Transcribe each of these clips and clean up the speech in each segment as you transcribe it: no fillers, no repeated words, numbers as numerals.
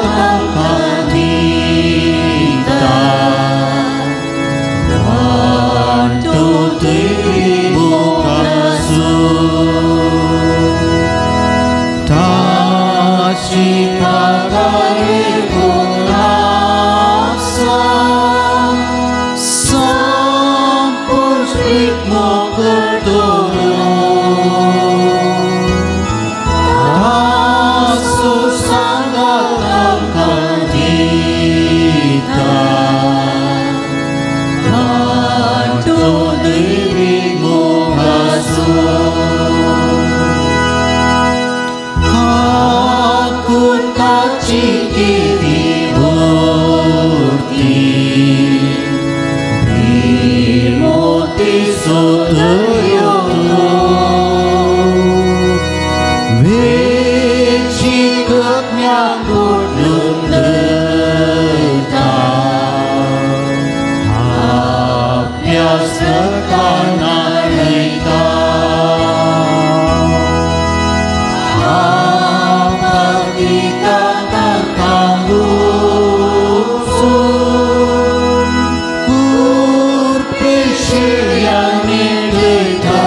तांकां दिता 1 2 3 मोगासो ताची पागारे गुणासा संपुष्पित मोगडोरो तासो सांगातांकां दिता 1 2 3 मोगासो काकुताची केली मूर्ती भीमोती सोदयो वेची कज्ञा कुटून धरता अभ्यास करताना लयता आपदिता तांकां उपसून कुरपेशिया निडयता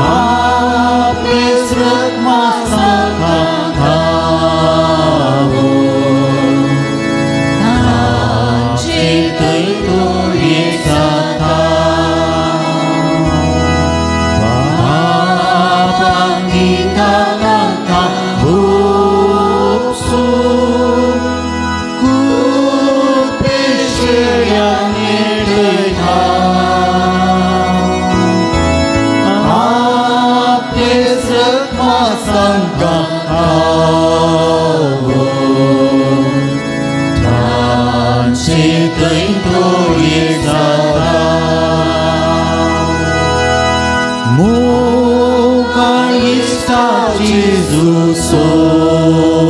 आपले स्रगमासांकां खावून तांचे थंय तो एक जाता बापान दिता तांकां उपसून कुरपेशिया निडयता आपले स्रगमासांकां खावून तांचे थंय तो एक जाता मोगाळ इश्टा जेजू सोम्या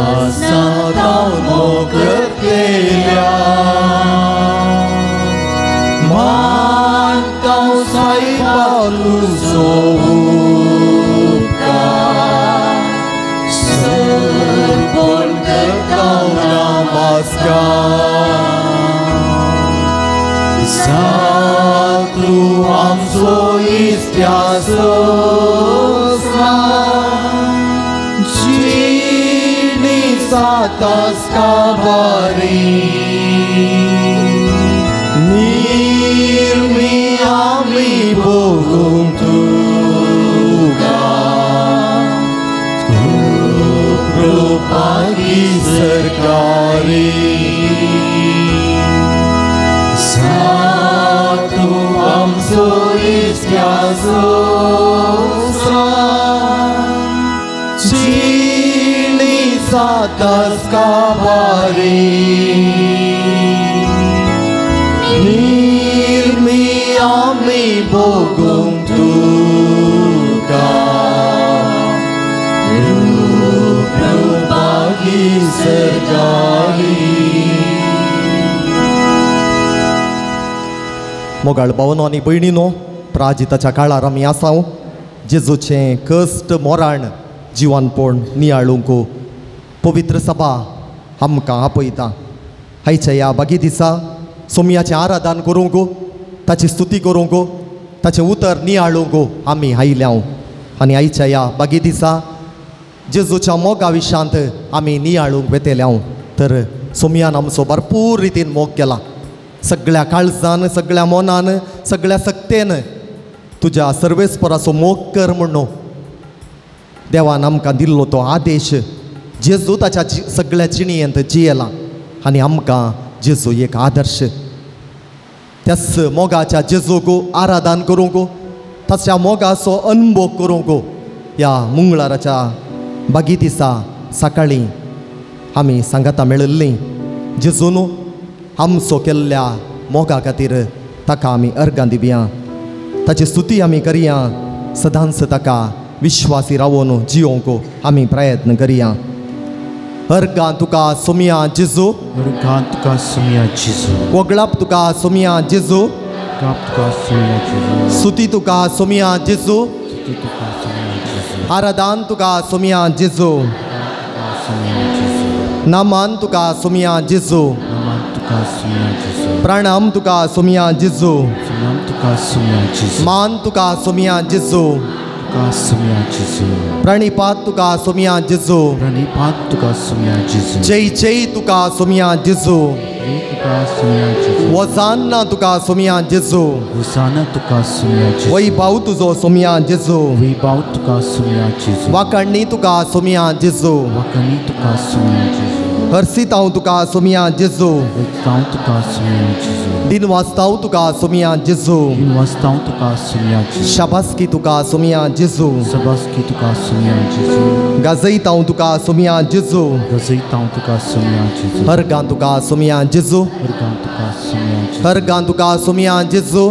सासणां मोगतलेल्या मानतां सायबा तुजो उपकार सरपण करतां नमस्कार सातू आमचो इश्ट्याचो जिणी सातास काबारी निर्मी आमी भोगूंक तुका कृपागी सरकारी सातू आमचो इश्ट्याचो जिणी सातास काबारी निर्मी आमी भोगूंक तुका कृपागी सरकारी. मोगाळ भावनो आनी भयणीनो, प्राजिताच्या काळार आमी आसाव. जेजूचें कश्ट मोराण जिवानपण नियाळूंक पवित्र सभा आमकां आपयता. आयच्या ह्या बागी दिसा सोमयाचें आराधन करूंक, ताची स्तुती करूंक, ताचें उतर नियाळूंक आमी आयल्याव. आनी आयच्या ह्या बागी दिसा जेजूच्या मोगा विशांत आमी नियाळूंक वेतेल्याव. तर सोमयान आमचो भरपूर रितीन मोग केला. सगळ्या काळजान, सगळ्या मनान, सगळ्या सक्तेन तुज्या सर्वेस्पराचो मोग कर म्हणून देवान आमकां दिल्लो तो आदेश जेजू ताच्या सगळ्या जिणेंत जियेला आनी आमकां जेजू एक आदर्श. त्याच मोगाच्या जेजूक आराधन करूंक, ताच्या मोगाचो अनुभव करूंक ह्या मंगळाराच्या बागी दिसा सकाळीं आमी सांगाता मेळिल्लीं. जेजून आमचो केल्ल्या मोगा खातीर ताका आमी अर्गां दिवया, ताची स्तुती आमी करया, सदांच ताका विश्वासी रावून जियोंक आमी प्रयत्न करया. अर्गां तुका सोमया जेजू, अर्गां तुका सोमया जेजू, वगळाप तुका सोमया जेजू, वगळाप तुका सोमया जेजू, स्तुती तुका सोमया जेजू, आराधान तुका सोमिया जेजू, नामान तुका सोमिया जेजू, प्रणाम तुका सोमिया जेजू, मान तुका सोमिया जेजू, प्रणिपात तुका सोमिया जेजू, जय जय तुका सोमिया जेजू, वजाना तुका सोमिया जेजू, वैभाव तुजो सोमिया जेजू, वाकण्णी तुका सोमिया जेजू, हर्षितांव तुका सोमिया जेजू, दिन वाचताव तुका सोमिया जेजू, शाबासकी तुका सोमिया जेजू, गाजयतांव तुका सोमिया जेजू, हरगां तुका सोमिया जेजू, हरगां तुका सोमिया जेजू,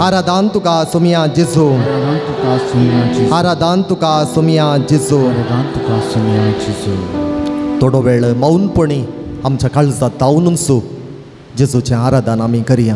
आराधान तुका सोमिया जेजू, आराधान तुका सोमिया जेजू। थोडो वेळ मौनपणी आमच्या काळजात धांवून जेजूचें आराधन आमी करया।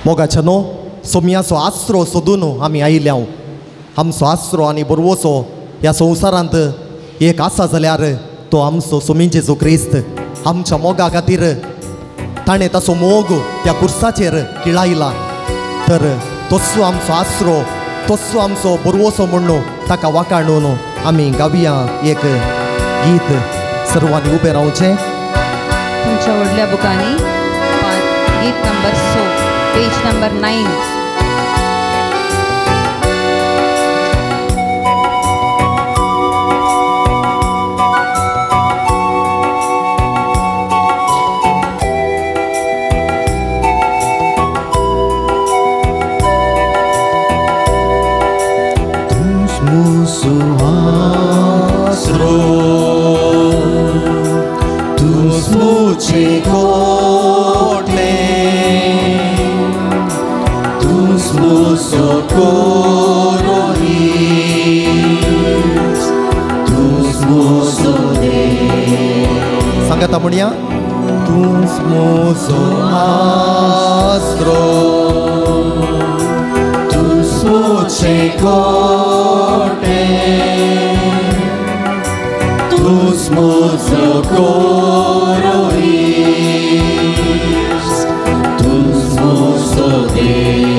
मोगाच्या न्हू सोम्याचो आसरो सोदून आमी आयल्या। आमचो आसरो आनी बरवसो ह्या संवसारांत एक आसा जाल्यार तो आमचो सोमी जेजू क्रिस्त। आमच्या मोगा खातीर ताणें ताचो मोग त्या कुर्साचेर किळायला, तर तसो आमचो आसरो, तसो आमचो बरवसो म्हणून ताका वाकाणून आमी गावया एक गीत। सर्वांनी उबें रावचें। तुमच्या व्हडल्या बुकांनी गीत नंबर 100, पेज नंबर 9। सांगता म्हणया, तूंच म्हजो आसरो, तूंच म्हजें कोटें, तूंच म्हजो कोरोहीस, तूंच म्हजो देव।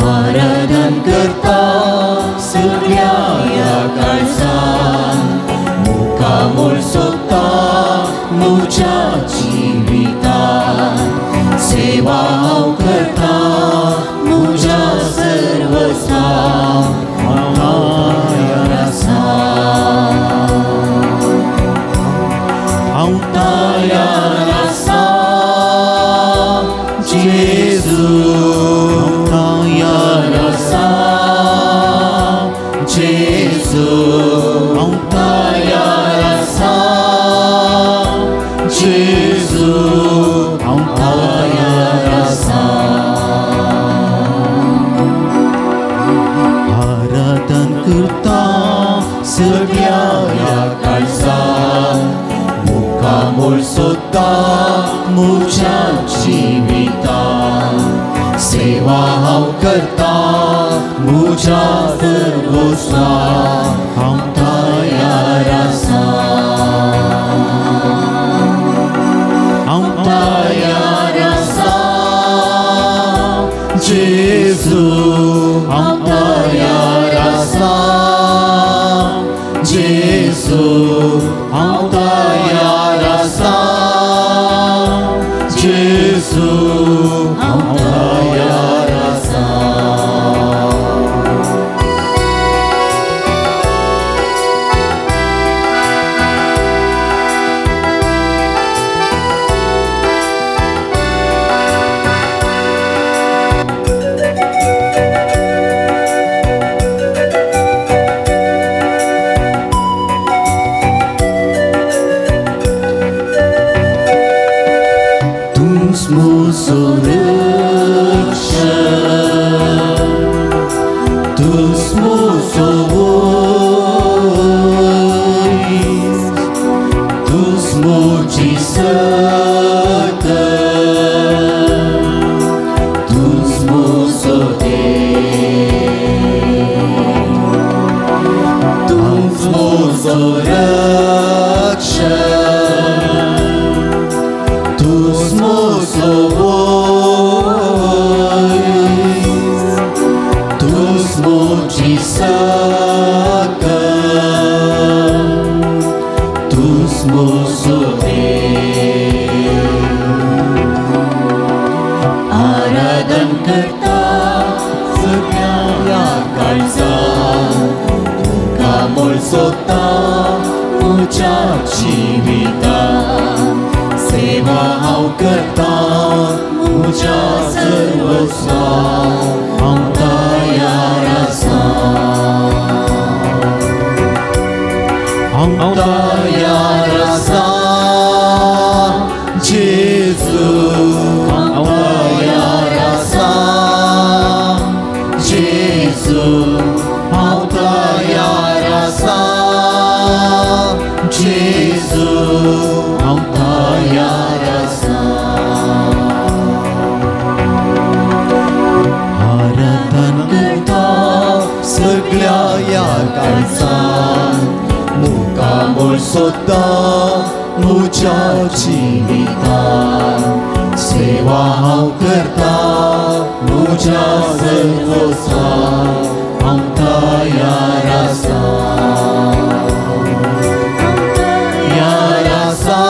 आराधन करता सगळ्या ह्या काळजान, मुखामोल सोदता म्हज्या जिवितान, सेवा हांव करता म्हज्या सर्वस्वान, हांव तयार आसा, हांव तयार आसा जेजू, हांव तयार आसा जेजू, हांव तयार आसा जेजू, हांव तयार आसा। आराधन करता सगळ्या ह्या काळजान, मुखामोल सोदता म्हज्या जिवितान, सेवा हांव करता म्हज्या सर्वस्वान, हांव तयार आसा, हांव तयार आसा जेजू, हांव तयार आसा जेजू, हांव तयार आसा जेजू, हांव तयार आसा। सगळ्या काळजान तुका मोल सोदता म्हज्या जिवितान सेवा हांव करता म्हज्या सर्वस्वान हांव तयार आसा हांव तयार आसा जेजू हांव तयार आसा जेजू हांव तयार आसा जेजू हांव तयार आसा आराधन करता सगळ्या ह्या काळजान मुखामळ सोदता म्हज्या जिवितान सेवा हांव करता म्हज्या सर्वस्वान हांव तयार आसा तयार आसा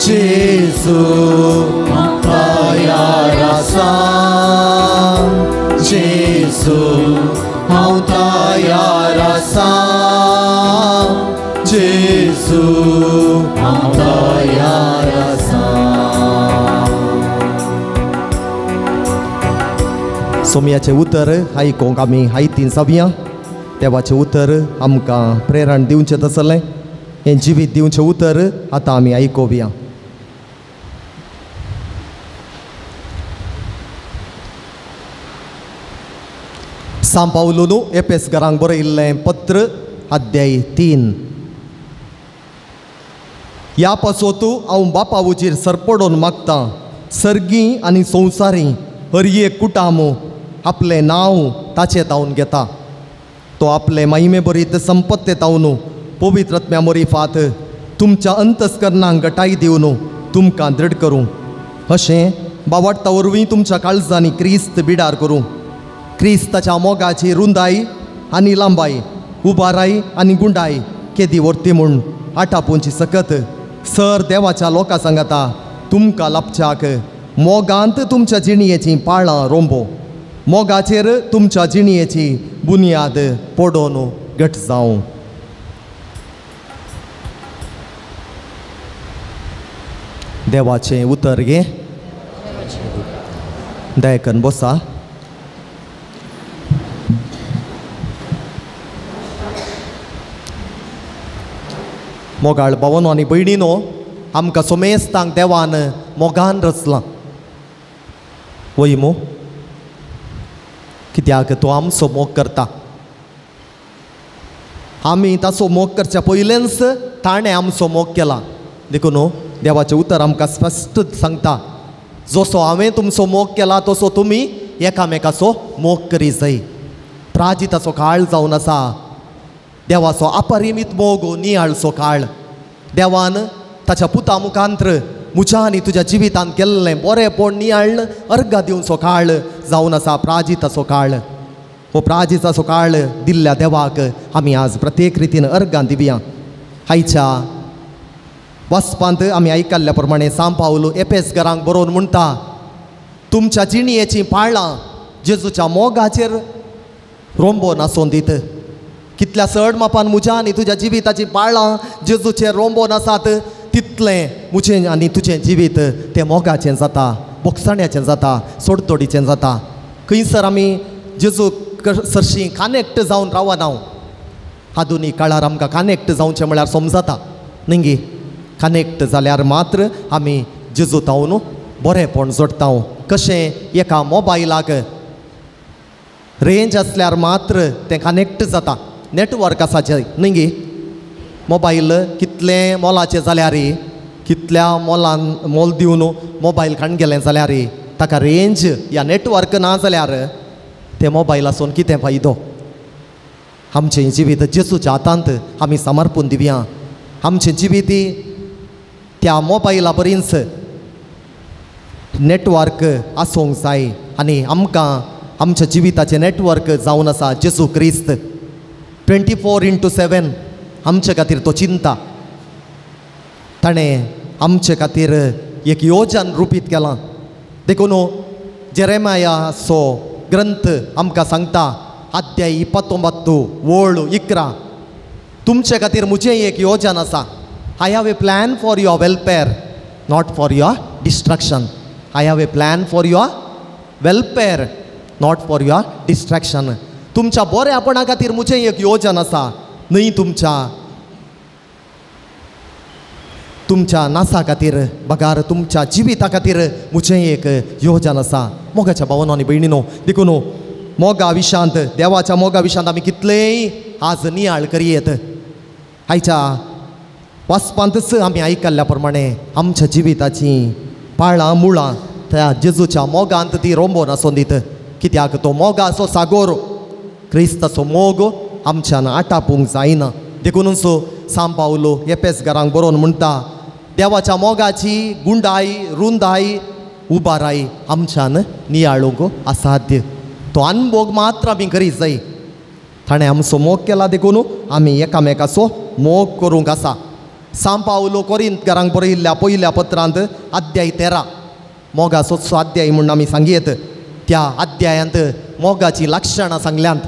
जेजू हांव तयार आसा जेजू हांव तयार आसा जेजू हांव तयार आसा. सोमयाचें उतर आयकूंक आमी आयतीन जावया. देवाचें उतर आमकां प्रेरण दिवचें तसलें हें जिवीत दिवचें उतर आतां आमी आयकुया. सांव पावलून एपेसकारांक बरयिल्लें पत्र अध्याय 3. ह्या पासत हांव बापा उजीर सरपडोन मागतां सर्गी आनी संवसारी हर एक कुटाम आपलें नांव ताचें तावन घेता. तो आपले महिमे बरीत संपत्ते तावन पवित्र आत्म्या मरिफात तुमच्या अंतस्करणांक गटाय दिवन तुमकां दृढ करूं. अशें बावाडता वरवीं तुमच्या काळजांनी क्रिस्त बिडार करूं. क्रिस्ताच्या मोगाची रुंदाय आनी लांबाय उबाराय आनी गुंडाय केदी व्हरती म्हूण आटापोवची सकत सर देवाच्या लोकां सांगता तुमकां लाभच्याक मोगांत तुमच्या जिणयेचीं पाळां रोंबो मोगाचेर तुमच्या जिणयेची बुन्याद पडोन घट जावं. देवाचें उतर घे दयाकन बसा. मोगाळ भावनो आनी भयणीनो, आमकां सोमेस्तांक देवान मोगान रचलां वय मू, कित्याक तो आमचो मोग करता. आमी ताचो मोग करच्या पयलेंच ताणें आमचो मोग केला. देखून देवाचें उतर आमकां स्पश्ट सांगता, जसो हांवें तुमचो मोग केला तसो तुमी एकामेकाचो मोग करी जाय. प्राजिताचो काळ जावन आसा देवाचो अपरिमीत मोग नियाळचो काळ. देवान ताच्या पुता मुखांत्र म्हज्या आनी तुज्या जिवितांत केल्लें बरेंपण नियाळ अर्घा दिवचो काळ जावन आसा प्राजिताचो काळ. हो प्राजिताचो काळ दिल्ल्या देवाक आमी आज प्रत्येक रितीन अर्घां दिवया. आयच्या वाचपांत आमी आयकल्ल्या प्रमाणे सांव पावल एपेसकारांक बरोवन म्हणटा, तुमच्या जिणयेचीं पाळां जेजूच्या मोगाचेर रोंबो नासोन दीत. कितल्या चड मापान म्हज्या आनी तुज्या जिविताचीं पाळां जेजूचेर रोंबो नासात तितलें म्हजें आनी तुजें जिवीत तें मोगाचें जाता, बोगसाण्याचें जाता, सोडतोडीचें जाता. खंयसर आमी जेजू सरशीं कनेक्ट जावन रावना. आधुनीक काळार आमकां कनेक्ट जावचें म्हळ्यार समजता न्ही गे. कनेक्ट जाल्यार मात्र आमी जेजू तावन बरेंपण जोडटा. कशें एका मोबायलाक रेंज आसल्यार मात्र तें कनेक्ट जाता, नेटवर्क आसाचें न्ही गे. मोबायल कितलें मोलाचें जाल्यार, कितल्या मोलान मोल दिवन मोबायल काडून गेलें जाल्यार ताका रेंज या नेटवर्क ना जाल्यार तें मोबायल आसून कितें फायदो. आमचें जिवीत जेजूच्या हातांत आमी समर्पून दिवया. आमचें जिवीत त्या मोबायला बरींच नेटवर्क आसूंक जाय आनी आमकां आमच्या जिविताचें नेटवर्क जावन आसा जेजू क्रिस्त. 24/7 आमचे खातीर तो चिंता. ताणें आमचे खातीर एक योजन रुपीत केलां. देखून जेरेमायाचो ग्रंथ आमकां सांगता अध्याय 29 वळ 11 तुमचे खातीर म्हजें एक योजन आसा. I have a plan for your welfare, not for your destruction. I have a plan for your welfare, not for your destruction. तुमच्या बऱ्यापणा खातीर म्हजें एक योजन आसा, न्हय तुमच्या तुमच्या नासा खातीर, बगार तुमच्या जिविता खातीर म्हजें एक योजन आसा. मोगाच्या भावानो आनी भयणीनो, देखून मोगा विशांत, देवाच्या मोगा विशांत आमी कितलेय आज नियाळ करयेत. आयच्या वाचपांतच आमी आयकल्ल्या प्रमाणे आमच्या जिविताची पाळां मुळां त्या जेजूच्या मोगांत ती रोंबोन आसून दित. कित्याक तो मोगाचो सागोर, क्रिस्ताचो मोग आमच्यान आटापूंक जायना. देखूनच सांव पावलो एपेसगारांक बरोवन म्हणटा, देवाच्या मोगाची गुंडाय रुंदाय उबाराय आमच्यान नियाळूंक असाध्य. तो अनभोग मात्र आमी करीत जाय. ताणें आमचो मोग केला देखून आमी एकामेकाचो मोग करूंक आसा. सांव पावलो कोरिंतकारांक बरयिल्ल्या पयल्या पत्रांत अध्याय 13 मोगाचोच अध्याय म्हूण आमी सांगयेत. त्या अध्यायांत मोगाचीं लक्षणां सांगल्यांत.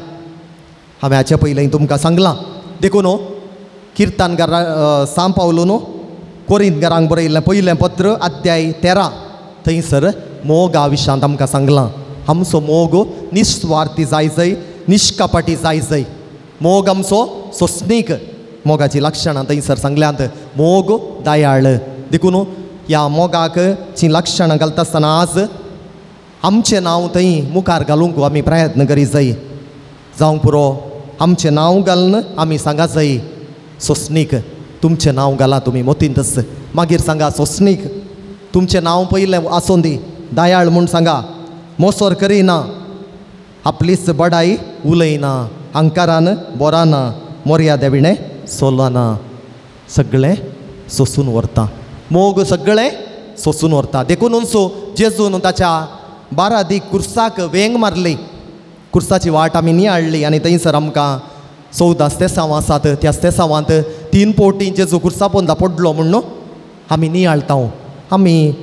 हांवें हाचे पयलीं तुमकां सांगलां. देखून किर्तनकार सांव पावलो न्हू कोरिंतकारांक बरयिल्लें पयलें पत्र अध्याय 13 थंयसर मोगा विशांत आमकां सांगलां. आमचो मोग निस्वार्थी जाय जाय, निष्कपटी जाय जाय. मोग आमचो सोंसणीक. मोगाचीं लक्षणां थंयसर सांगल्यांत. मोग दयाळ. देखून ह्या मोगाक चीं लक्षणां घालता आसतना आज आमचें नांव थंय मुखार घालूंक आमी प्रयत्न करीत जाय. जावंक पुरो आमचें नांव घालून आमी सांगा जाय सोंसणीक. तुमचें नांव घाला तुमी मोतींतच, मागीर सांगा सोंसणीक. तुमचें नांव पयलें आसूं दी, दयाळ म्हूण सांगा. मोसोर करिना, आपलीच बडाई उलयना, अंकारान बोराना, मोर्या विणें सोलना, सगळें सोंसून व्हरता. मोग सगळें सोंसून व्हरता. देखूनच जेजून ताच्या 12 दीक कुर्साक वेंग मारली. कुर्साची वाट आमी नियाळ्ळी आनी थंयसर आमकां 14 स्तेसांव आसात. त्या स्तेसांवांत 3 पोटी जेजू कुर्सा पोंदा पडलो म्हूण आमी नियाळटा. आमी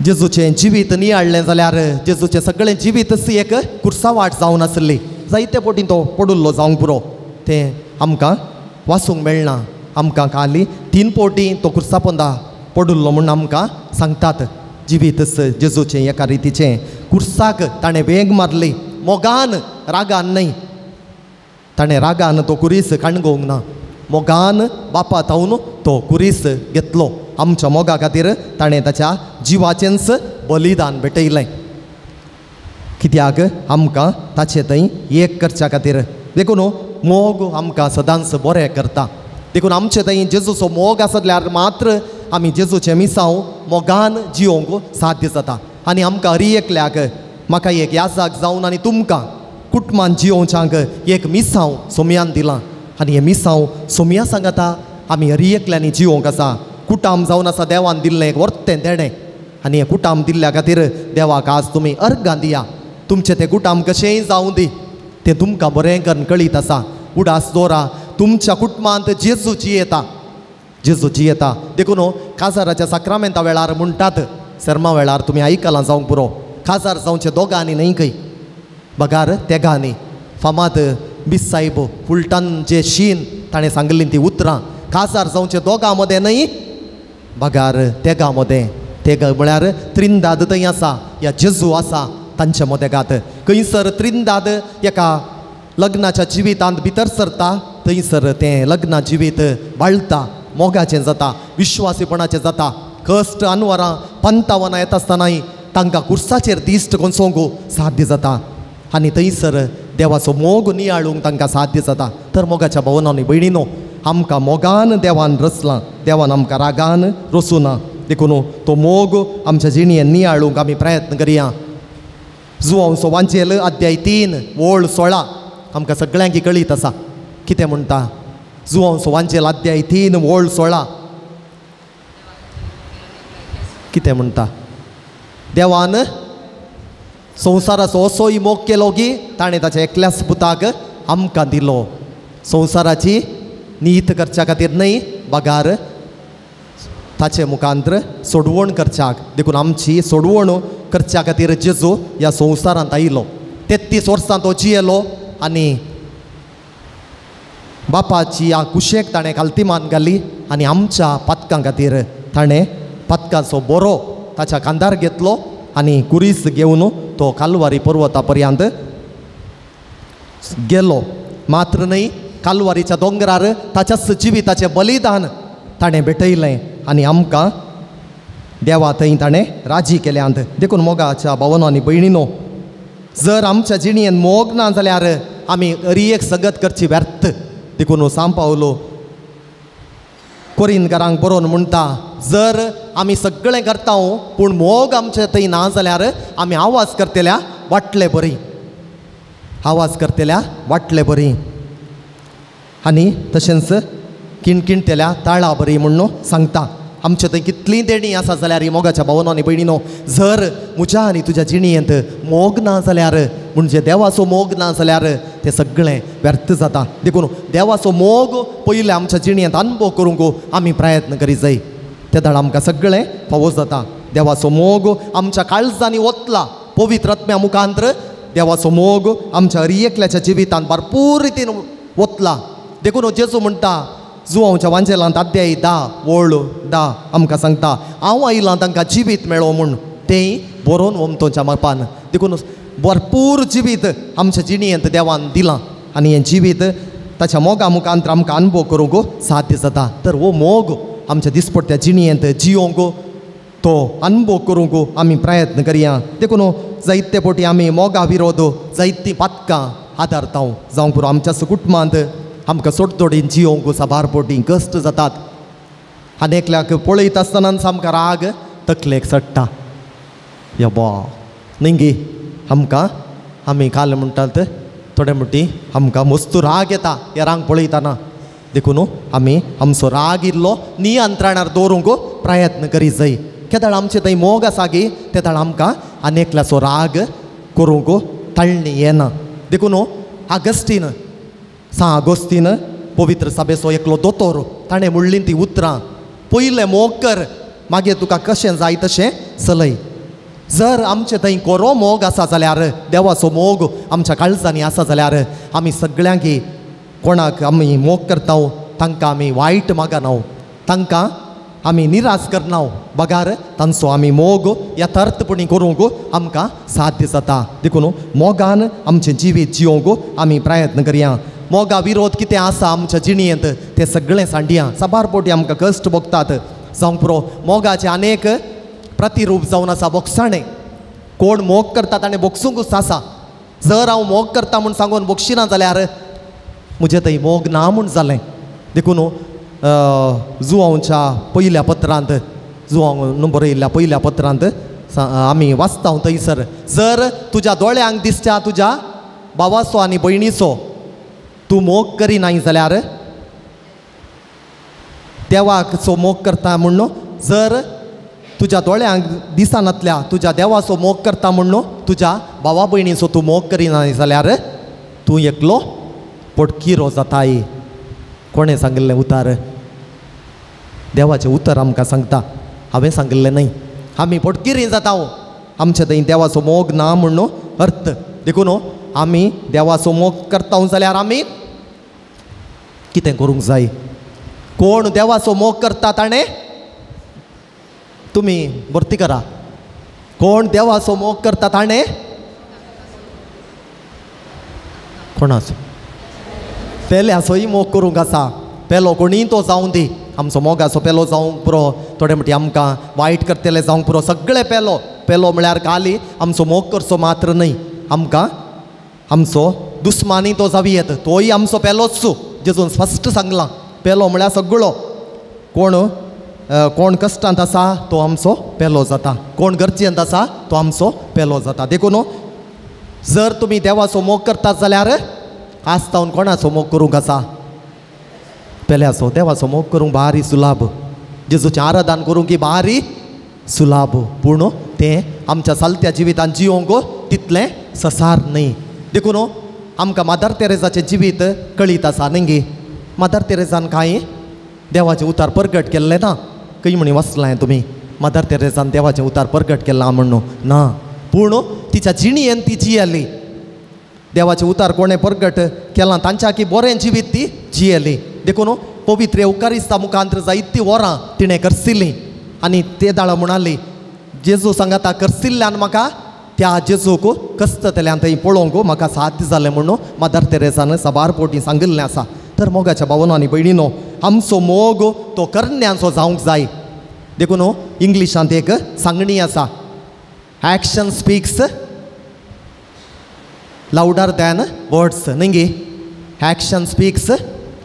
जेजूचें जिवीत नियाळ्ळें जाल्यार जेजूचें सगळें जिवीतच एक कुर्सा वाट जावन आसली. जायते पोटी तो पडिल्लो जावंक पुरो, तें आमकां वाचूंक मेळना. आमकां खाली 3 पोटी तो कुर्सा पोंदा पडिल्लो म्हूण आमकां सांगतात. जिवीतच जेजूचें एका रितीचें कुर्साक ताणें वेंग मारली, मोगान, रागान न्हय. ताणें रागान तो कुरीस काणगोवंक ना, मोगान बापा थावन तो कुरीस घेतलो. आमच्या मोगा खातीर ताणें ताच्या जिवाचेंच बलिदान भेटयलें. कित्याक आमकां ताचे थंय एक करच्या खातीर. देखून मोग आमकां सदांच बरें करता. देखून आमचे थंय जेजूचो मोग आसल्यार मात्र आमी जेजूचें मिसांव मोगान जियोंक साध्य जाता. आनी आमकां हरी एकल्याक, म्हाका एक याजाक जावन आनी तुमकां कुटुंबान जियोवच्यांक एक मिसांव सोमयान दिलां. आनी हें मिसांव सोमया सांगता आमी हरी एकल्यांनी जियोंक आसा. कुटाम जावन आसा देवान दिल्लें एक वर्तें देणें. आनी हें कुटाम दिल्ल्या खातीर देवाक आज तुमी अर्गां दिया. तुमचें तें कुटाम कशेंय जावं दी, तें तुमकां बरें करून कळीत आसा. उडास दवरा तुमच्या कुटुंबांत जेजू जियेता, जेजू जियेता. देखून काजाराच्या साक्रामेंता वेळार म्हणटात, सेर्मा वेळार तुमी आयकलां जावंक पुरो, काजार जावचें दोगांनी न्हय खंय, बगार तेगांनी. फामाद बीस साहेब फुलटान जे शीन ताणें सांगिल्लीं ती उतरां, काजार जावचें दोगां मदें न्हय बगार तेगां मदें. तेग म्हळ्यार त्रिंदाद थंय आसा, या जेजू आसा तांच्या मदेगात. खंयसर त्रिंदाद एका लग्नाच्या जिवितांत भितर सरता थंयसर तें लग्ना जिवीत बाळता, मोगाचें जाता, विश्वासीपणाचें जाता. कश्ट अनवरां पंतावनां येता आसतनाय तांकां कुर्साचेर दिश्ट कोसोवंक साध्य जाता. आनी थंयसर देवाचो मोग नियाळूंक तांकां साध्य जाता. तर मोगाच्या भावनांनी भयणीनो, आमकां मोगान देवान रचलां, देवान आमकां रागान रचूं ना. देखून तो मोग आमच्या जिणेन नियाळूंक आमी प्रयत्न करया. जुवांचो वांचेल अध्याय 3 वळ 16 आमकां सगळ्यांक कळीत आसा. कितें म्हणटा जुवांचो वांचेल अध्याय 3 वळ 16 कितें म्हणटा? देवान संवसाराचो असोय मोग केलो की ताणें ताच्या एकल्याच पुताक आमकां दिलो. संवसाराची नीत करच्या खातीर न्हय, बगार ताचे मुखांतर सोडवण करच्याक. देखून आमची सोडवण करच्या खातीर जेजू ह्या संवसारांत आयलो. 33 वर्सां तो जियेलो आनी बापाची ह्या कुशेक ताणें कालतीमान घाली आनी आमच्या पातकां खातीर ताणें पातकांचो बरो ताच्या खांदार घेतलो आनी कुरीस घेवन तो कालवारी पर्वता पर्यंत गेलो. मात्र न्हय, कालवारीच्या दोंगरार ताच्याच जिविताचें बलिदान ताणें भेटयलें आनी आमकां देवा थंय ताणें राजी केल्यांत. देखून मोगाच्या भावनो आनी भयणीनो, जर आमच्या जिणेन मोग ना जाल्यार आमी अरी एक सगत करची व्यर्थ. देखून सांव पावलो कोरिनकारांक बरोवन म्हणटा, जर आमी सगळें करता पूण मोग आमचे थंय ना जाल्यार आमी आवाज करतल्या वाटले बरी, आवाज करतल्या वाटले बरी आनी तशेंच किणकिणतेल्या ताळा बरी म्हणून सांगता. आमचे थंय कितलीं देणीं आसा जाल्यार मोगाच्या भावनो आनी भयणीनो, जर म्हज्या आनी तुज्या जिणेंत मोग ना जाल्यार, म्हणजे देवाचो मोग ना जाल्यार तें सगळें व्यर्थ जाता. देखून देवाचो मोग पयलें आमच्या जिणेंत अनुभव करूंक आमी प्रयत्न करी जाय, तेदळ आमकां सगळें फावो जाता. देवाचो मोग आमच्या काळजांनी वतला पवित्र आत्म्या मुखांतर देवाचो मोग आमच्या हर एकल्याच्या जिवितांत भरपूर रितीन वतला. देखून जेजू म्हणटा जुवांवच्या वांजेलांत अध्याय 10 वळ 10 आमकां सांगता, हांव आयलां तांकां जिवीत मेळो म्हूण, तें बरोवन ओमतोच्या मापान. देखून भरपूर जिवीत आमच्या जिणेंत देवान दिलां आनी हें जिवीत ताच्या मोगा मुखांतर आमकां अनुभव करूंक साध्य जाता. तर हो मोग आमच्या दिसपट्ट्या जिणेंत जियोंक तो अनुभव करूंक आमी प्रयत्न करया. देखून जायते पोटी आमी मोगा विरोध जायतीं पातकां आदारता जावंक पुरो आमच्या कुटुंबांत आमकां सोडतोडीन जियोंक साबार पोटी कश्ट जातात आनी एकल्याक पळयता आसतनाच आमकां राग तकलेक चडटा. यबा न्ही गे, आमकां आमी काल म्हणटात थोडे म्हणटी आमकां मस्त राग येता ह्या रांग पळयतना. देखून आमी आमचो राग इल्लो नियंत्रणार दवरूंक प्रयत्न करी जाय. केदळ आमचे थंय मोग आसा गी तेदळ आमकां आनी एकल्याचो राग करूंक ताळणी येना. देखून आगस्टीन, सांव आगोस्तीन पवित्र सभेचो एकलो दोतोर, ताणें म्हणलीं ती उतरां, पयलें मोग कर मागीर तुका कशें जाय तशें चलय. जर आमचे थंय कोरो मोग आसा जाल्यार, देवाचो मोग आमच्या काळजांनी आसा जाल्यार आमी सगळ्यांकी कोणाक आमी मोग करता तांकां आमी वायट मागना, तांकां आमी निराश करना, बगार तांचो आमी मोग यथार्थपणी करूंक आमकां साध्य जाता. देखून मोगान आमचें जिवीत जियोंक आमी प्रयत्न करया. मोगा विरोध कितें आसा आमच्या जिणेंत तें सगळें सांडया. साबार पोटी आमकां कश्ट भोगतात जावंक पुरो. मोगाचे अनेक प्रतिरूप जावन आसा बोगसाणें. कोण मोग करता ताणें बोगसूंकूच आसा. जर हांव मोग करता म्हूण सांगून बोगशिना जाल्यार म्हजें थंय मोग ना म्हूण जालें. देखून जुवांवच्या पयल्या पत्रांत, जुवांव बरयल्ल्या पयल्या पत्रांत आमी वाचता थंयसर, जर तुज्या दोळ्यांक दिसच्या तुज्या भावाचो आनी भयणीचो तूं मोग करिनाय जाल्यार देवाचो मोग करता म्हूण, जर तुज्या दोळ्यांक दिसनातल्या तुज्या देवाचो मोग करता म्हूण तुज्या भावा भयणीचो तूं मोग करिनाय जाल्यार तूं एकलो पोटकिरो जाताय. कोणें सांगिल्लें उतार? देवाचें उतर आमकां सांगता, हांवें सांगिल्लें न्हय. आमी पोटकिरी जाता, आमचे थंय देवाचो मोग ना म्हूण अर्थ. देखून आमी देवाचो मोग करता जाल्यार आमी कितें करूंक जाय? कोण देवाचो मोग करता ताणें तुमी भरती करा. कोण देवाचो मोग करता ताणें कोणाचो पेल्याचोय मोग करूंक आसा. पेलो कोणीय तो जावं दी, आमचो मोगाचो पेलो जावंक पुरो. थोडे म्हणटी आमकां वायट करतले जावंक पुरो. सगळे पेलो पेलो म्हळ्यार खाली आमचो मोग करचो मात्र न्हय, आमकां आमचो दुस्मानी तो जावं येत, तोय आमचो पेलोच. जेजून स्पश्ट सांगलां, पेलो म्हळ्यार सगळो. कोण कोण कश्टांत आसा तो आमचो पेलो जाता, कोण गरजेंत आसा तो आमचो पेलो जाता. देखून जर तुमी देवाचो मोग करतात जाल्यार आज तावन कोणाचो मोग करूंक आसा? पेल्याचो. देवाचो मोग करूंक भारी सुलाभ, जेजूचें आराधन करूंक ही भारी सुलाभ, पूण तें आमच्या चलत्या जिवितांत जियोंक तितलें ससार न्हय. देखून आमकां मदर तेरेजाचें जिवीत कळीत आसा न्ही गे. मदर तेरेजान कांय देवाचें उतार परगट केल्लें ना, खंय म्हणी वाचलां तुमी? मदर तेरेसान देवाचें उतार परगट केलां म्हणून ना, पूण तिच्या जिणयेन ती जियेली. देवाचें उतार कोणें परगट केलां तांच्या की बरें जिवीत ती जियेली. देखून पवित्र उकारिस्ता मुखांत जायतीं वरां तिणें करसिल्लीं आनी ते दाळा म्हणाली जेजू सांगाता करसिल्ल्यान म्हाका त्या जेजूक कसतल्यान थंय पळोवंक म्हाका साध्य जालें म्हणून मदर तेरेसान साबार पोटी सांगिल्लें आसा. तर मोगाच्या भावनो आनी भयणीनो, आमचो मोग तो करण्यांचो जावंक जाय. देखून इंग्लिशांत एक सांगणी आसा, action speaks louder than words. न्ही गे, action speaks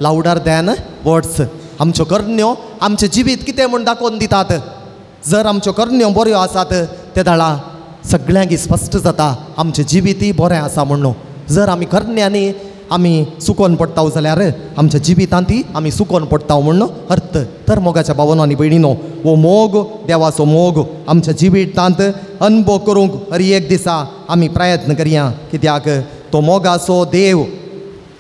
louder than words. आमच्यो करण्यो आमचें जिवीत कितें म्हूण दाखोवन दितात. जर आमच्यो करण्यो बऱ्यो आसात ते दाळा सगळ्यांक स्पश्ट जाता आमचें जिवीतय बरें आसा म्हणून. जर आमी करण्यांनी आमी सुकोन पडटा जाल्यार आमच्या जिवितांत आमी सुकोन पडटा म्हणून अर्थ. तर मोगाच्या भावनो आनी भयणीनो, हो मोग देवाचो मोग आमच्या जिवितांत अनुभव करूंक हर एक दिसा आमी प्रयत्न करया, कित्याक तो मोगाचो देव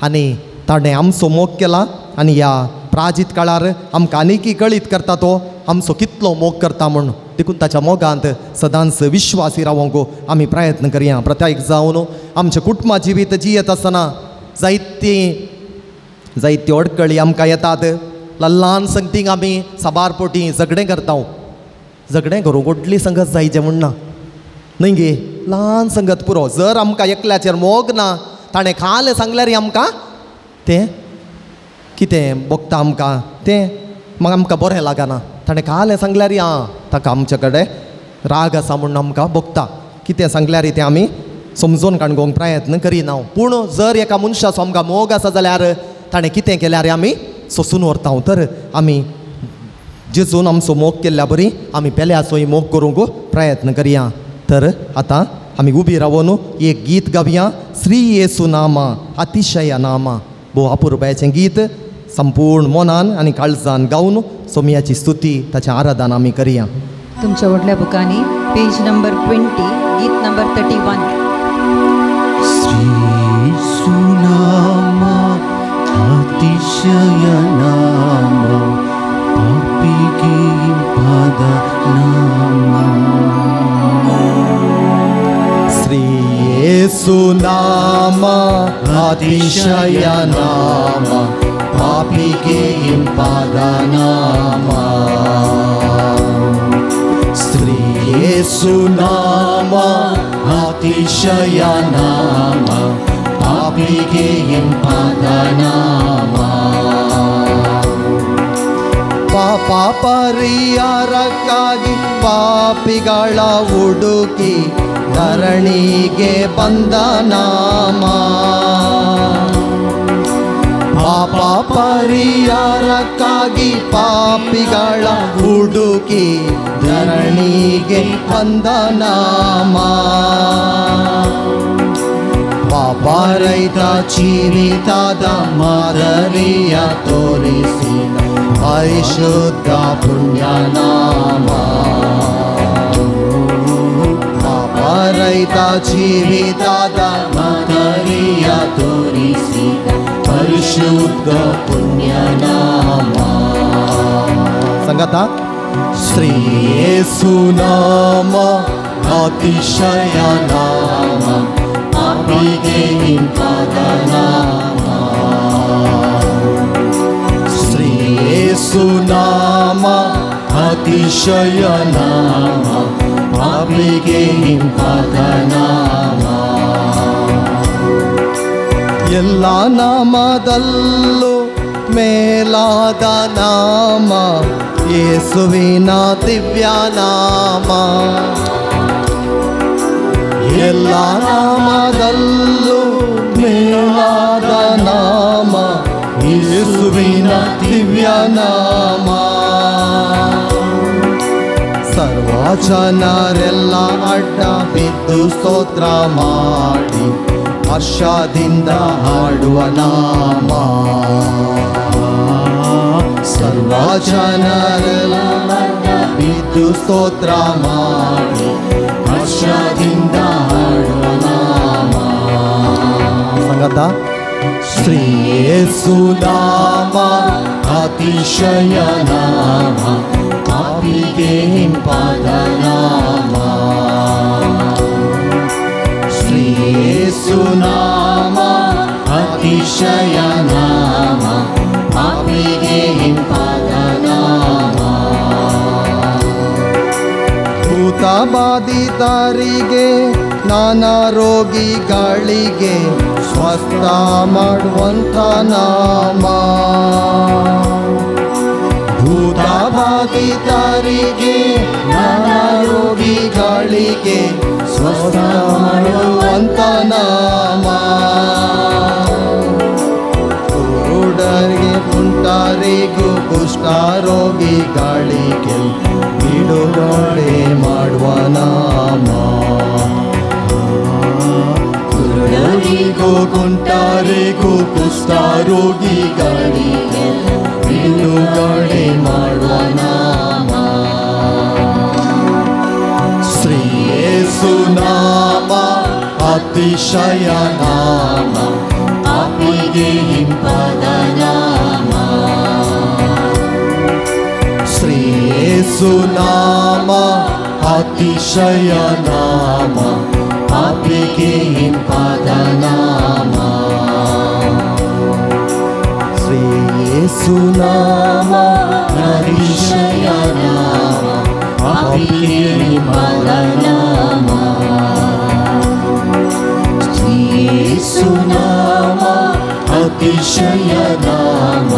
आनी ताणें आमचो मोग केला आनी ह्या प्राजीत काळार आमकां आनीकय कळीत करता तो आमचो कितलो मोग करता म्हूण. देखून ताच्या मोगांत सदांच विश्वासी रावोंक आमी प्रयत्न करया. प्रत्येक जावन आमचें कुटुंबा जिवीत जियेत आसतना जायती जायत्यो अडकळी आमकां येतात. ल्हान संगतींक आमी साबार पोटी झगडें करता. झगडें करूंक व्हडली संगत जाय जें म्हण ना, न्हय गे, ल्हान संगत पुरो. जर आमकां एकल्याचेर मोग ना, ताणें खालें सांगल्यार आमकां तें कितें भोगता आमकां तें मागीर आमकां बरें लागना. ताणें खालें सांगल्यार आं ताका आमचे कडेन राग आसा म्हूण आमकां भोगता. कितें सांगल्यार तें आमी समजून काडूंक प्रयत्न करिना. पूण जर एका मनशाचो आमकां मोग आसा जाल्यार ताणें कितें केल्यार आमी सोसून व्हरता. तर आमी जेजून आमचो मोग केल्ल्या बरी आमी पेल्याचोय मोग करूंक प्रयत्न करया. तर आतां आमी उबी रावन एक गीत गावया, श्री येसू नामा अतिशय नामा. भोव अपुरबायेचें गीत संपूर्ण मनान आनी काळजान गावन सोमयाची स्तुती ताचें आराधन आमी करया. तुमच्या व्हडल्या बुकांनी पेज नंबर 20, गीत नंबर 31. श्री येसू नामा अतिशय नामा पापी पद नामा. श्री येसू नामा अतिशय नामा पापी पद नामा. श्री येसू नामा अतिशय नामा पापी पद नामा. ಪಾಪ ಪರಿಹಾರಕ್ಕಾಗಿ ಪಾಪಿಗಳ ಹುಡುಕಿ ಧರಣಿಗೆ ಬಂದ ನಾಮ. ಪಾಪ ಪರಿಹಾರಕ್ಕಾಗಿ ಪಾಪಿಗಳ ಹುಡುಕಿ ಧರಣಿಗೆ ಬಂದ ನಾಮ. ಪಾಪರಹಿತ ಜೀವಿತದ ಮಾದರಿಯ ತೋರಿಸಿದ ಪರಿಶುದ್ಧ ಪುಣ್ಯನಾಮ. ಪಾಪರಹಿತ ಜೀವಿತದ ಮಾದರಿಯ ತೋರಿಸಿದ ಪರಿಶುದ್ಧ ಪುಣ್ಯನಾಮ. ಸಂಗತ ಶ್ರೀ ಯೇಸು ನಾಮ ಅತಿಶಯ ನಾಮ ಪಾಪಿಗೆ ಇಂಪಾದ ನಾಮ. ಶ್ರೀ ಯೇಸು ನಾಮ ಅತಿಶಯ ನಾಮ ಪಾಪಿಗೆ ಇಂಪಾದ ನಾಮ. ಎಲ್ಲ ನಾಮದಲ್ಲೂ ಮೇಲಾದ ನಾಮ ಯೇಸುವಿನ ದಿವ್ಯ ನಾಮ. ಎಲ್ಲ ನಾಮದಲ್ಲೂ ಮೇಲಾದ ನಾಮ ಯೇಸುವಿನ ದಿವ್ಯ ನಾಮ. ಸರ್ವ ಜನರೆಲ್ಲ ಅಡ್ಡ ಬಿದ್ದು ಸ್ತೋತ್ರ ಮಾಡಿ ಹರ್ಷದಿಂದ ಹಾಡುವ ನಾಮ. ಸರ್ವ ಜನರೆಲ್ಲ ಅಡ್ಡ ಬಿದ್ದು ಸ್ತೋತ್ರ ಮಾಡಿ ಹರ್ಷದಿಂದ ಹಾಡುವ ನಾಮ. ಸಂಗತ ಶ್ರೀ ಯೇಸು ನಾಮ ಅತಿಶಯ ನಾಮ ಪಾಪಿ पापिगे हिंपाद नाम, श्री येसु नाम अतिशय नाम, पापिगे हिंपाद नाम. ಭೂತಬಾಧಿತರಿಗೆ ನಾನಾ ರೋಗಿಗಳಿಗೆ ಸ್ವಸ್ಥ ಮಾಡುವಂಥ ನಾಮ, ಭೂತಬಾಧಿತರಿಗೆ ನಾನಾ ರೋಗಿಗಳಿಗೆ ಸ್ವಸ್ಥ ಮಾಡುವಂಥ ನಾಮ, ಕುರುಡರಿಗೆ ಕುಂಟರಿಗೂ ಕುಷ್ಠರೋಗಿಗಳಿಗೆ ಬಿಡುಗಡೆ ಮಾಡುವ ನಾಮ, ಕುರುಡರಿಗೂ ಕುಂಟರಿಗೂ ಕುಷ್ಠರೋಗಿಗಳಿಗೆ ಬಿಡುಗಡೆ ಮಾಡುವ ನಾಮ, ಶ್ರೀ ಯೇಸು ನಾಮ ಅತಿಶಯ ನಾಮ, ಪಾಪಿಗೆ ಹಿಂಪಾದ ನಾಮ, ಶ್ರೀ ಯೇಸು ನಾಮ ಅತಿಶಯ ನಾಮ, ಪಾಪಿಗೆ ಹಿಂಪಾದ ನಾಮ, ಶ್ರೀ ಯೇಸು ನಾಮ ಅತಿಶಯ ನಾಮ, ಪಾಪಿಗೆ ಹಿಂಪಾದ ನಾಮ, ಶ್ರೀ ಯೇಸು ನಾಮ ಅತಿಶಯ ನಾಮ,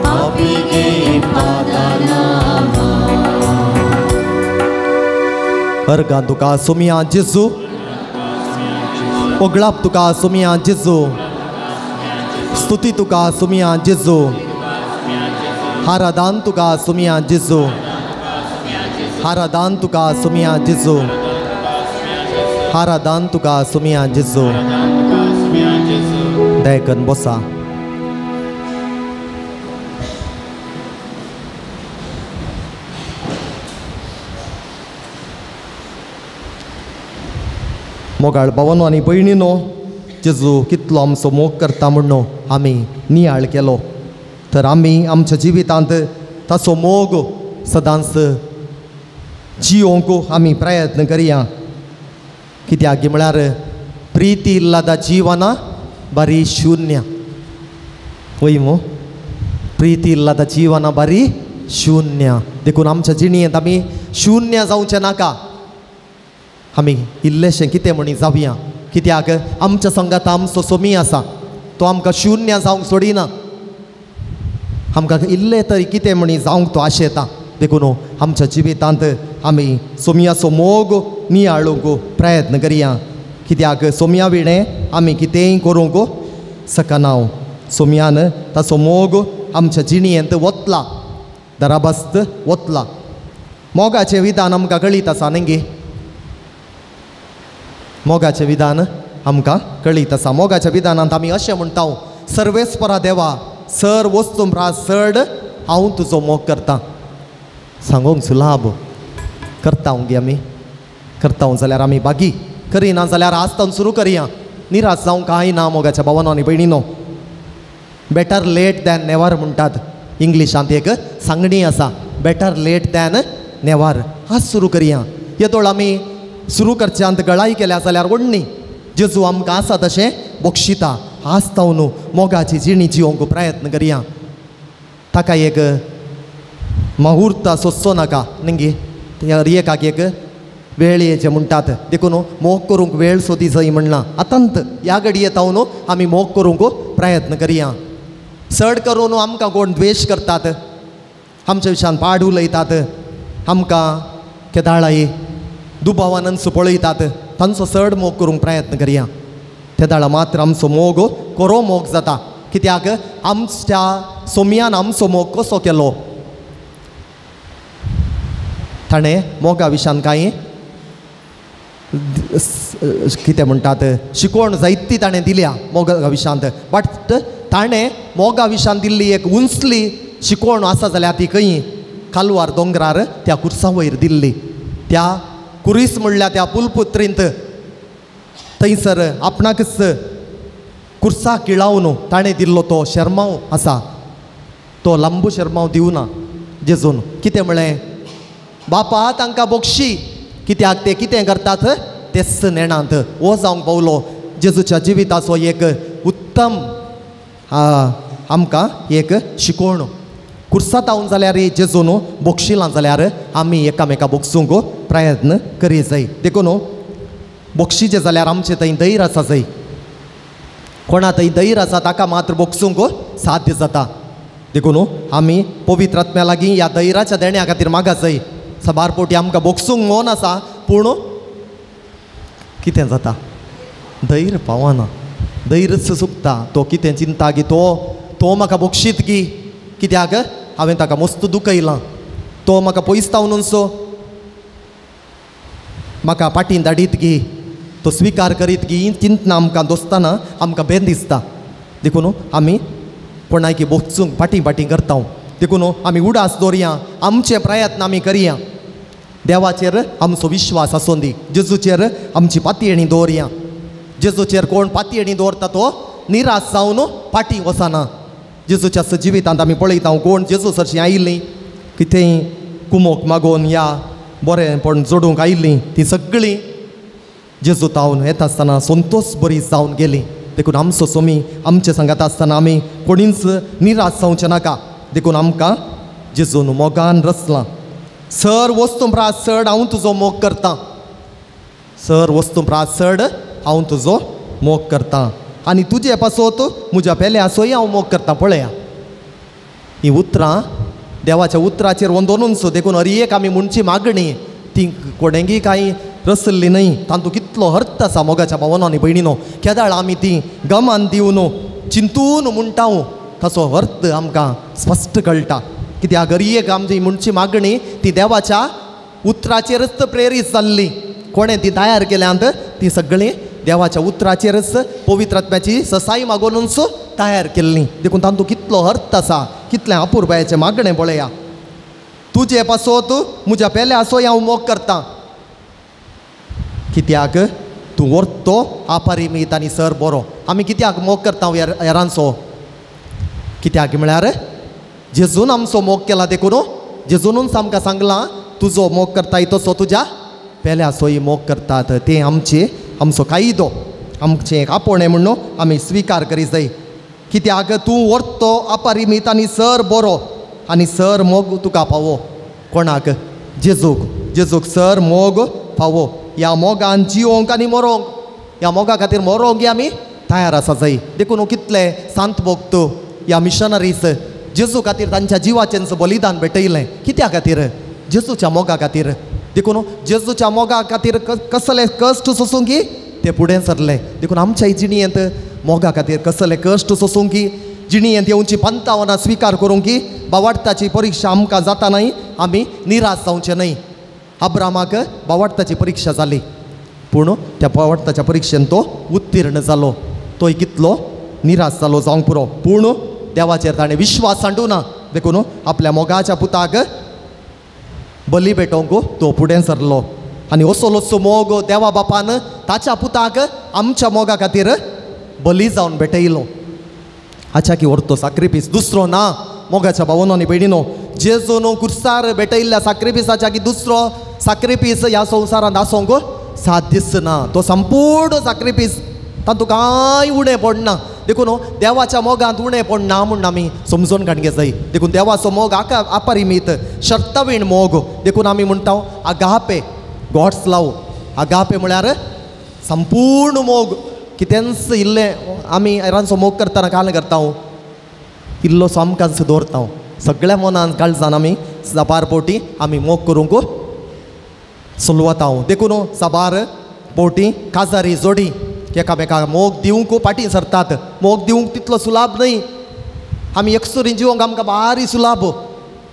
ಪಾಪಿಗೆ ಹಿಂಪಾದ ನಾಮ. अर्गां तुका सोमिया जेजू, ओगळाप तुका सोमिया जेजू, स्तुती तुका सोमिया जेजू, हारादान तुका सोमिया जेजू, हारादान तुका सोमिया जेजू, हारादान तुका सोमिया जेजू. दयकन बसा. मोगाळ भावानो आनी भयणीनो, जेजू कितलो आमचो मोग करता म्हणून आमी नियाळ केलो तर आमी आमच्या जिवितांत ताचो मोग सदांच जियोंक आमी प्रयत्न करया. कित्याक म्हळ्यार प्रीती इल्लादा जीवना बारी शून्य, वय मू, प्रीती इल्लादा जीवना बारी शून्य. देखून आमच्या जिणेंत आमी शून्य जावचें नाका, आमी इल्लेशें कितें म्हणी जावया. कित्याक आमच्या संगात आमचो सोमी आसा, तो आमकां शून्य जावंक सोडिना, आमकां इल्लें तरी कितें म्हणी जावंक तो आशेता. देखून आमच्या जिवितांत आमी सोमयाचो मोग नियाळूंक प्रयत्न करया. कित्याक सोमया विणें आमी कितेंय करूंक शकना. सोमयान ताचो मोग आमच्या जिणेंत वतला, दराबस्त वतला. मोगाचें विधान आमकां कळीत आसा न्ही गे? मोगाचें विधान आमकां कळीत आसा. मोगाच्या विधानांत आमी अशें म्हणटा, सर्वेस्परा देवा सर वस्तू प्रा चड हांव तुजो मोग करता. सांगूंक सुलाभ करता गे आमी, करता जाल्यार आमी बागी, करिना जाल्यार आज तावन सुरू करया. निराश जावंक कांय ना मोगाच्या भावानो आनी भयणीनो. बेटर लेट दॅन नेवर म्हणटात इंग्लिशांत एक सांगणी आसा, बेटर लेट दॅन नेवर. आज सुरू करया. येदोळ आमी सुरू करच्यांत गळाई केल्या जाल्यार ओडणी जेजू आमकां आसा तशें बक्षिता. आज तावन मोगाची जिणी जिवंक प्रयत्न करया. ताका एक मुहूर्त सोदचो नाका न्ही, एकाक एक वेळ येचे म्हणटात. देखून मोग करूंक वेळ सोदी जाय म्हणना. आतांत ह्या घडये तावन आमी मोग करूंक प्रयत्न करया. चड करून आमकां कोण द्वेश करतात, आमच्या विशयान पाड उलयतात, आमकां केदाळाय दुबावानच पळयतात, तांचो चड मोग करूंक प्रयत्न करया. तेदाळा मात्र आमचो मोग कोरो मोग जाता. कित्याक आमच्या सोमयान आमचो मोग कसो केलो, ताणें मोगा विशयान कांय कितें म्हणटात शिकवण जायती ताणें दिल्या मोगा विशयांत, बट ताणें मोगा विशयान दिल्ली एक उंचली शिकवण आसा जाल्यार ती खंय कालवार दोंगरार त्या कुर्सा वयर दिल्ली. त्या कुरीस म्हणल्यार त्या पुलपुत्रींत थंयसर आपणाकच कुर्सा किळावन ताणें दिल्लो तो शेरमांव आसा, तो लांबू शेरमांव दिवना जेजून. कितें म्हळें, बापा तांकां बोगशी कित्याक ते कितें करतात तेच नेणांत. हो जावंक पावलो जेजूच्या जिविताचो एक उत्तम आमकां एक शिकवण. कुर्सातावन जाल्यार जेजून बोगशिलां जाल्यार आमी एकामेका बोगसूंक प्रयत्न करी जाय. देखून बोगशीचें जाल्यार आमचें थंय धैर्य आसा जाय. कोणा थंय धैर्य आसा ताका मात्र बोगसूंक साध्य जाता. देखून आमी पवित्र आत्म्या लागीं ह्या धैर्याच्या देण्या खातीर मागा जाय. साबार पोटी आमकां बोगसूंक मन आसा पूण कितें जाता धैर्य पावना, धैर्यच सुकता. तो कितें चिंता की तो तो म्हाका बोगशीत की कित्याक हांवें ताका मस्त दुखयलां, तो म्हाका पयस तावनूनसो म्हाका पाटीन धाडीत की तो स्विकार करीत की चिंतना आमकां दोस्ताना आमकां बेन दिसता. देखून आमी कोणायकी बोगसूंक फाटीं फाटीं करता. देखून आमी उडास दवरया, आमचे प्रयत्न आमी करया, देवाचेर आमचो विश्वास आसूं दी, जेजूचेर आमची पातयेणी दवरया. जेजूचेर कोण पातयेणी दवरता तो निराश जावन फाटीं वचना. जेजूच्या जिवितांत आमी पळयता कोण जेजू सरशीं आयिल्लीं कितेंय कुमोक मागोवन या बरेंपण जोडूंक आयिल्लीं तीं सगळीं जेजू तावन येता आसतना संतोष बरी जावन गेली. देखून आमचो सोमी आमचे सांगात आसतना आमी कोणीच निराश जावचें नाका. देखून आमकां जेजून मोगान रचलां. सर वस्तू प्रास चड हांव तुजो मोग करतां, सर वस्तू प्रास चड हांव तुजो मोग करतां आनी तुजे पासत म्हज्या पेल्यासोय हांव मोग करतां. पळया हीं उतरां देवाच्या उतराचेर वंदोनूच. देखून हर एक आमी म्हणची मागणी ती कोणेंगी कांय रसल्ली न्हय, तातूंत कितलो अर्थ आसा मोगाच्या भावनो आनी भयणीनो. केदाळ आमी ती गमान दिवन चिंतून म्हणटा ताचो अर्थ आमकां स्पश्ट कळटा. कित्याक हर एक आमची म्हणची मागणी ती देवाच्या उतराचेरच प्रेरीत जाल्ली. कोणें ती तयार केल्यांत ती सगळीं देवाच्या उतराचेरच पवित्र आत्म्याची ससाई मागोवनूच तयार केल्ली. देखून तातूंत कितलो अर्थ आसा, कितलें अपुरबायेचें मागणें पळया. तुजे पासत म्हज्या पेल्यासोय हांव मोग करतां कित्याक तूं व्हरतो अपरिमीत आनी सर बरो. आमी कित्याक मोग करता हेरांचो? कित्याक म्हळ्यार जेजून आमचो मोग केला. देखून जेजूनच आमकां सांगलां तुजो मोग करता तसो तुज्या पेल्यासोय मोग करतात. तें आमचे आमचो कायदो, आमचें एक आपोवणें म्हणून आमी स्विकार करी जाय. कित्याक तूं व्हरतो अपरिमीत आनी सर बरो आनी सर मोग तुका पावो. कोणाक? जेजूक. जेजूक सर मोग पावो. ह्या मोगान जिवोंक आनी मरोंक, ह्या मोगा खातीर मरोंक आमी तयार आसा जाय. देखून कितले सांत भोगत ह्या मिशनरीज जेजू खातीर तांच्या जिवाचेंच बलिदान भेटयलें. कित्या खातीर? जेजूच्या मोगा खातीर. देखून जेजूच्या मोगा खातीर कसले कश्ट सोसूंक ते फुडें सरले. देखून आमच्या जिणेंत मोगा खातीर कसले कश्ट सोसूंक, जिणेंत येवची पंतावनां स्विकार करूंक, बावाडताची परिक्षा आमकां जाता न्हय, आमी निराश जावचें न्हय. अब्रामाक बावाडताची परिक्षा जाली पूण त्या बावाडताच्या परिक्षेन तो उत्तीर्ण जालो. तोय कितलो निराश जालो जावंक पुरो, पूण देवाचेर ताणें विश्वास सांडू ना. देखून आपल्या मोगाच्या पुताक बली भेटोवंक तो फुडें सरलो आनी असलोसो मोग देवा बापान ताच्या पुताक आमच्या मोगा खातीर बली जावन भेटयलो. हाच्या की व्हरतो साक्रिफीस दुसरो ना. मोगाच्या भावनो आनी भयणीनो, जेजून कुर्सार भेटयल्ल्या साक्रिफिसाच्या की दुसरो साक्रिफीस ह्या संवसारांत आसूंक साध्यच ना. तो संपूर्ण साक्रिफीस, तातूंत कांय उणें पडना. देखून देवाच्या मोगांत उणें पडना म्हूण आमी समजून काडूंक जाय. देखून देवाचो मोग आका अपरिमीत शर्तवीण मोग. देखून आमी म्हणटा आगापे, गॉड्स लव. आगापे म्हळ्यार संपूर्ण मोग. कितेंच इल्लें आमी हेरांचो मोग करतना काल करता, इल्लोसो आमकांच दवरता. सगळ्या मनान काळजान आमी साबार पोटी आमी मोग करूंक सुलवता. देखून साबार पोटी काजारी जोडी एकामेकाक मोग दिवंक फाटीं सरतात. मोग दिवंक तितलो सुलाभ न्हय. आमी एकसुरी जिवोंक आमकां भारी सुलाभ,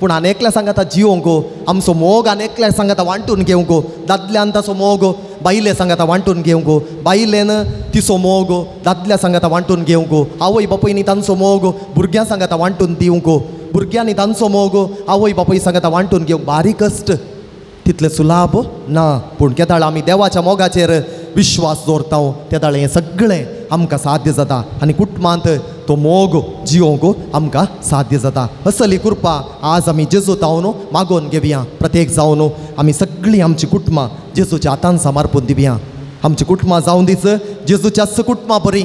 पूण आनी एकल्या सांगाता जिवोंक आमचो मोग आनी एकल्या सांगाता वांटून घेवंक. दादल्यान ताचो मोग बायले सांगाता वांटून घेवंक, बायलेन तिचो मोग दादल्या सांगाता वांटून घेवंक, आवय बापायनी तांचो मोग भुरग्यां सांगाता वांटून दिवंक, भुरग्यांनी तांचो मोग आवय बापाय सांगाता वांटून घेवंक भारी कश्ट. तितलें सुलाभ ना. पूण केदाळ आमी देवाच्या मोगाचेर विश्वास दवरता तेदाळ हें सगळें आमकां साध्य जाता आनी कुटुंबांत तो मोग जियोंक आमकां साध्य जाता. असली कृपा आज आमी जेजू तावन मागोवन घेवया. प्रत्येक जावन आमी सगळीं आमची कुटुंबां जेजूच्या हातान समर्पून दिवया. आमची कुटुंबां जावन दीस जेजूच्याच कुटुंबां बरी,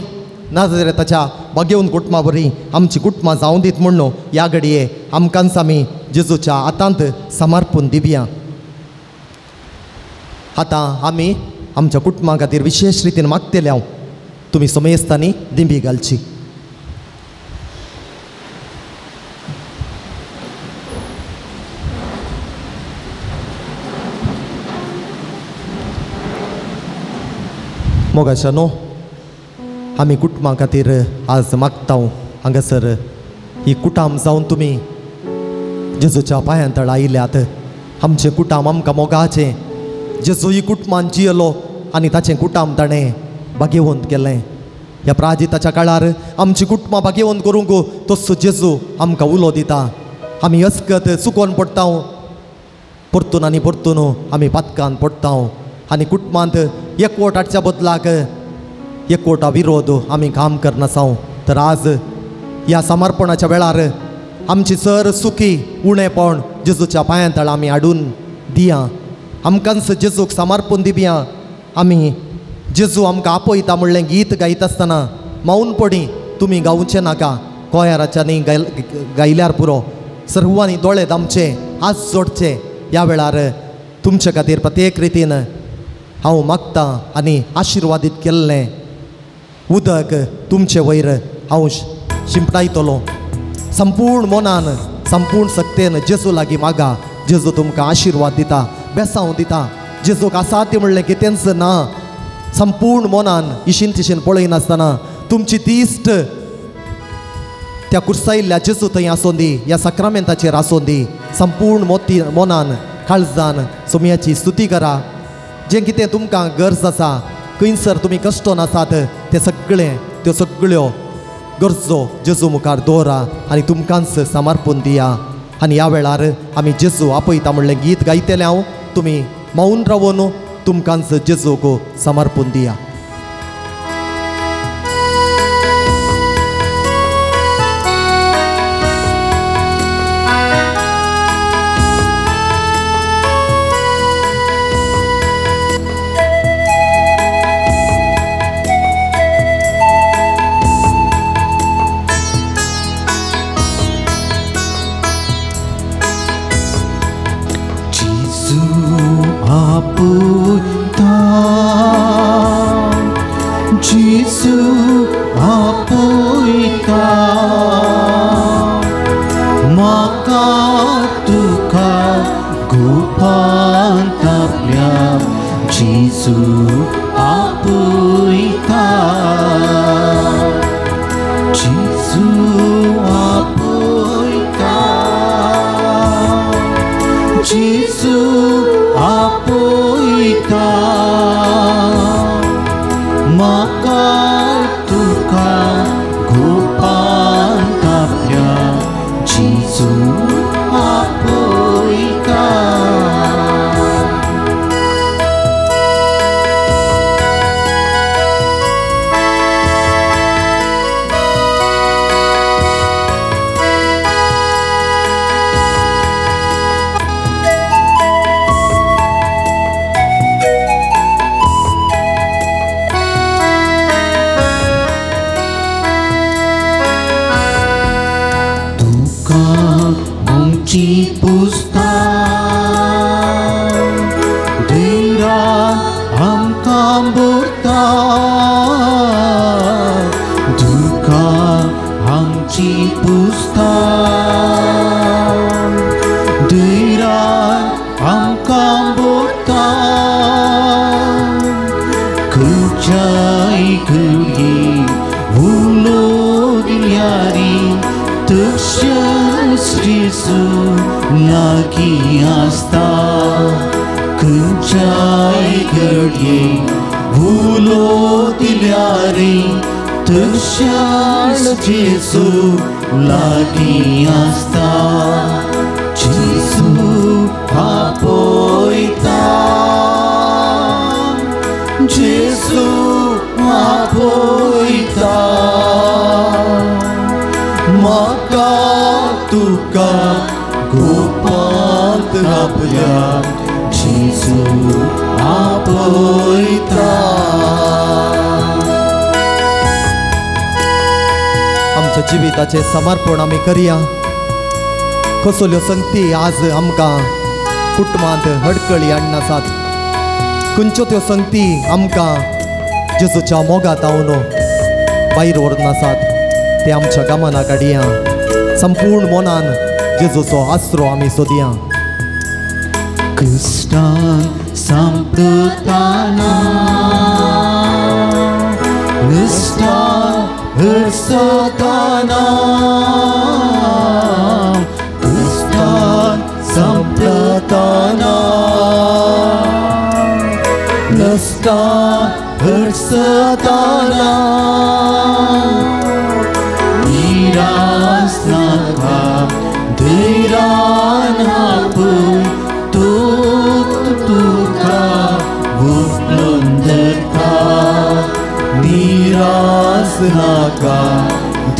नाजारेताच्या बागेवन कुटुंबां बरी आमची कुटुंबां जावन दीत म्हणून ह्या घडये आमकांच आमी जेजूच्या हातांत समर्पून दिवया. आतां आमी आमच्या कुटुंबां खातीर विशेश रितीन मागतले. हांव तुमी समेस्तांनी दिंबी घालची. मोगाच्या न्हू आमी कुटुंबां खातीर आज मागता. हांगासर ही कुटाम जावन तुमी जेजूच्या पांयां तळ आयल्यात. आमचें कुटाम आमकां मोगाचें. जेजू ही कुटुंबान जियेलो आनी ताचें कुटाम ताणें भाग्यवंत केलें. ह्या प्राजिताच्या काळार आमची कुटुंबां भाग्यवंत करूंक तसो जेजू आमकां उलो दिता. आमी अस्कत चुकोन पडटा, परतून आनी परतून आमी पातकान पडटा आनी कुटुंबांत एकवट हाडच्या बदलाक एकवटा विरोध आमी काम करनासांव. तर आज ह्या समर्पणाच्या वेळार आमची सर सुखी उणेपण जेजूच्या पांयां तळा आमी हाडून दिया. आमकांच जेजूक समर्पून दिवया. आमी जेजू आमकां आपयता म्हणलें गीत गायता आसतना मौनपणी तुमी गावचें नाका. कोयाराच्यांनी गायल्यार पुरो. सर्वांनी दोळे दामचे, हात जोडचे. ह्या वेळार तुमचे खातीर प्रत्येक रितीन हांव मागतां आनी आशिर्वादीत केल्लें उदक तुमचे वयर हांव शिंपडायतलो. संपूर्ण मनान संपूर्ण सक्तेन जेजू लागीं मागा. जेजू तुमकां आशिर्वाद दिता, बेसांव दिता. जेजूक आसा ती म्हणलें कितेंच ना. संपूर्ण मनान इशीन तिशीन पळयनासतना तुमची दिश्ट त्या कुर्सायिल्ल्या जेजू थंय आसूं दी, ह्या साक्रामेंताचेर आसूं दी. संपूर्ण मोती मनान काळजान सोमयाची स्तुती करा. जें कितें तुमकां गरज आसा, खंयसर तुमी कश्टोन आसात तें सगळें त्यो सगळ्यो गरजो जेजू मुखार दवरा आनी तुमकांच समर्पून दिया. आनी ह्या वेळार आमी जेजू आपयता म्हणलें गीत गायतलें हांव. तुमी मौन रावून तुमकांच जेजूक समर्पून दिया. Gesù apoita. तुका गोपांत आपल्या जेजू आपयता. आमच्या जिविताचें समर्पण आमी करया. कसल्यो संगती आज आमकां कुटुंबांत अडकळी हाडनासात, खंयच्यो त्यो संगती आमकां जेजूच्या मोगांत हांव भायर व्हरनासात ते आमच्या गमना काडया. संपूर्ण मनान जेजूचो आसरो आमी सोदया. क्रिस्तान सांपडताना क्रिस्तान हर्सताना क्रिस्तान सांपडताना क्रिस्तान हर्सताना निरास नाका धैर्यान आपूय तूं तुका उखलून धरता. निरास नाका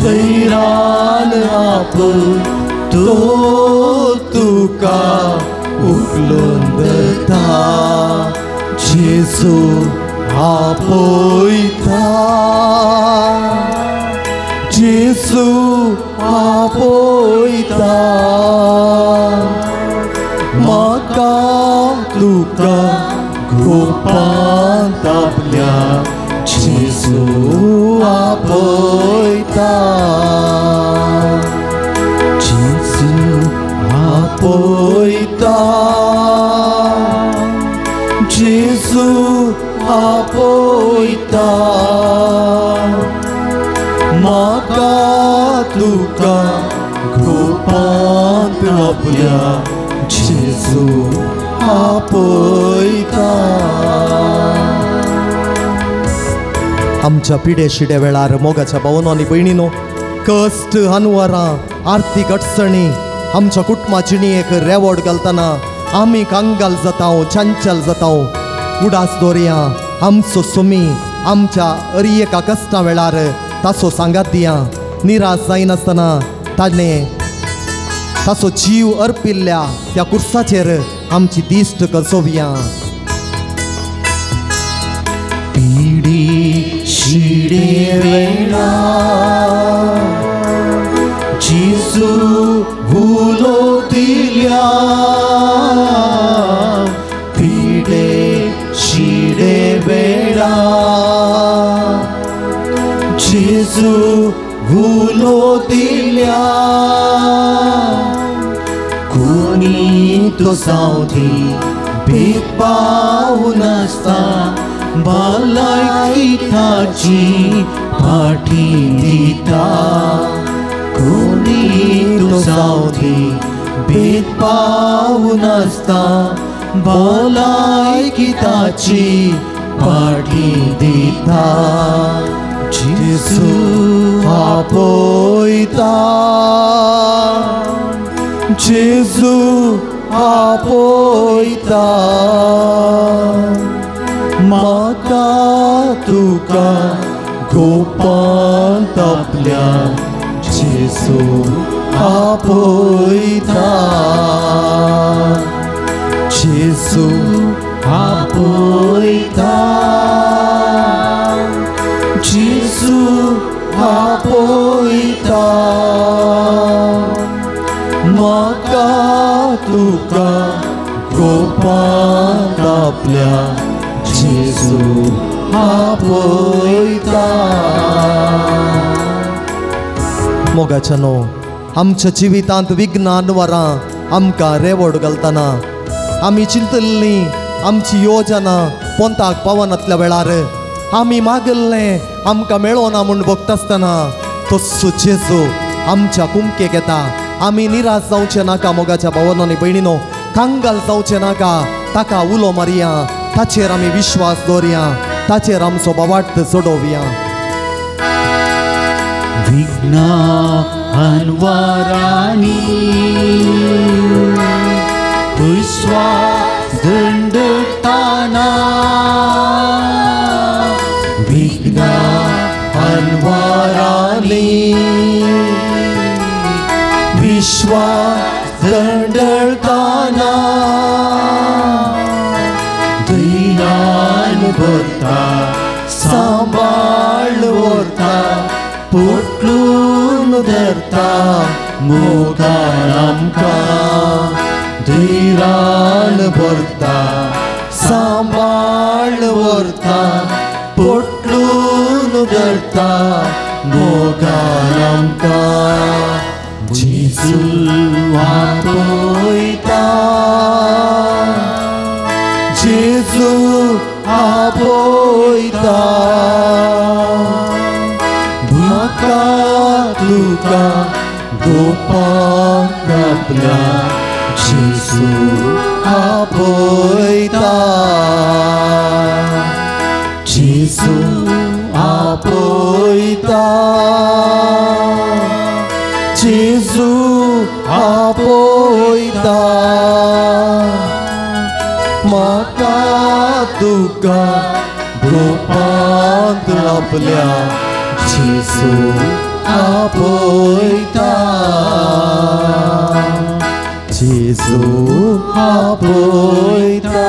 धैर्यान आपूय तूं तुका उखलून धरता. जेजू आपयता जेजू आपयता म्हाका तुका गोपांत आपल्या जेजू आपयता. जेजू आपयता जेजू आपयता म्हाका तुका गोपांत आपल्या जेजू आपयता. आमच्या पिडे शिडे वेळार मोगाच्या भावनो आनी भयणीनो कश्ट अनवरां आर्थीक अडचणी आमच्या कुटुंबा जिणेक रेवड घालतना आमी कंगाल जाता, चंचल जाता. उडास दवरया आमचो सुमी आमच्या अरी एका कश्टा वेळार ताचो सांगात दिया. निराश जायनासतना ताणें ताचो जीव अर्पिल्ल्या त्या कुर्साचेर आमची दिश्ट कसोवया. पिडी शिडे वेळा जेजू उलो दिल्या पिडे शिडे वेळा जेजू उलो दिल्या कोणी तो सावधी भेदभाव नासता भलायकी ताची फाटी दिता. कोणी तो सावधी भेदभाव नासता भलायकी ताची फाटी दिता. जेजू आपयता जेजू आपयता म्हाका तुका गोपांत आपल्या जेजू आपयता. जेजू आपयता जेजू आपयता म्हाका तुका गोपांत आपल्या जेजू आपयता. मोगाच्या न्हू आमच्या जिवितांत विघ्न अनवरां आमकां रेवड घालतना आमी चिंतल्लीं आमची योजना पोंताक पावनातल्या वेळार आमी मागल्लें आमकां मेळोना म्हूण भोगता आसतना तस्सो जेजू आमच्या कुमकेक येता. आमी निराश जावचें नाका मोगाच्या भावानो आनी भयणीनो, कांगाल जावचें नाका. ताका उलो मारया, ताचेर आमी विश्वास दवरया, ताचेर आमचो बावाट चडोवया. विघ्न अनवरांनी विश्वास दंडताना विघ्न अनवरांनी विश्वास श्वास दंडळताना धैर्यान भरता सांबाळ व्हरता पोटलून धरता मोगान आमकां धैर्यान भरता सांबाळ व्हरता पोटलून धरता मोगान आमकां जेजू आपयता जेजू आपयता म्हाका तुका गोपाक आपल्या जेजू आपयता जेजू आपयता जेजू आपयता म्हाका तुका गोपांत आपल्या जेजू आपयता जेजू आपयता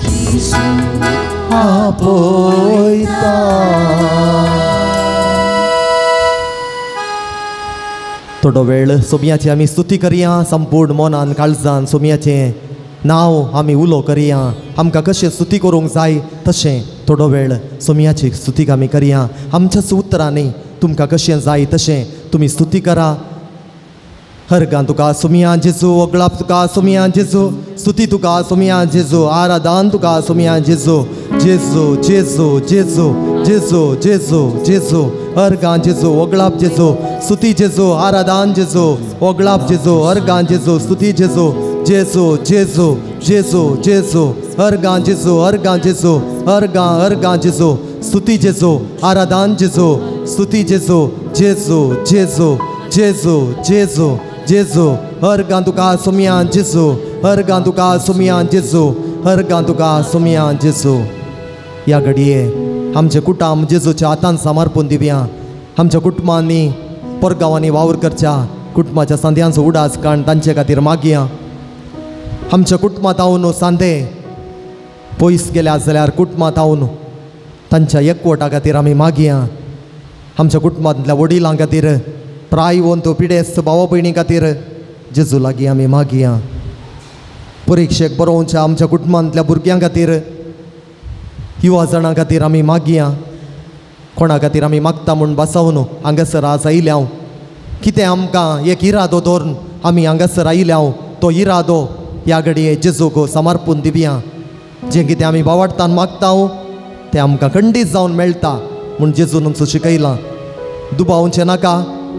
जेजू आपयता। थोडो वेळ सोम्याची आमी स्तुती करया संपूर्ण मनान काळजान सोम्याचें नांव आमी उलो करया। आमकां कशें स्तुती करूंक जाय तशें थोडो वेळ सोम्याची स्तुती आमी करया। आमच्याच उतरांनी तुमकां कशें जाय तशें तुमी स्तुती करा। हरगान तुका सोम्या जेजू ओगळाप तुका सोम्या जेजू स्तुती तुका सोम्या जेजू आराधन तुका सोम्या जेजू जेजू जेजू जेजू जेजू जेजू जेजू अर्गान जेजू ओगळाप जेजू स्तुती जेजू आराधन जेजू ओगळाप जेजू अर्गान जेजू स्तुती जेजू जेजू जेजू जेजू जेजू अर्गान जेजू अर्गान जेजू अर्गां अर्गां जेजू स्तुती जेजू आराधन जेजू स्तुती जेजू जेजू जेजू जेजू जेजू जेजू अर्गां तुका सोम्या जेजू अर्गां तुका सोम्या जेजू अर्गां तुका सोम्या जेजू। ह्या घडये आमचें कुटुंब जेजूच्या हातान समर्पून दिवया। आमच्या कुटुंबांनी परगांवांनी वावर करच्या कुटुंबाच्या सांद्यांचो उडास काण तांचे खातीर मागया। आमच्या कुटुंबांत हांव सांदे पयस गेल्या जाल्यार कुटुंबांत हांव तांच्या एकवटा खातीर आमी मागया। आमच्या कुटुंबांतल्या वडिलां खातीर प्रायवंत पिडेस्त भावा भयणी खातीर जेजू लागीं आमी मागया। परिक्षेक बरोवच्या आमच्या कुटुंबांतल्या भुरग्यां खातीर युवा जाणां खातीर आमी मागया। कोणा खातीर आमी मागता म्हूण बसावन हांगासर आज आयल्या हांव कितें आमकां एक इरादो दवरून आमी हांगासर आयल्या हांव तो इरादो ह्या घडये जेजूक समर्पून दिवया। जें कितें आमी बावडतान मागता तें आमकां खंडीत जावन मेळटा म्हूण जेजून आमचो शिकयलां। दुबावचें नाका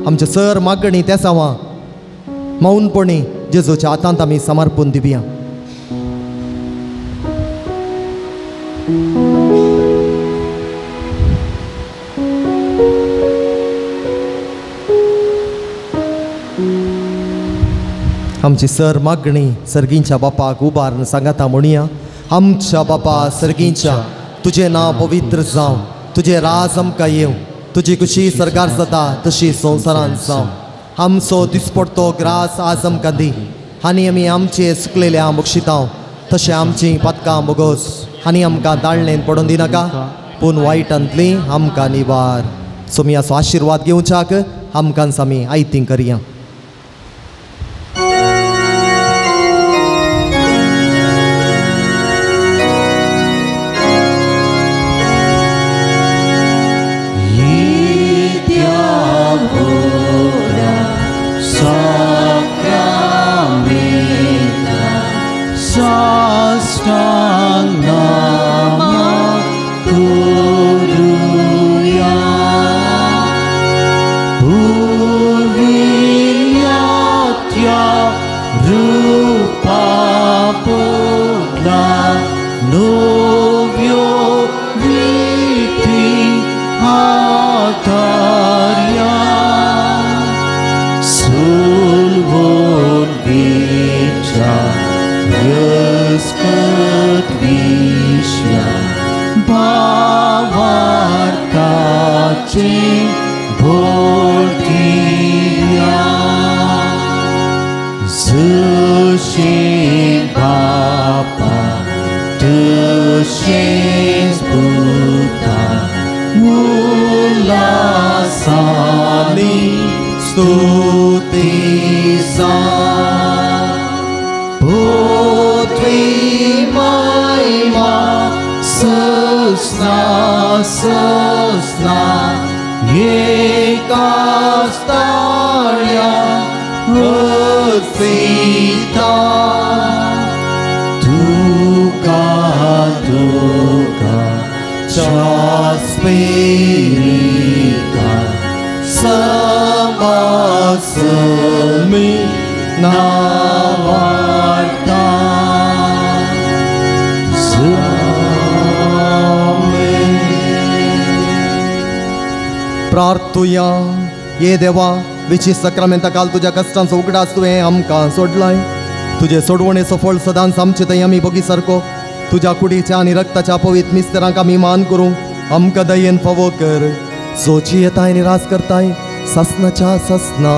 आमचें सर मागणी तें सावा मौनपणी जेजूच्या हातांत आमी समर्पून दिवया। आमची सर मागणी सर्गींच्या बापाक उबारून सांगाता म्हणया। आमच्या बापा सर्गींच्या तुजें नांव पवित्र जावं, तुजें राज आमकां येवं, तुजी खुशी सरकार जाता तशी संवसारांत जावं। आमचो दिसपडतो ग्रास आज आमकां दी आनी आमी आमचे सुकलेल्या बक्षितांव तशें आमचीं पातकां बोगोस आनी आमकां दाळणेन पडून दिनाका पूण वायटांतली आमकां निवार। सोमयाचो आशिर्वाद घेवच्याक आमकां आमी आयतीं करया। भावार्थाचे भोवती। तुझे बापा तुझेच पुता उल्हासानी स्तुती जा पृथ्वी महिमा ससना ससना एकाच ताळ्या वचयता तुका तुका च्या स्पिरिता समासमी नावार्ता. प्रार्थुया. ये देवा विची सक्रामेंता काल तुज्या कश्टांचो उगडास तुवें आमकां सोडलाय. तुजे सोडवणेचो फळ सदांच आमचे थंय आमी भोगी सारको तुज्या कुडीच्या आनी रक्ताच्या पवित्र मिस्तरांक आमी मान करूंक आमकां दयेन फावो कर. जोची येताय आनी राज करताय ससनाच्या ससना.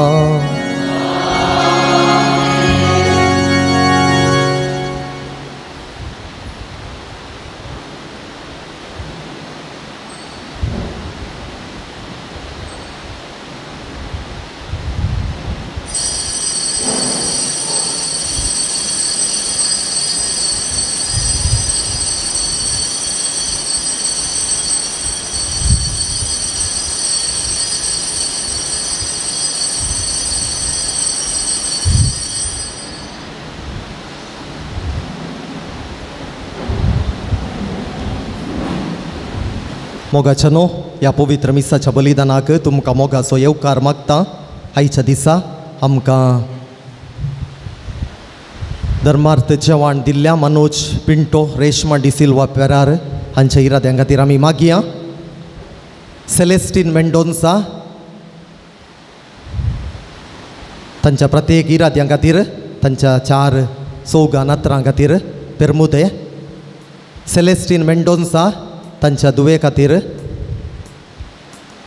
मोगाच्या न्हू ह्या पवित्र मिसाच्या बलिदानाक तुमकां मोगाचो येवकार मागता. आयच्या दिसा आमकां धर्मार्थ जेवण दिल्ल्या मनोज पिंटो रेशमा डिसिल्वा पेरार हांच्या इराद्यां खातीर आमी मागया. सेलेस्टीन मेंडोन्सा तांच्या प्रत्येक इराद्यां खातीर तांच्या चार चौगां नात्रां खातीर पेरमुदे. सेलेस्टीन मेंडोन्सा तांच्या दुवे खातीर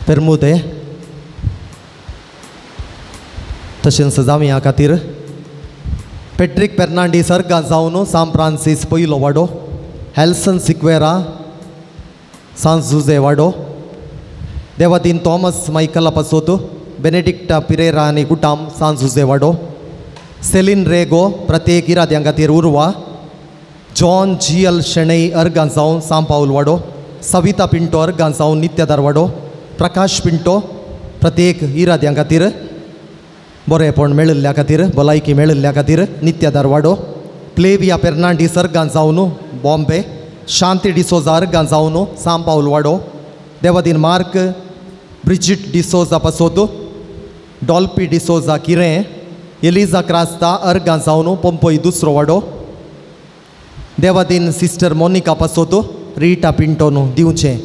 पेरमुदे. तशेंच जावया खातीर पेट्रीक फेर्नांडीस अर्गां जावन सांत फ्रांसीस पयलो वाडो, हेल्सन सिक्वेरा सांत जुजे वाडो, देवादीन थॉमस मायकला पासोत बेनेडिक्टा पिरेरा आनी कुटाम सांत जुजे वाडो, सेलीन रेगो प्रत्येक इराद्यां खातीर उर्वा, जॉन जी एल शेणै अर्गां जावन सांत पावल वाडो, सविता पिंटो अर्गां जावन नित्यदार वाडो, प्रकाश पिंटो प्रत्येक इराद्यां खातीर बरेंपण मेळिल्ल्या खातीर भलायकी मेळिल्ल्या खातीर नित्यदार वाडो, प्लेविया फेर्नांडीस अर्गां जावन बॉम्बे, शांती डिसोजा अर्गां जावन सांत पावल वाडो, देवादीन मार्क ब्रिजिट डिसोजा पासोत डॉल्पी डिसोजा किरें, एलिजा क्रास्ता अर्गां जावन पंपय दुसरो वाडो, देवादीन सिस्टर मोनिका पासोत रिटा पिंटोन दिवचें.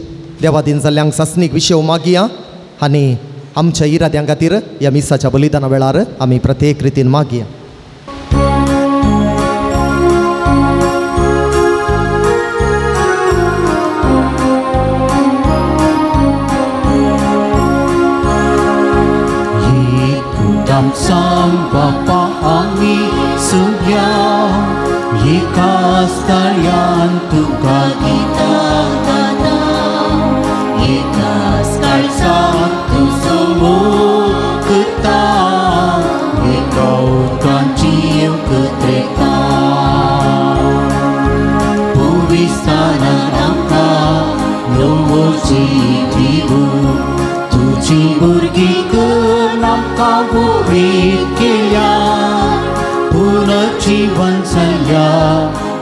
देवादीन जाल्ल्यांक सासणीक विशय मागया आनी आमच्या इराद्यां खातीर ह्या मिसाच्या बलिदाना वेळार आमी प्रत्येक रितीन मागया. बापा आमी सुया एकाच ताळ्यान तुका गितां गाता, एकाच काळजान तुजो मोग करता, एका उदकान जीव कत्रेता. पुविस्तानान आमकां नवो जीव दिवून तुजी भुरगीं करून आमकां वोवीत केल्या, पुनर्जीवन जाल्या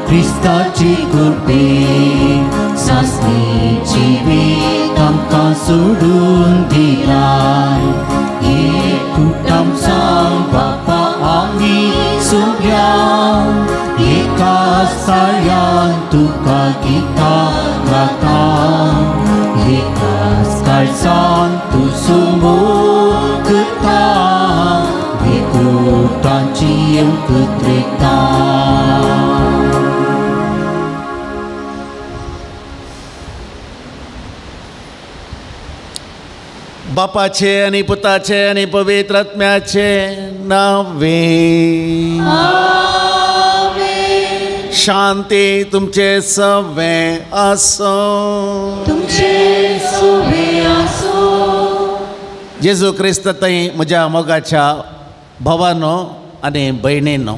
क्रिस्ताची कृपे सासणी जिवीत आमकां सोडून दिलाय. एक कुटुंब जावन बापा आमी सुया एकाच ताळ्यान तुका गितां गाता, एकाच काळजान तुजो मोग करता, एकुटान जीव कत्रेता. बापाचे आनी पुताचे आनी पवित्र आत्म्याचे नावे आमेन। शांती तुमचे सवे आसो, तुमचे सवे आसो। जेजू क्रिस्त थंय म्हज्या मोगाच्या भावानो आनी भयणीनो,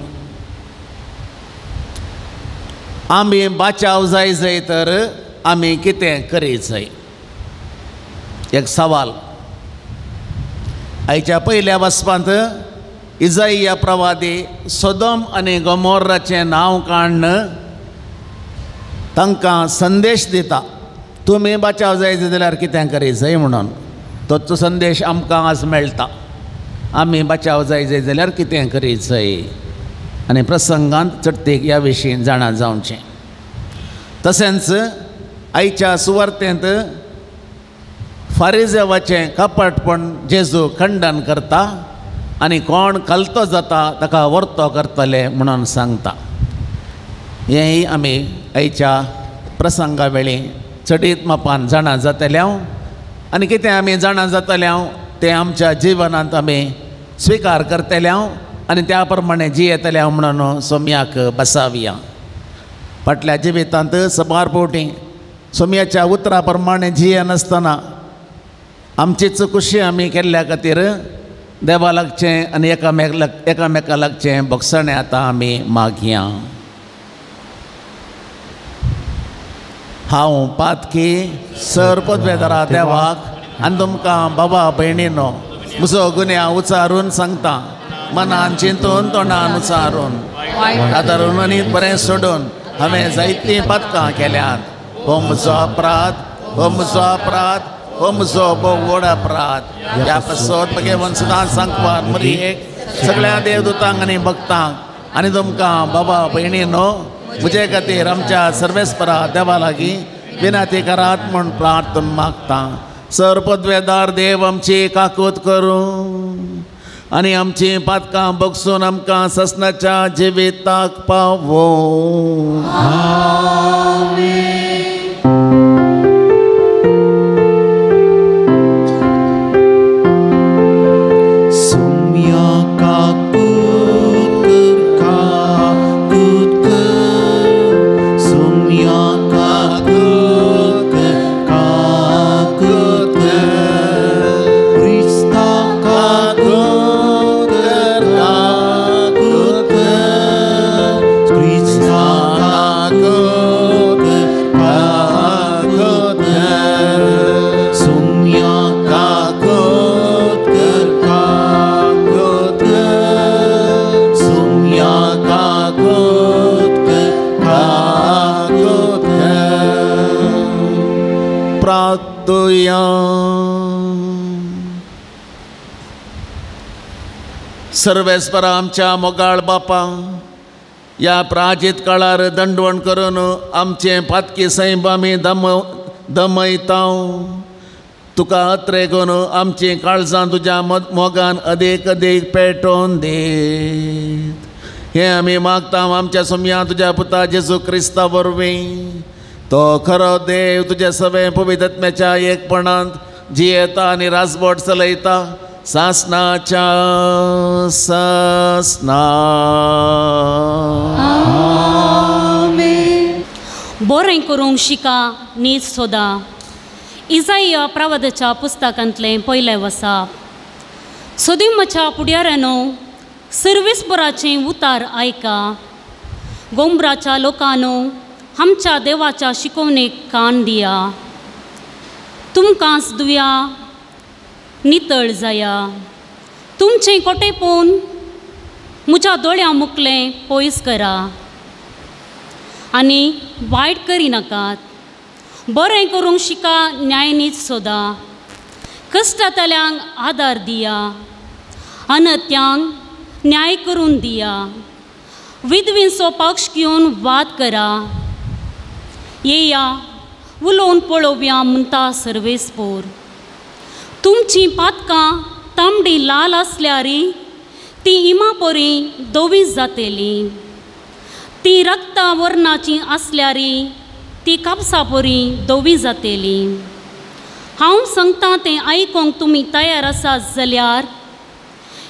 आमी बाचाव जाय जाय तर आमी कितें करीत जाय? एक सवाल। आयच्या पयल्या वचपांत इजाइया प्रवादी सोदोम आनी गोमोराचें नांव काडून तांकां संदेश दिता, तुमी बाचाव जाय जाल्यार कितें करीत जाय म्हणून। तोच संदेश आमकां आज मेळटा, आमी बाचाव जाय जाय जाल्यार कितें करीत जाय आनी प्रसंगांत चडतीक ह्या विशीं जाणा जावचें। तशेंच आयच्या सुवार्तेंत फारिजेवाचें कपटपण जेजू खंडन करता आनी कोण कलतो जाता ताका वर्तो करतले म्हणून सांगता। हेंय आमी आयच्या प्रसंगा वेळी चडीत मापान जाणा जातले आनी कितें आमी जाणा जातले तें आमच्या जिवनांत आमी स्विकार करतले आनी त्या प्रमाणे जियेतले म्हणून सोम्याक बसावया। फाटल्या जिवितांत सबार फावटी सोम्याच्या उतरा प्रमाणे जियेनासतना आमचीच खुशी आमी केल्ल्या खातीर देवा लागचें आनी एकामेका लागचें भोगसणें आतां आमी मागया। हांव पातकी सर पदवेदारा देवाक आनी तुमकां बाबा भयणीनो म्हजो गुन्यांव उचारून सांगता, मनान चिंतून तोंडान उचारून आदारून आनी बरें सोडून हांवें जायतीं पातकां केल्यांत। हो म्हजो अपराध, हो म्हजो अपराध, हो म्हजो भोव व्हड अपराध। ह्या पासत भगवान सदांच सांगपार मरियेक सगळ्या देवदूतांक आनी भक्तांक आनी तुमकां बाबा भयणीनो म्हजे खातीर आमच्या सर्वेस्परा देवा लागीं विनंती करात म्हूण प्रार्थना मागता। सर पदवेदार देव आमची काकूत करूं आनी आमची पातकां बगसून आमकां ससनाच्या जिविताक पावोवं। आमेन। सुम्या काकूत कर, काकूत कर, सुम्या काकूत कर, काकूत कर, क्रिस्ता काकूत कर, काकूत कर, क्रिस्ता काकूत कर, काकूत कर, सुम्या काकूत कर, काकूत कर, सुम्या काकूत कर, काकूत कर। प्रार्थुया। सर्वेस्परा आमच्या मोगाळ बापा, ह्या प्राजीत काळार दंडवण करून आमचें पातकी सैम आमी दमयता। तुका अत्रे करून आमचीं काळजां तुज्या मोगान अदीक अदीक पेटोवन दीत। हें आमी मागता आमच्या सोम्या तुज्या पुता जेजू क्रिस्ता वरवीं। तो खरो देव तुज्या सगळें पवित्र आत्म्याच्या एकपणांत जियेता आनी राजवट चलयता सासनाच्या सासना। आमेन। बरें करूंक शिका नीज सोदा। इजाइया प्रवादाच्या पुस्तकांतलें पयलें वसाप। सोदिमाच्या पुड्यारानो सर्वेस्पराचें उतार आयका। गोंबराच्या लोकांनो आमच्या देवाच्या शिकवणेक कान दिया। तुमकां दुया नितळ जाया। तुमचें कोटेपून म्हज्या दोळ्यां मुकलें पयस करा आनी वायट करिनाकात। बरें करूंक शिका न्यायनीत सोदा। कश्टांतल्यांक आदार दिया, अनत्यांक न्याय करून दिया। विधवींचो पक्ष घेवन वाद करा। येया उलोवन पळोवया म्हणटा सर्वेस्पोर। तुमचीं पातकां तांबडी लाल आसल्यारी ती इमा परी धवी जातली। ती रक्ता वर्णाची आसल्यारी ती कापसा परी धवी जातली। हांव सांगता तें आयकोंक तुमी तयार आसात जाल्यार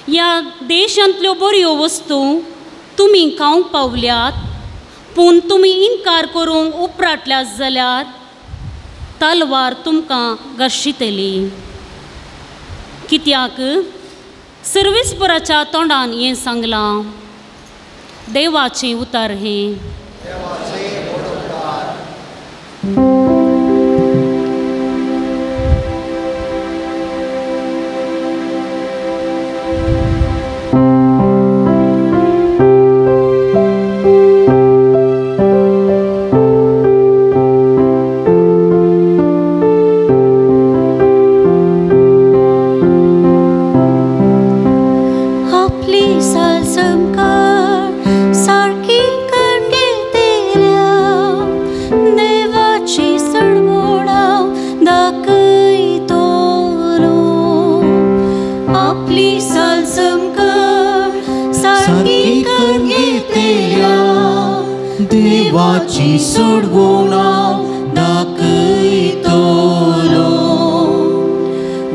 ह्या देशांतल्यो बऱ्यो वस्तू तुमी खावंक पावल्यात, पूण तुमी इनकार करूंक उपराटल्यात जाल्यार तलवार तुमकां घाशितली. कित्याक सर्वेस्पराच्या तोंडान हें सांगलां. देवाचें उतर हें. देवाची सोडवणा दाखयतलो.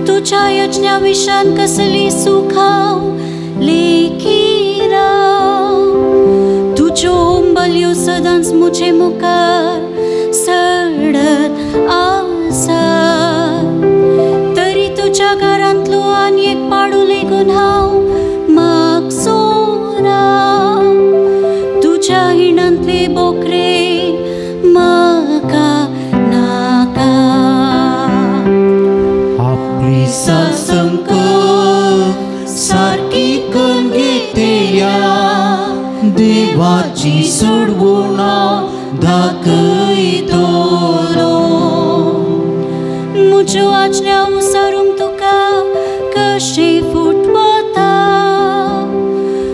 तुझ्या यज्ञा विशान कसली सुखाव लेखिरा, तुज्यो होंबल्यो सदांच मुझे मुखार सडत आसा. तरी तुज्या घरांतलो आनी एक पाडू लेगून हांव मागचो ना. तुज्या हिणांतले बोकरे म्हाका नाका. आपली सासंक सारकी करून घेतल्या देवाची सोडवणा दाखयतलो. म्हज्यो आज्ञा उसारूंक तुका कशें फुटवता,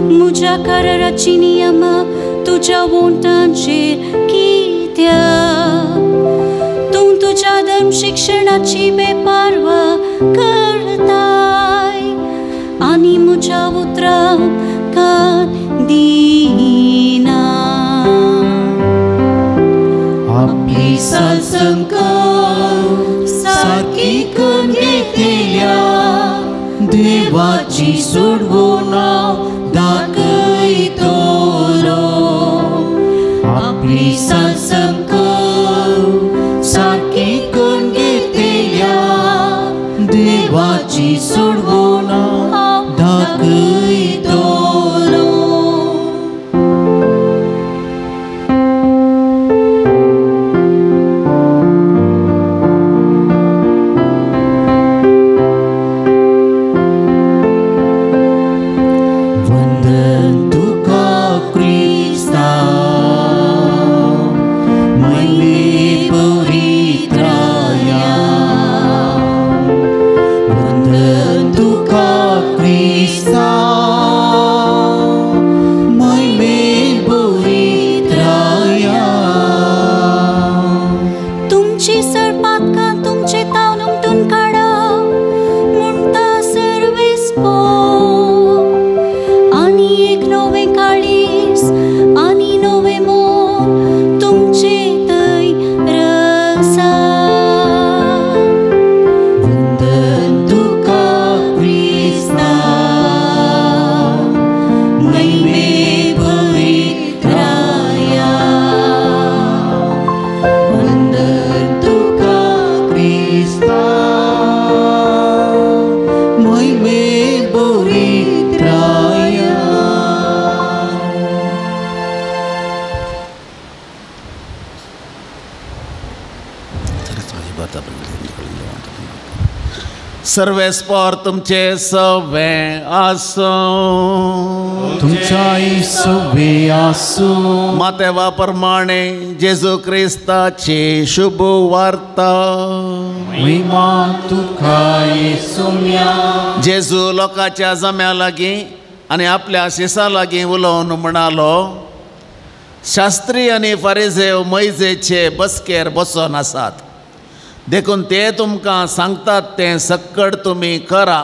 म्हज्या कराराची नियमां तुज्या वोंटांचेर कित्याक? तूं तुज्या धर्म शिक्षणाची बेपारवा करताय आनी म्हज्या उतरांक कान दिना. आपली सासंक सारकी करून घेतल्या देवाची सोडवणा दाखयतलो. आपली सासंक सारकी करून घेतल्या देवाची सोडवणा दाखयतलो. वंदन तुका क्रिस्ता मयले पवित्राया, वंदन तुका क्रिस्ता मयले पवित्राया. तुमची सरपातकां तुमचे तावन उमटून काडा म्हणटा सर्वेस्पोर, आनी एक नवें काळीज आनी नवें मन तुमचे थंय रसा. वंदन तुका क्रिस्ता मयले पवित्राया, वंदन तुका क्रिस्ता मयले पवित्राया. सर्वेस्पोर तुमचे सवे आसूं. तुमच्याय सवे आसूं. मातेवा प्रमाणे जेजू क्रिस्ताची शुभ वार्ता. महिमा तुका येसुम्या. जेजू लोकांच्या जम्या लागीं आनी आपल्या शिसा लागीं उलोवन म्हणालो, शास्त्री आनी फारिजेव मैजेचे बसकेर बसोन आसात, देखून ते तुमकां सांगतात तें सक्कड तुमी करा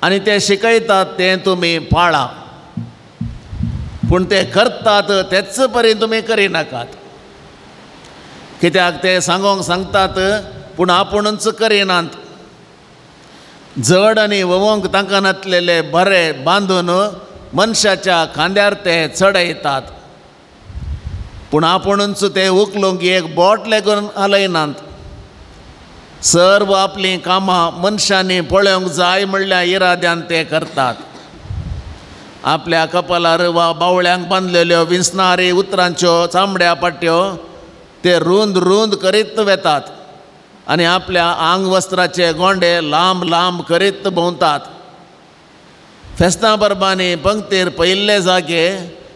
आनी ते शिकयतात तें तुमी पाळा, पूण ते करतात तेच परी तुमी करिनाकात. कित्याक ते सांगोंक सांगतात पूण आपुणूच करिनात. जड आनी वोवंक तांकां नातलेले बरे बांदून मनशाच्या खांद्यार ते चडयतात, पूण आपुणूच ते उखलूंक एक बोट लेगून हालयनात. सर्व आपलीं कामां मनशांनी पळोवंक जाय म्हणल्या इराद्यान ते करतात. आपल्या कपालार वा बावळ्यांक बांदलेल्यो विंचणारी उतरांच्यो चामड्या पाट्यो ते रूंद रूंद करीत वेतात आनी आपल्या आंगवस्त्राचे गोंडे लांब लांब करीत भोंवतात. फेस्तां परबांनी पंक्तीर पयिल्ले जागे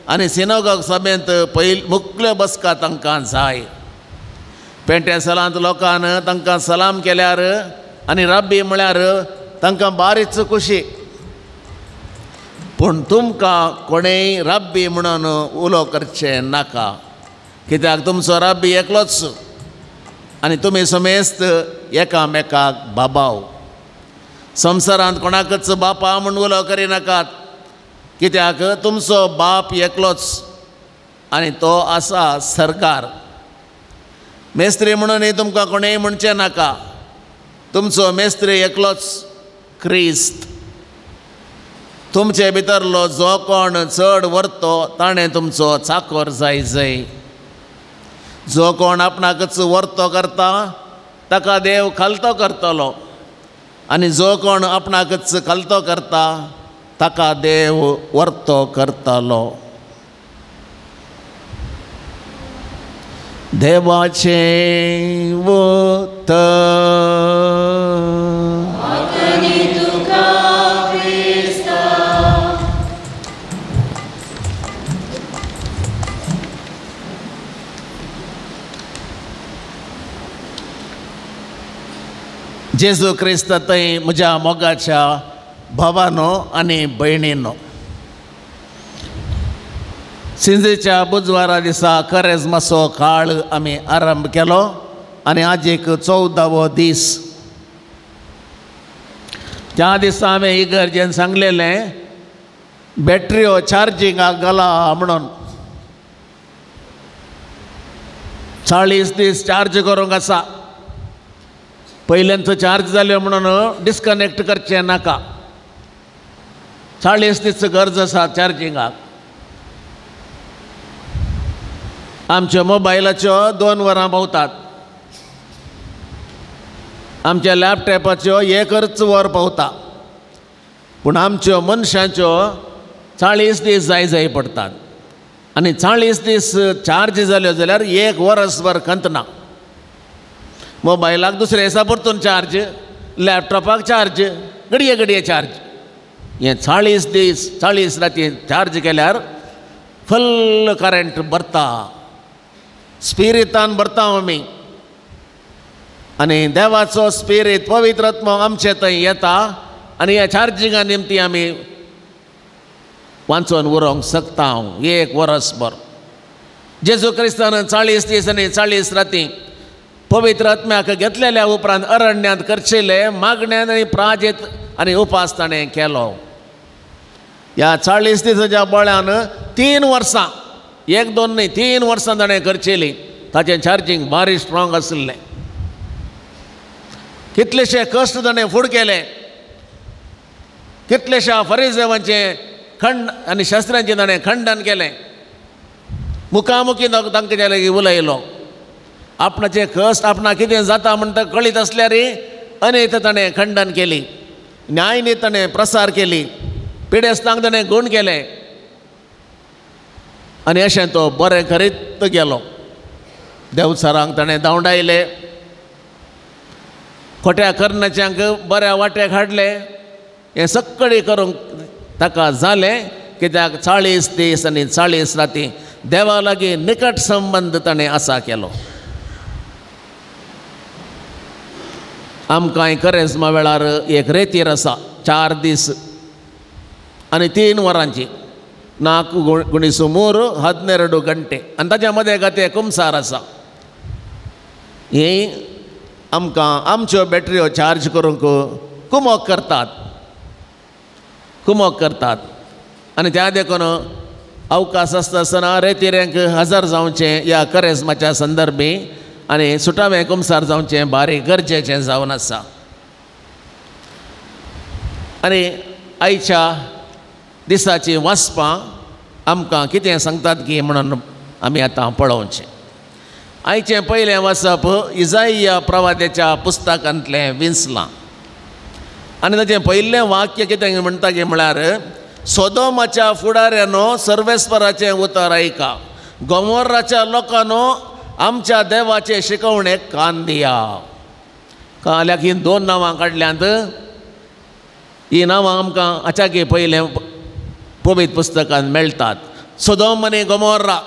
आनी सिनोगॉग सभेंत मुखल्यो बसका तांकां जाय. पेंट्या सलांत लोकान तांकां सलाम केल्यार आनी रब्बी म्हळ्यार तांकां बारीच खुशी. पूण तुमकां कोणेय रब्बी म्हणून उलो करचें नाका, कित्याक तुमचो रब्बी एकलोच आनी तुमी समेस्त एकामेकाक बाबाव. संवसारांत कोणाकच बापा म्हूण उलो करिनाकात, कित्याक तुमचो बाप एकलोच आनी तो आसा सरकार. मेस्त्री म्हणूनय तुमकां कोणेय म्हणचें नाका, तुमचो मेस्त्री एकलोच क्रिस्त. तुमचे भितरलो जो कोण चड व्हरतो ताणें तुमचो चाकोर जाय जाय. जो कोण आपणाकच व्हरतो करता ताका देव खालतो करतलो आनी जो कोण आपणाकच खालतो करता ताका देव व्हरतो करतलो. देवाचें उतर. जेजू क्रिस्त थंय म्हज्या मोगाच्या भावानो आनी भयणीनो, सिंजेच्या बुधवारा दिसा करेजमाचो काळ आमी आरंभ केलो आनी आज एक 14वो दीस. त्या दिसा हांवें इगर्जेन सांगलेलें बॅटऱ्यो चार्जिंगाक घाला म्हणून. 40 दीस चार्ज करूंक आसा. पयल्यांचो चार्ज जाल्यो म्हणून डिस्कनेक्ट करचें नाका. 40 दीस गरज आसा चार्जिंगाक. आमच्या मोबायलाच्यो 2 वरां पावतात, आमच्या लॅपटॉपाच्यो 1 वर पावता, पूण आमच्यो मनशांच्यो 40 दीस जाय जाय पडटात. आनी 40 दीस चार्ज जाल्यो जाल्यार 1 वरसभर खंतना. मोबायलाक दुसरे दिसा परतून चार्ज, लॅपटॉपाक चार्ज, घडये घडये चार्ज. हें 40 दीस 40 राती चार्ज केल्यार फुल्ल करंट भरता, स्पिरितान भरता आमी. आनी देवाचो स्पिरीत पवित्र आत्मो आमचे थंय येता आनी ह्या चार्जिंगा निमती आमी वाचून उरोंक शकता 1 वरसभर. जेजू क्रिस्तान 40 दीस आनी 40 राती पवित्र आत्म्याक घेतलेल्या उपरांत अरण्यांत करचेले मागण्यान आनी प्राजेत आनी उपास ताणें केलो. ह्या 40 दिसाच्या बळ्यान 3 वर्सां, 1-2 न्हय, 3 वर्सां ताणें करचेली. ताचें चार्जींग भारी स्ट्रॉंग आशिल्लें. कितलेशे कश्ट ताणें फूड केले, कितलेशा फरिजेवांचें खंड आनी शास्त्रांचें ताणें खंडन केलें. मुखामुखी तांकां लागीं उलयलो. आपणाचे कश्ट आपणाक कितें जाता म्हणटा कळीत आसल्यार अनेक ताणें खंडन केली, न्यायनीत ताणें प्रसार केली, पिडेस्तांक ताणें गूण केले आनी अशें तो बरें करीत गेलो. देवचारांक ताणें धांवडायले, खोट्या करण्याच्यांक बऱ्या वाट्याक हाडले. हें सगळें करूंक ताका जालें कित्याक 40 दीस आनी 40 राती देवा लागीं निकट संबंद ताणें आसा केलो. आमकां करेजमा वेळार एक रेतीर आसा 4 दीस आनी 3 वरांची, 4 गुणिसु 3 12 घंटे आनी ताच्या मदें खातीर कुमसार आसा. ही आमकां आमच्यो बॅटऱ्यो चार्ज करूंक कुमोक करतात, कुमोक करतात. आनी त्या देखून अवकाश आसता आसतना रेतिऱ्यांक हजर जावचें ह्या करेजमाच्या संदर्भी आनी सुटावें कुमसार जावचें बारीक गरजेचें जावन आसा. आनी आयच्या दिसाची वाचपां आमकां कितें सांगतात की म्हणून आमी आतां पळोवचें. आयचें पयलें वाचप इजाइया प्रवाद्याच्या पुस्तकांतलें विंचलां आनी ताचें पयलें वाक्य कितें म्हणटा की म्हळ्यार सोदोमाच्या फुडाऱ्यानो सर्वेस्पराचें उतर आयका, गोमोराच्या लोकांनो आमच्या देवाचे शिकवणेक कान दिया. काल्याक हीं दोन नांवां काडल्यांत. हीं नांवां आमकां आचाकी पयलें पवित्र पुस्तकांत मेळटात. सोदोम आनी गोमोरा.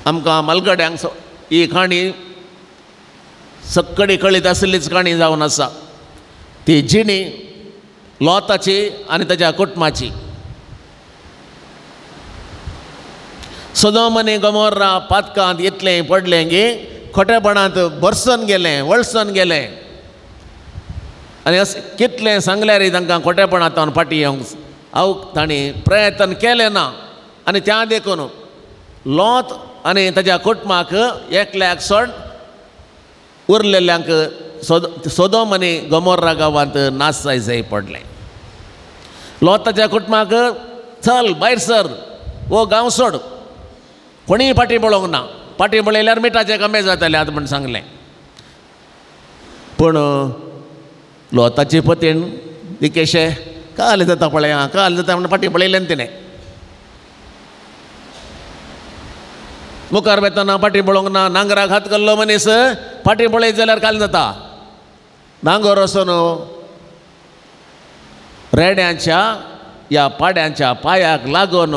आमकां मालगड्यांक ही काणी सक्कडी कळीत आशिल्लीच काणी जावन आसा. ती जिणी लोताची आनी ताच्या कुटुंबाची. सोदोम आनी गोमोरा पातकांत इतलें पडलें की खोटेपणांत भरसून गेलें, वळसून गेलें. आनी अशें कितलें सांगल्यार तांकां खोटेपणांत फाटीं येवंक हांव तांणी प्रयत्न केलें ना. आनी त्या देखून लोत आनी ताच्या कुटुंबाक एकल्याक सोड उरलेल्यांक सोदोम आनी गोमोरा गांवांत नाश जाय पडलें. लोताच्या कुटुंबाक चल भायर सर, हो गांव सोड, कोणीय फाटीं पळोवंक ना, फाटीं पळयल्यार मिठाचे कमे जातले आतां म्हण सांगलें. पूण लोताची पतीण ती केशे काल जाता पळया काल जाता म्हण फाटीं पळयलें तिणें. मुखार वेतना फाटीं पळोवंक ना, नांगराक हात घाल्लो मनीस फाटीं पळयत जाल्यार काल जाता. नांगर वचून रेड्यांच्या ह्या पाड्यांच्या पांयाक लागून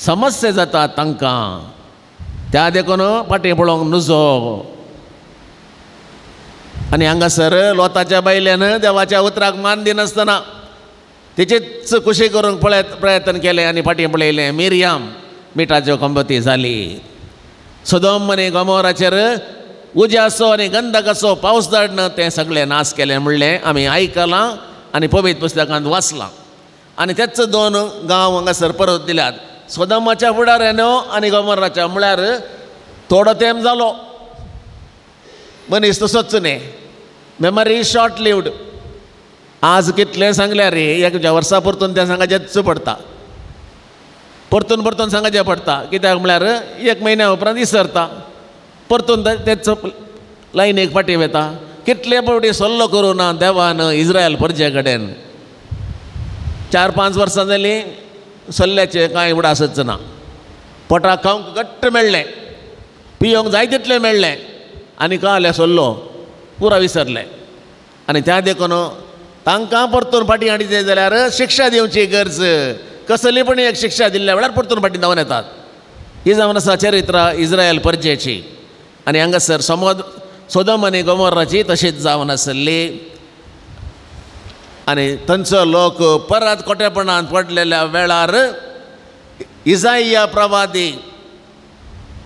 समस्या जाता तांकां, त्या देखून फाटीं पळोवंक नुजो. आनी हांगासर लोताच्या बायल्यान देवाच्या उतराक मान दिनासतना तिचेच खुशी करूंक प्रयत्न केलें आनी फाटीं पळयलें. मिरयाम मिठाच्यो कंबती जाली. सोदोम आनी गोमोराचेर उज्याचो आनी गंधकाचो पावस धाडन तें सगळें नाश केलें म्हणलें आमी आयकलां आनी पवित्र पुस्तकांत वाचलां. आनी तेच दोन गांव हांगासर परत दिल्यात, सोदोमाच्या फुडाऱ्यानो आनी गोमोराच्या. म्हळ्यार थोडो तेंप जालो मनीस तसोच न्ही, मेमरी शॉर्ट लिव्ड. आज कितलें सांगल्यार रे एक वर्सा परतून तें सांगाचेंच पडटा, परतून परतून सांगाचें पडटा. कित्याक म्हळ्यार एक म्हयन्या उपरांत विसरता, परतून तेच लायनीक फाटीं वता. कितले फावटी सल्लो करूं ना देवान इस्रायल परजे कडेन. 4-5 वर्सां जालीं सल्ल्याचें कांय उडासच ना. पोटाक खावंक घट्ट मेळ्ळें, पियोंक जाय तितलें मेळ्ळें आनी काल्या सल्लो पुरा विसरलें. आनी त्या देखून तांकां परतून फाटीं हाडिल्लें जाल्यार शिक्षा दिवची गरज. कसली पण एक शिक्षा दिल्ल्या वेळार परतून फाटीं धांवन येतात. ही जावन आसा चरित्र इस्रायल परजेची. आनी हांगासर सोदोम आनी गोमोराची तशीच जावन आसली. आनी थंयचो लोक परत खोटेपणांत पडलेल्या वेळार इजाइया प्रवादी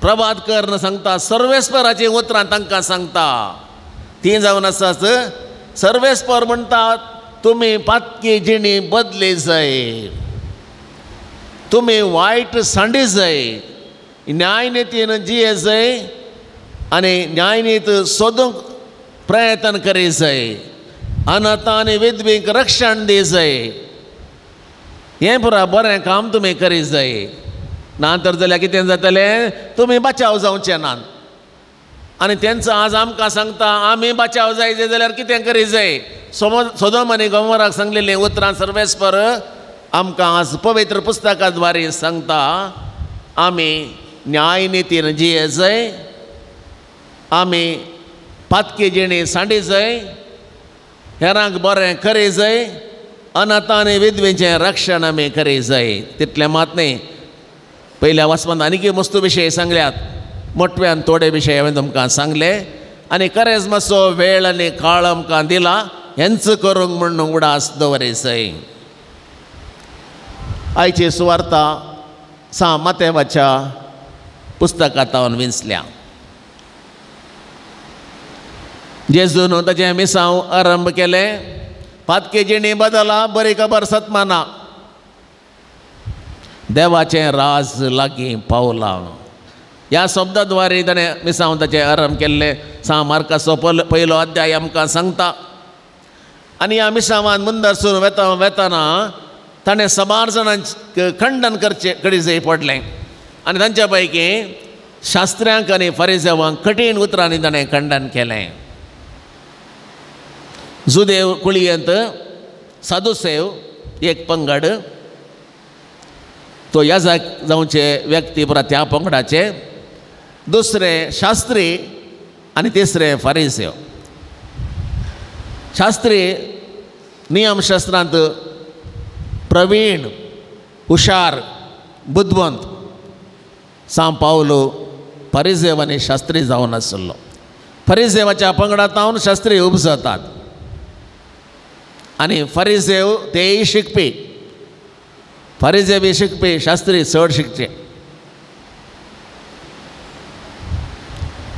प्रवाद करून सांगता, सर्वेस्पराचीं उतरां तांकां सांगता. तीं जावन आसात, सर्वेस्पर म्हणटा तुमी पातकी जिणी बदली जाय, तुमी वायट सांडी जाय, न्यायनितीन जिये जाय आनी न्यायनीत सोदूंक प्रयत्न करी जाय, अनाथ आनी विधवींक रक्षण दी जाय. हें पुरा बरें काम तुमी करी जाय, ना तर जाल्यार कितें जातलें, तुमी बचाव जावचे नात. आनी तेंचो आज आमकां सांगता आमी बचाव जाय जाल्यार कितें करी जाय. सोदोम आनी गोमोराक सांगलेलीं उतरां सर्वेस्पर आमकां आज पवित्र पुस्तका द्वारे सांगता, आमी न्यायनितीन जिये जाय, आमी पातकी जिणी सांडी जाय, हेरांक बरें करी जाय, अनाथ आनी विधवेंचें रक्षण आमी करी जाय. तितलें मात न्ही, पयल्या वाचपांत आनीकय मस्तू विशय सांगल्यात, मोटव्यान थोडे विशय हांवें तुमकां सांगले. आनी खरेंच मातसो वेळ आनी काळ आमकां दिला हेंच करूंक म्हूण उडास दवरी जाय. आयची सुवार्ता सा मातेवाच्या पुस्तकांत विंचल्या. जेजून ताचें मिसांव आरंभ केलें, पातकी जिणी बदला, बरी खबर सतमाना, देवाचें राज लागीं पावलां. ह्या शब्दाद्वारे ताणें मिसांव ताचें आरंभ केल्लें. सांत मार्काचो पयलो अध्याय आमकां सांगता. आनी ह्या मिसांवान मुंदरसून वेता वेताना ताणें साबार जाणांक खंडन करचें कडेन पडलें आनी तांच्या पैकी शास्त्र्यांक आनी फरिजेवांक कठीण उतरांनी ताणें खंडन केलें. जुदेव कुळयेंत सादुसेव एक पंगड, तो याजक जावचे व्यक्ती पुरा त्या पंगडाचे, दुसरे शास्त्री आनी तिसरे फारिसेव. शास्त्री नियमशास्त्रांत प्रवीण, हुशार, बुदवंत. सांत पावलो फारिसेव आनी शास्त्री जावन आसलो. फारिसेवाच्या पंगडांत शास्त्री उपजतात आनी फारिसेव तेय शिकपी. फारिसेव शिकपी, शास्त्री चड शिकचे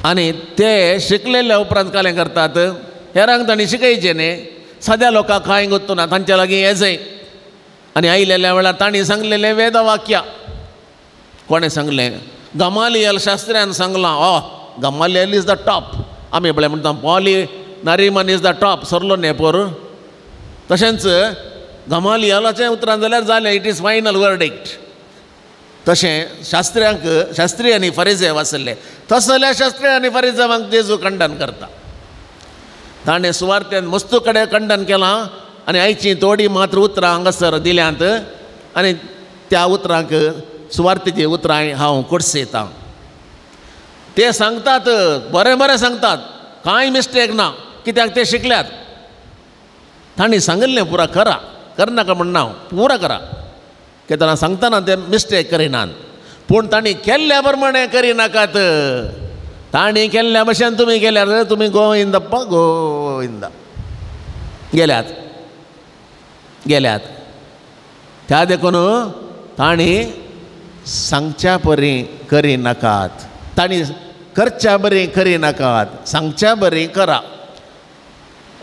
आनी ते शिकलेल्या उपरांत कालें करतात, हेरांक तांणी शिकयचें न्ही. साद्या लोकांक कांय गुत्तू ना, तांच्या लागीं येजय आनी आयिल्ल्या वेळार तांणी सांगलेलें वेदवाक्या. कोणें सांगलें? गमालियल शास्त्र्यान सांगलां. ओ गमालियल is the top. आमी पळय म्हणटा Fali Nariman is the top, सरलो न्ही पोर. तशेंच गमालियलाचें उतरान जाल्यार जालें, it is final verdict. तशें शास्त्र्यांक शास्त्री आनी फरिजेव आसले, तसल्या शास्त्री आनी फरिजेवांक जेजू खंडन करता. ताणें सुवार्तेन मस्तू कडेन खंडन केलां आनी आयचीं थोडीं मात्र उतरां हांगासर दिल्यांत आनी त्या उतरांक सुवार्तेचीं उतरां हांव कुडसेतां. ते सांगतात, बरें बरें सांगतात, कांय मिस्टेक ना, कित्याक ते शिकल्यात. तांणी सांगिल्लें पुरा करा, करनाका म्हणना हांव, पुरा करा. केन्ना सांगतना ते मिस्टेक करिनात, पूण तांणी केल्ल्या प्रमाणें करिनाकात. तांणी केल्ल्या भशेन तुमी केल्यार तुमी गोविंदप्पा गोविंदा गेल्यात गेल्यात. त्या देखून तांणी सांगच्या परी करिनाकात, तांणी करच्या बरी करिनाकात, सांगच्या बरी करा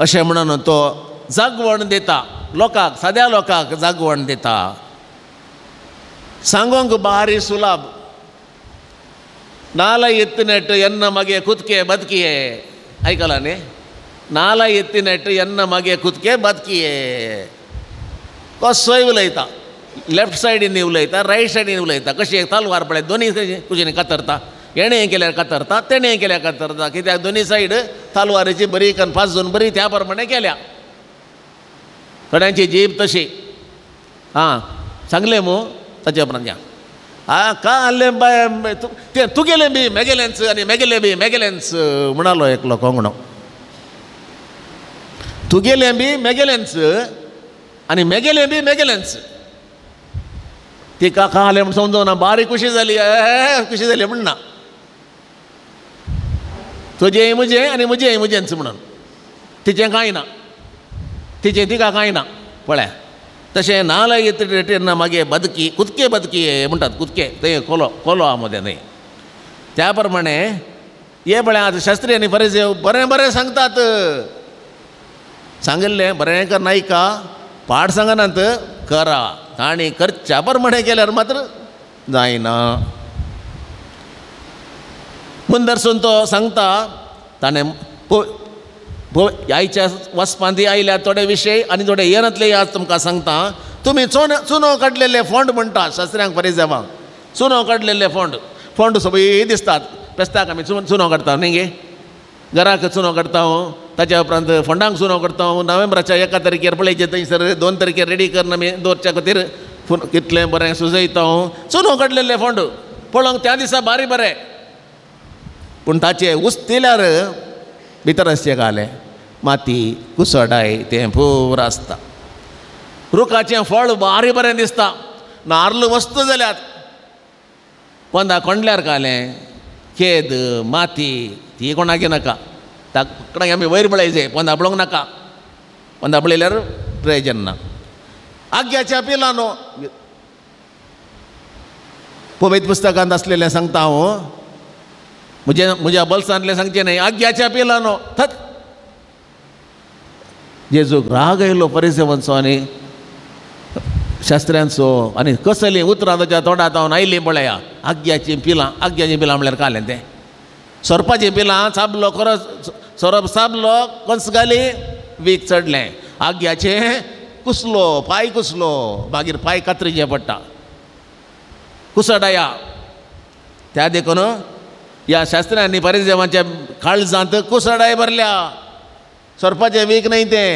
अशें म्हणून तो जागवण दिता लोकांक, साद्या लोकांक जागवण दिता. सांगोंक बारी सुलाभ नाला एत्तिनेट एन्न मगे कुदके बदकिये. आयकलां न्ही? नाला एत्तिनेट एन्न मगे कुदके बदकिये. कसोय उलयता, लेफ्ट सायडीन उलयता, रायट सायडीन उलयता. कशी एक तलवार पळय दोनी कुशीन कातरता, हेणें केल्यार कातरता, तेणें केल्यार कातरता. कित्याक दोनी सायड तलवारीची बरी कनफाजून बरी त्या प्रमाणे केल्या. थोड्यांची जीब तशी. आं सांगलें मू ताचे उपरांत या आं कालें बाय तें तुगेलें बी मेगेलेंच आनी मेगेलें बी मेगेलेंच म्हणालो एकलो कोंगणो. तुगेलें बी मेगेलेंच आनी मेगेलें बी मेगेलेंच. तिका कालें म्हण समजूना, बारीक खुशी जाली, खुशी जाली म्हणना. तुजें म्हजें आनी म्हजें म्हजेंच म्हणून तिचें कांय ना, तिचें तिका कांय ना. पळय तशें नाला येतना मागीर बदकी कुदके बदकी म्हणटात, कुदके थंय कोलो कोलो आहा मदें न्हय. त्या प्रमाणे हे पळय आतां शास्त्री आनी फरिजेव बरें बरें सांगतात, सांगिल्लें बरें कर नायका, पाठ सांगनात करा. तांणी करच्या प्रमाणे केल्यार मात्र जायना. मुंदरसून तो सांगता ताणें आयच्या वचपांत आयल्या थोडे विशय आनी थोडे येनातले आज तुमकां सांगता. तुमी चुनो काडलेले फोंड म्हणटा शास्त्र्यांक फरिजेवांक, चुनो काडलेले फोंड. फोंड सगळी दिसतात, पेस्ताक आमी चुनो काडटा न्ही गे, घराक चुनो काडटा, ताच्या उपरांत फोंडांक चुनो करता. नोव्हेंबराच्या 1 तारखेर पळयचें थंयसर 2 तारखेर रेडी करून आमी दवरच्या खातीर कितलें बरें सुजयता. चुनो काडलेले फोंड पळोवंक त्या दिसा बारी बरें, पूण ताचे उस्तिल्यार भितर आसचें घालें माती कुसडाय तें पुरा आसता. रुखाचें फळ बारी बरें दिसता, नार्ल वस्तू जाल्यात पोंदा कोंडल्यार घालें खेद माती ती कोणाक नाका, कोणाक आमी वयर पळयचें, पोंदा पळोवंक नाका, पोंदा पळयल्यार प्रयोजन ना. आग्याच्या पिलानो पवित्र पुस्तकांत आसलेलें सांगता हांव, म्हज्या म्हज्या बल्सांतलें सांगचें न्हय. आग्याच्या पिलानो थत जेजूक राग आयलो परिसेवांचो आनी शास्त्र्यांचो आनी कसलीं उतरां ताच्या तोंडांत हांव आयलीं पळया. आग्याचीं पिलां, आग्याचीं पिलां म्हणल्यार कालें तें सोरपाचीं पिलां, चाबलो खरो सोरोप चाबलो, कंस घाली, वीख चडलें. आग्याचें कुसलो, पांय कुसलो, मागीर पांय कातरीचें पडटा, कुसडाया. त्या देखून ह्या शास्त्र्यांनी परिदेवांच्या काळजांत कुसडाय भरल्या. सोरपाचें वीख न्हय तें,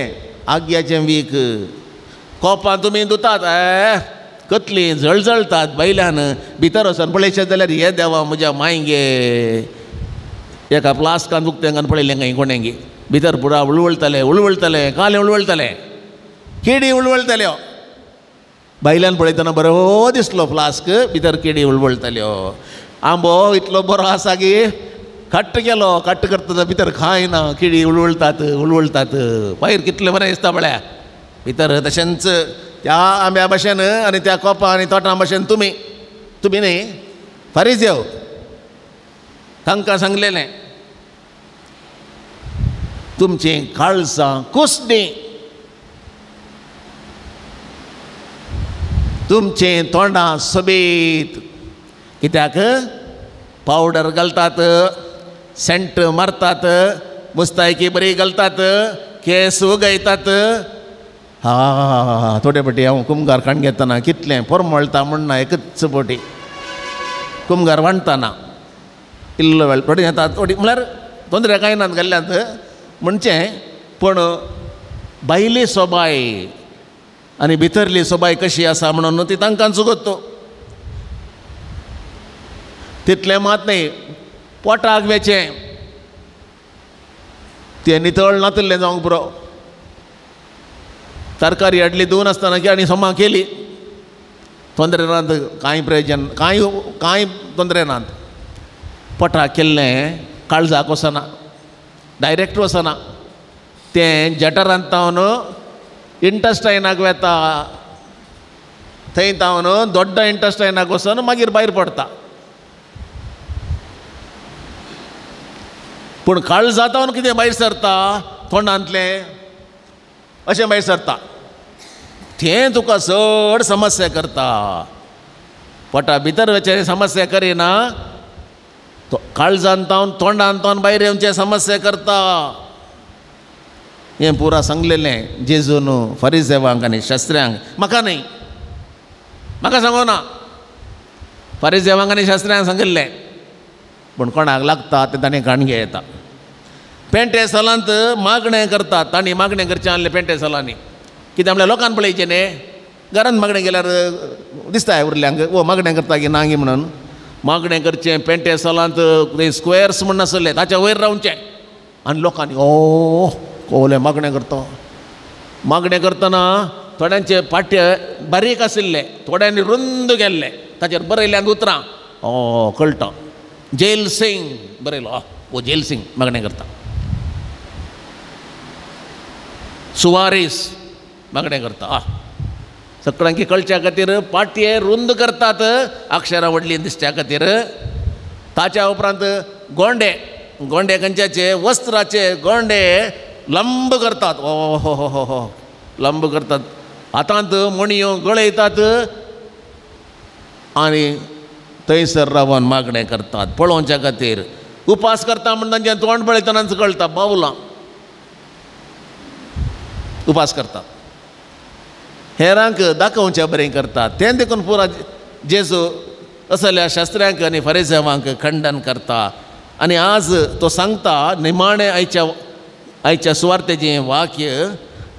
आग्याचें वीख. कोपां तुमी धुतात, ए कसलीं जळजळतात बैल्यान, भितर वचून पळयशें जाल्यार हे देवा म्हज्या मांयगे एका प्लास्कान उक्तेंगान पळयलें खंय कोणेंगी, भितर पुरा उळवळतलें उळवळतलें, कालें उळवळतलें, किडी उळवळतल्यो. भायल्यान पळयतना बरो दिसलो फ्लास्क, भितर किडी उळवळतल्यो. आंबो इतलो बरो आसा की कट्ट केलो, कट्ट करता भितर खायना, किडी उळवळतात उळवळतात. भायर कितलें बरें दिसता पळया, भितर तशेंच त्या आंब्या भशेन आनी त्या कोपां आनी तोटां भशेन तुमी तुमी न्ही फारीजेव तांकां सांगलेलें तुमचीं काळजां कुसणीं, तुमचीं तोंडां सोबीत. कित्याक पावडर घालतात, सेंट मारतात, मुस्तायकी बरी घालतात, केस उगयतात. हा थोडे पटी हांव कुमगार काण घेतना कितलें पोरमळटा म्हण ना, एकच पटी कुमगार वांटतना इल्लो वेळ थोडी येता, थोडी म्हळ्यार तोंदरे कांय नात घाल्ल्यांत म्हणचें, पूण भायली सोबाय आनी भितरली सोबाय कशी आसा म्हणून ती तांकां चुकत. तितलें मात न्हय, पोटाक वेचें तें नितळ नातिल्लें जावंक पुरो. तरकारी हाडली धुवन आसतना की आनी सोमा केली, तोंदरे नात कांय प्रयोजन, कांय कांय तोंदरे नात. पोटाक केल्लें काळजाक वचना, डायरेक्ट वचना, तें जठरांत तावन इंटस्टायनाक वेता, थंय तावन दोड्डा इंटस्टायनाक वचून मागीर भायर पडटा. पूण काळजा तावन कितें भायर सरता, तोंडांतलें अशें भायर सरता, तें तुका चड समस्या करता. पोटा भितर वचचें समस्या करिना, काळजान तावन तोंडान तावन भायर येवचें समस्या करता. हें पुरा सांगलेलें जेजून फारीजेवांक आनी शास्त्र्यांक, म्हाका न्हय, म्हाका सांगो ना, फारीजेवांक आनी शास्त्र्यांक सांगिल्लें. पूण कोणाक लागता तें ताणें काणगे येता. पेंटे सलांत मागणें करतात, तांणी मागणें करचें आहलें पेंटे सलांनी, कित्याक म्हणल्यार लोकांक पळयचें न्ही, घरांत मागणें केल्यार दिसता उरल्यांक ओ मागणें करता की ना म्हणून. मागणें करचें पेंटे सलांत स्क्वेर्स म्हण आसले ताच्या वयर रावचें आनी लोकांनी ओ कोवलें मागणें करता. मागणें करतना थोड्यांचे पाट्य बारीक आशिल्ले, थोड्यांनी रुंद गेल्ले, ताचेर बरयल्यान उतरां ओ कळटा, जेल सिंग बरयलो, ओ जेल सिंग मागणें करता, सुवारीस मागणें करता. आ सगळ्यांकी कळच्या खातीर पाटये रुंद करतात, अक्षरां व्हडलीं दिसच्या खातीर. ताच्या उपरांत गोंडे, गोंडे खंयच्याचे वस्त्राचे गोंडे लंब करतात, ओ हो हो हो हो लंब करतात, हातांत मणयो गळयतात आनी थंयसर रावन मागणें करतात पळोवच्या खातीर. उपास करता म्हण तांचें तोंड पळयतनाच कळटा, बावलां उपास करतात, हेरांक दाखोवचें बरें करतात. तें देखून पुरा जेजू असल्या शास्त्र्यांक आनी फरेजेवांक खंडन करता. आनी आज तो सांगता निमाणें आयच्या आयच्या सुवार्तेचें वाक्य,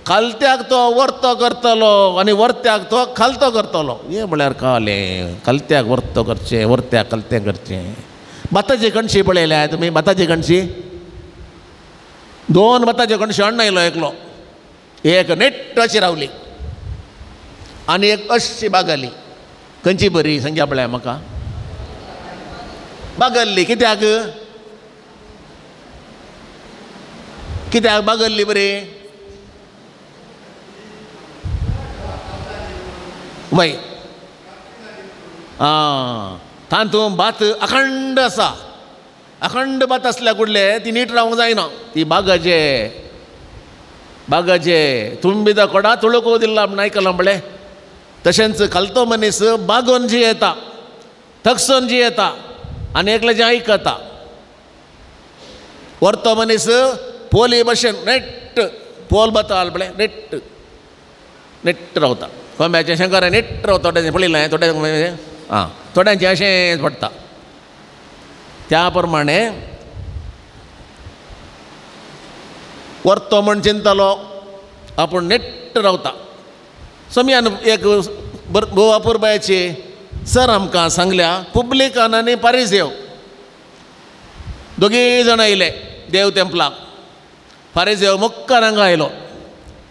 खालत्याक तो वर्तो करतलो आनी वर्त्याक तो खालतो करतलो. हें म्हळ्यार कालें, खालत्याक वर्तो करचें, वर्त्याक खालतें करचें. भाताची कणशी पळयल्या तुमी? भाताची कणशी, दोन भाताच्यो कणशी अण्ण आयलो एकलो, एक नेट अशी रावली आनी एक अशी बागली. खंयची बरी सांगया पळया म्हाका? बागल्ली. कित्याक कित्याक बागल्ली बरी? वय आं, तातूंत भात अखंड आसा, अखंड भात आसल्या कुडले ती नीट रावंक जायना, ती बागाचे बागाचे तुंबिदा कोडा तुळको दिल्ला म्हण आयकलां पळय, तशेंच खालतो मनीस बागोवन जियेता, थकसोन जियेता आनी एकल्याचें आयकता. व्हरतो मनीस पोली भशेन नेट्ट पोल बताल पळय नेट्ट नेट्ट रावता. कोंब्याचें शंकर नेट्ट रावता. थोड्यांचें पळयलें, थोड्यांचें आं थोड्यांचें अशें पडटा. त्या प्रमाणे व्हरतो म्हण चिंतलो आपूण नेट्ट रावता. सोमयान एक भोव अपुरबायेची सर आमकां सांगल्या, पुब्लिकान आनी पारिजेव दोगीय जाण आयले देव तेंपलाक. फारिजेव मुक्कार हांगा आयलो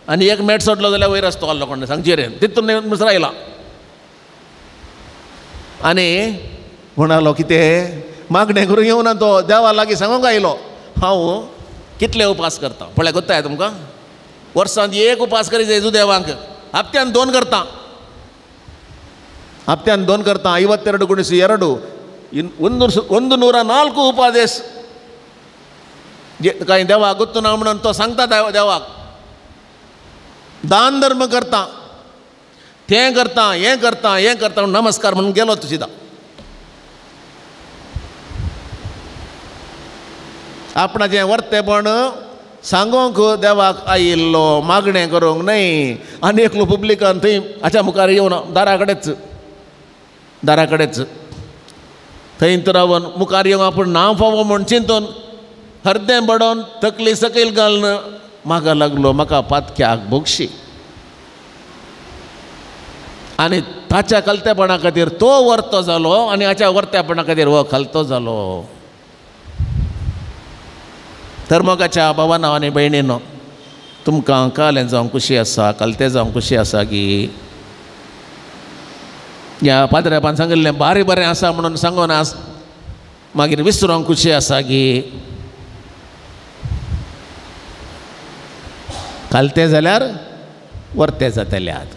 आनी एक मेट सोडलो जाल्यार वयर रस्तो आसलो कोण सांगची रे तितून दुसरो आयला आनी म्हणालो कितें मागणें करूंक येवना तो, देवा लागीं सांगूंक आयलो हांव कितले उपास करता पळय गोत्ताय तुमकां, वर्सांत एक उपास करी जेजू देवांक, हप्त्यान दोन करता, हप्त्यान दोन करता, 52 ಗುಣಿಸು 2 104 उपादेश कांय देवाक गोत्तू ना म्हणून तो सांगता देवाक. दान धर्म करता, तें करता, हें करता, हें करता म्हणून नमस्कार म्हणून गेलो तो सिदा. आपणाचें वर्तेपण सांगूंक देवाक आयिल्लो, मागणें करूंक न्हय. आनी एकलो पुब्लिकान थंय हाच्या मुखार येवन दारा कडेच दारा कडेच थंय रावन मुखार येवन आपूण नांव फावो म्हूण चिंतून हरदें बडोवन तकली सकयल घालून म्हाका लागलो म्हाका पातक्याक भोगशी. आनी ताच्या खालतेपणा खातीर तो वर्तो जालो आनी हाच्या वर्तेपणा खातीर हो खालतो जालो. तर मोगाच्या भावानो आनी भयणीनो, तुमकां कालें जावंक खुशी आसा, कालतें जावंक खुशी आसा की ह्या पाद्रेपान सांगिल्लें बारी बरें आसा म्हणून सांगून आस मागीर विसरोंक खुशी आसा की कालतें जाल्यार वर्तें जातल्यात.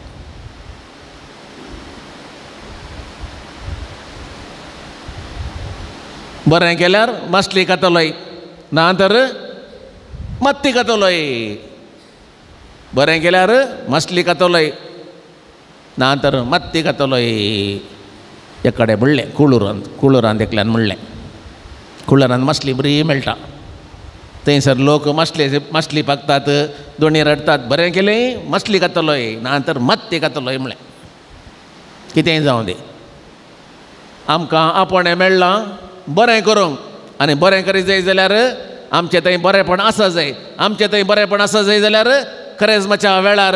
बरें केल्यार मासली खातलोय, ना तर मत्ती खातलोय. बरें केल्यार मासली खातलोय, ना तर मत्ती खातलोय. एक कडेन म्हणलें कुळूरांत, कुळूरांत एकल्यान म्हणलें, कुळूरांत मासली बरी मेळटा, थंयसर लोक मासले मासली पाकतात, दोणी रडटात, बरें केलें मासली खातलोय, ना तर मत्ती खातलोय म्हणलें. कितेंय जावं दी, आमकां आपोवणें मेळ्ळां बरें करूंक, आनी बरें करीत जाय जाल्यार आमचें थंय बरेंपण आसा जाय. आमचें थंय बरेंपण आसा जाय जाल्यार खरेजमाच्या वेळार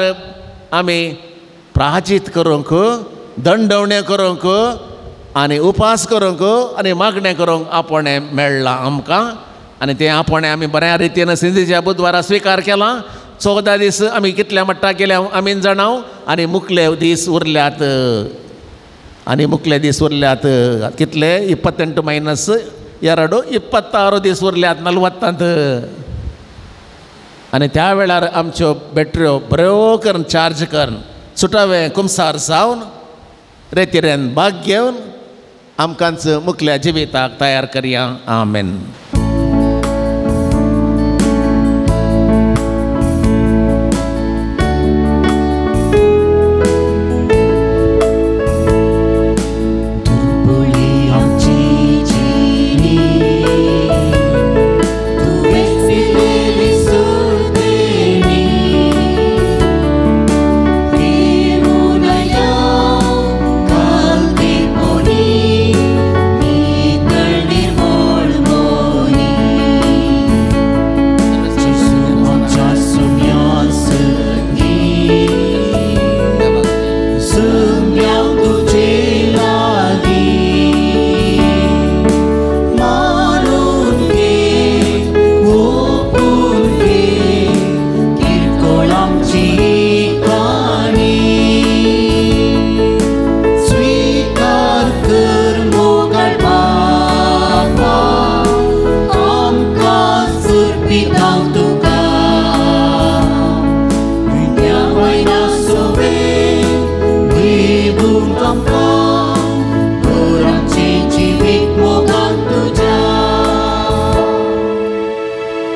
आमी प्राचित करूंक, दंडवणें करूंक आनी उपास करूंक आनी मागणें करूंक आपोवणें मेळ्ळां आमकां. आनी तें आपोवणें आमी बऱ्या रितीन सिंधीच्या बुधवारा स्विकार केलां. 14 दीस आमी कितल्या मट्टा केल्या आमी जाणाव, आनी मुखले दीस उरल्यात, आनी मुखले दीस उरल्यात कितले 28 - 2 26 दीस उरल्यात 40. आनी त्या वेळार आमच्यो बॅटऱ्यो बऱ्यो करून चार्ज करून सुटावें कुमसार जावन रेतिरेन भाग घेवन आमकांच मुखल्या जिविताक तयार करया. आमेन.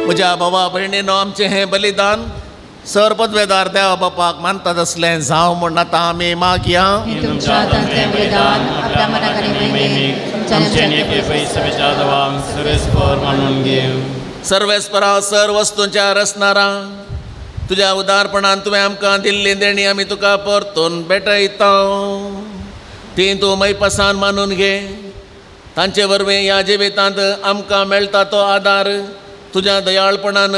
म्हज्या भावा भयणीनो, आमचें हें बलिदान सर पदवेदार देवा बापाक मानतात असलें जावं म्हूण आतां आमी मागया. सर्वेस्परा सर वस्तूंच्या रचणारा तुज्या उदारपणान तुवें आमकां दिल्ली देणी आमी तुका परतून भेटयता. ती तूं मैपसान मानून घे. तांचे वरवीं ह्या जिवितांत आमकां मेळटा तो आदार तुज्या दयाळपणान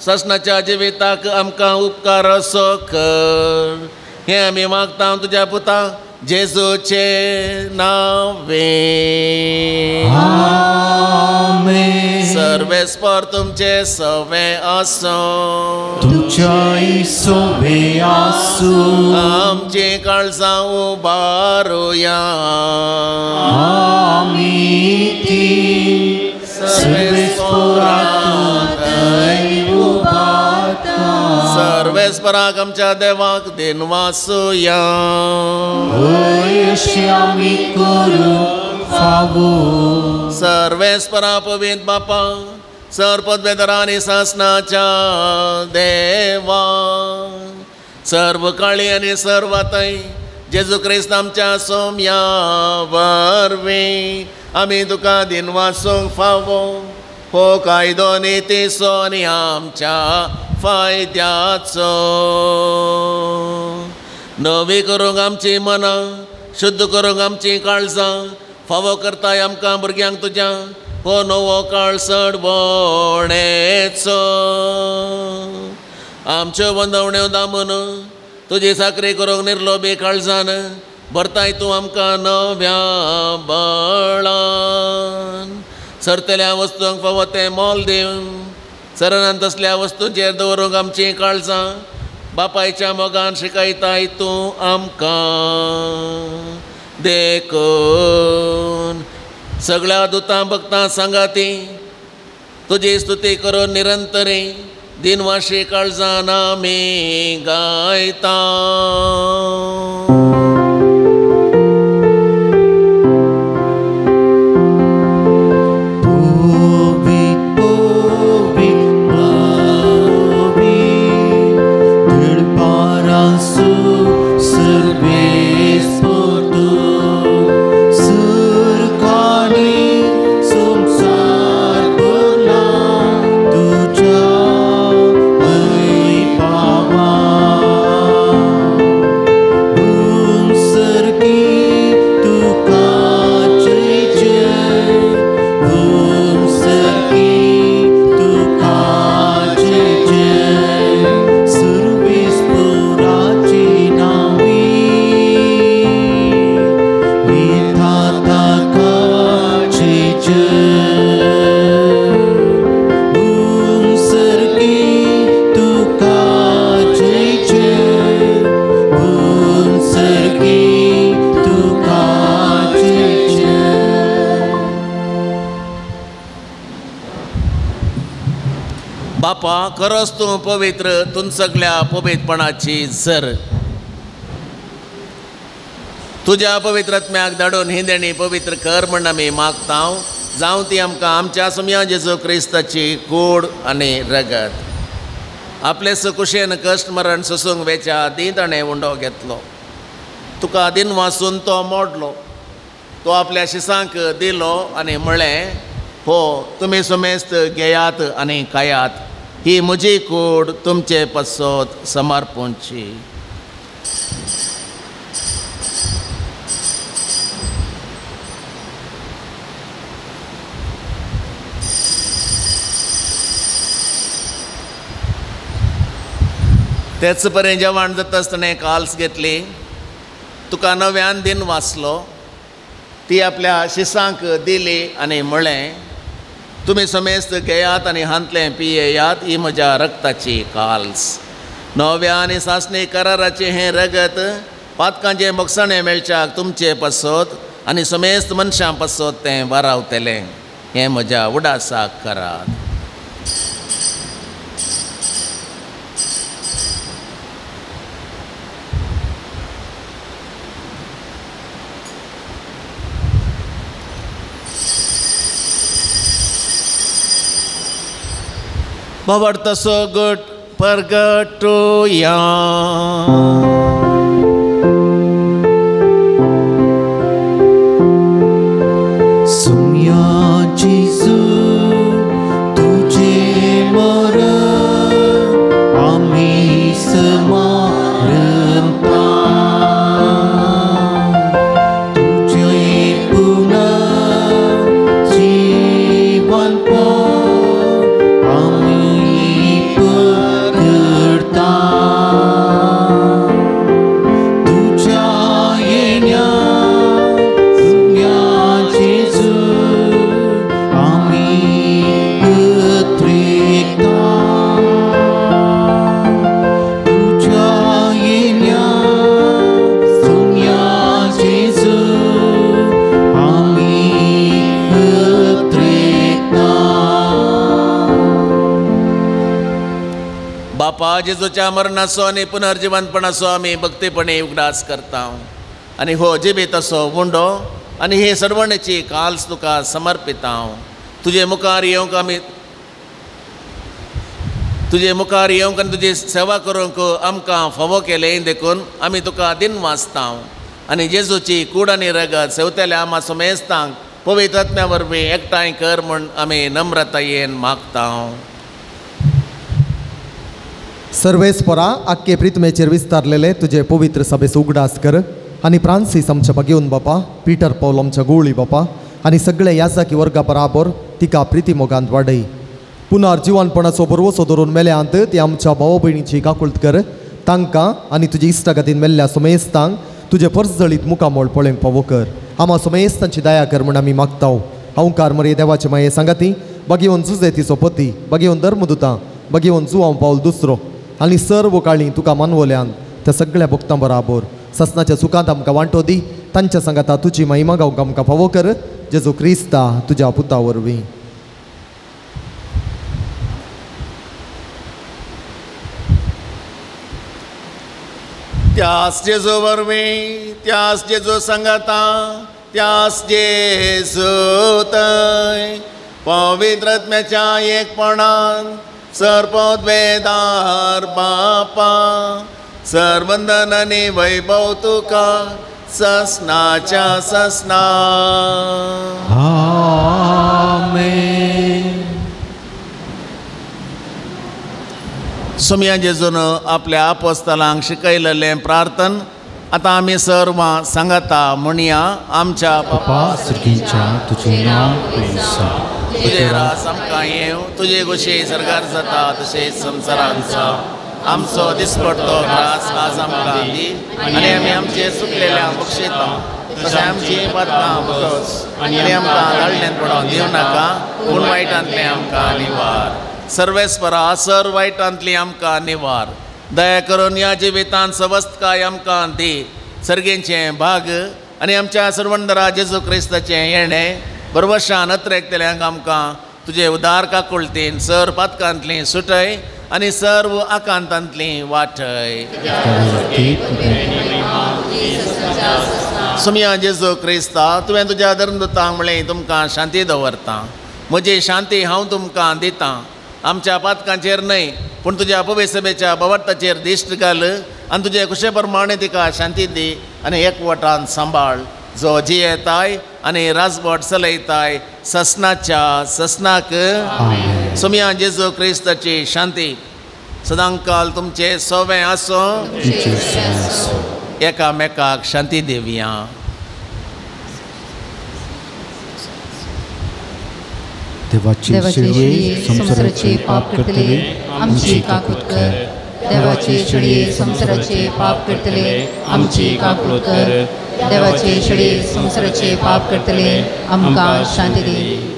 ससनाच्या जिविताक आमकां उपकार असो कर. हें आमी मागता तुज्या पुता जेजूचे नांवे. आमेन. सर्वेस्पर तुमचे सवे आसूं. तुमच्याय सवे आसूं. आमची काळजां उबारुया. आमी ती सर्वेस्पराक उबारता. सर्वेस्पराक आमच्या देवाक दिनवासुया. अशें आमी करूंक फावो. सर्वेस्परा पवित्र बापा सर पदवेदारा आनी सासनाच्या देवा सर्व काळी आनी सर्वातय जेजू क्रिस्त आमच्या सोम्या वरवीं आमी तुका दिनवासूंक फावो. हो कायदो नितीचो आनी आमच्या फायद्याचो. नवी करूंक आमची मनां, शुद्ध करूंक आमची काळजां, फावो करताय आमकां भुरग्यांक तुज्या हो नवो काळ सडवणेचो. आमच्यो बंदवण्यो दामून तुजी साकरी करूंक निर्लोबी काळजान भरताय तूं आमकां नव्या बळान. सरतल्या वस्तूंक फावो तें मोल दिवन सरनान तसल्या वस्तूंचेर दवरूंक आमचीं काळजां बापायच्या मोगान शिकयताय तूं आमकां. देखून सगळ्या दुतां भक्तां सांगाती तुजी स्तुती करून निरंतरी दिनवाशी काळजान आमी गायता. बापा खरोच तूं पवित्र, तूं सगल्या पवित्रपणाची जर तुज्या पवित्रात्म्याक धाडून ही देणी पवित्र कर म्हण आमी मागता. जावं ती आमकां आमच्या सुमया जेजू क्रिस्ताची कूड आनी रगत. आपले सुकुशेन कश्ट मरण सोसूंक वेच्या आदीं ताणें उंडो घेतलो. तुका दिन वासून तो मोडलो. तो आपल्या शिसांक दिलो आनी म्हळें, हो तुमी सुमेस्त घेयात आनी खायात, ही म्हजी कूड तुमचे पासत समर्पणची. तेच परेन जेवण जाता आसतना काल्स घेतली. तुका नव्यान दिन वाचलो. ती आपल्या शिसांक दिली आनी म्हळें, तुमी समेस्त घेयात आनी हांतलें पियेयात, ही म्हज्या रक्ताची काल्स. नव्या आनी सासणी कराराचें हें रगत पातकांचें मोगसाणें मेळच्याक तुमचे पासत आनी समेस्त मनशां पासत तें वारावतलें. हें म्हज्या उडासाक करात. बाबड तसो गट परगटुया. सुम्या जेजू तुझे मरण आमी समारंभा तुझे पुनर्जीवनपण आमी परगटता. तुझ्या येण्या सुम्या जेजू आमी उतरेता. तुझ्या येण्या सुम्या जेजू आमी उतरेता. बापा जेजूच्या मरणाचो आनी पुनर्जिवनपणाचो आमी भक्तीपणे उगडास करता आनी हो जिबीत असो उंडो आनी हे सर्वणेची काल्स तुका समर्पिता. तुजे मुखार येवंक आमी तुजे मुखार येवंक आनी तुजी सेवा करूंक आमकां फावो केलें देखून आमी तुका दिन वाचता आनी जेजूची कूड आनी रगत सेवतेल्या आमा समेस्तांक पवित्र आत्म्या वरवीं एकठांय कर म्हूण आमी नम्रतायेन मागता. सर्वेस्परा आख्खे प्रितमेचेर विस्तारलेले तुजे पवित्र सभेचो उगडास कर आनी फ्रांसीस आमच्या बागेवन बापा, पीटर पावल आमच्या गोळी बापा आनी सगळे याजाकी वर्गा बराबर तिका प्रिती मोगांत वाडय. पुनर्जिवनपणाचो भरवसो धरून मेल्यांत ती आमच्या भाव भयणीची काकुळत कर. तांकां आनी तुजी इश्टागतीन मेल्ल्या सोमेस्तांक तुजे परजळीत मुखामोळ पळोवंक पावो कर. आमा सोमेस्तांची दया कर म्हूण आमी मागता. हांवकार मरे देवाचे माये सांगाती बागेवन जुजे तिचो पती, बागेवन धर्मदुतां, बागेवन जुवांव पावल दुसरो आनी सर्व काळी तुका मानवल्यान त्या सगळ्या भक्तां बराबर ससनाच्या सुखांत आमकां वांटो दी. तांच्या सांगाता तुजी महिमा गावंक आमकां फावो कर. जेजू क्रिस्ता तुज्या पुता वरवीं. त्यास जेजू वरवीं, त्यास जेजू सांगाता, त्यास जेजू थंय पवित्र आत्म्याच्या एकपणान सर्वोद्वेदार बापा सर्वंदन आनी वैभव तुका ससनाच्या ससना. आमेन. सुम्या जेजून आपल्या आपोस्तलांक शिकयलेलें प्रार्थन आतां आमी सर्वां सांगता म्हणया. आमच्या बापा सर्गीच्या तुजें नांव पवित्र जावं, तुजें रास आमकां येवं, तुजे गोशे सरकार जाता तशेंच संवसारांत जावं. आमचो दिसपडतो ग्रास आज आमकां दी आनी आमी आमचे चुकलेल्या बक्षिता तशें आमची पातकां बगस आनी आमकां दाळण्यान पडोवन दिवं नाका, पूण वायटांतलें आमकां निवार. सर्वेस्परा सर वायटांतली आमकां निवार. दया करून ह्या जिवितांत सवस्तकाय आमकां दी. सर्गेचें भाग आनी आमच्या सर्वंदरा जेजू क्रिस्ताचें येणें बरवशान अत्रेकतल्यांक आमकां तुजे उदार काकुळतीन सर पातकांतली सुटय आनी सर्व आकांतांतली वाटय. सुमया जेजू क्रिस्ता तुवें तुज्या धर्मदुतांक म्हणलें तुमकां शांती दवरता, म्हजी शांती हांव तुमकां दितां. आमच्या पातकांचेर न्हय पूण तुज्या पवित्र भवार्थाचेर दिश्ट घाल आनी तुजे कुशे प्रमाणे तिका शांती दी आनी एकवटान सांबाळ जो जियेताय आनी राजवट चलयताय ससनाच्या ससनाक. सुमया जेजू क्रिस्ताची शांती सदांकाल तुमचे सोवें आसूं. एकामेकाक शांती दिवया. देवाचे शेळये संवसाराचे पाप करतले आमची काकूत कर. देवाचे शेळये संवसाराचे पाप करतले आमची काकूत कर. देवाचे शेळये संवसाराचे पाप करतले आमकां शांती दी.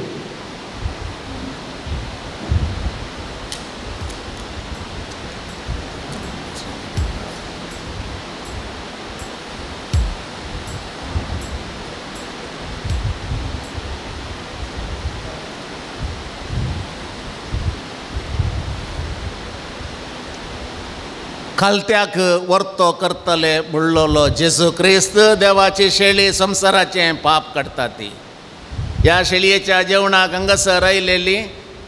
खालत्याक वर्तो करतले म्हणलोलो जेजू क्रिस्त देवाची शेळी संवसाराचें पाप काडटा ती. ह्या शेळयेच्या जेवणाक हांगासर आयलेली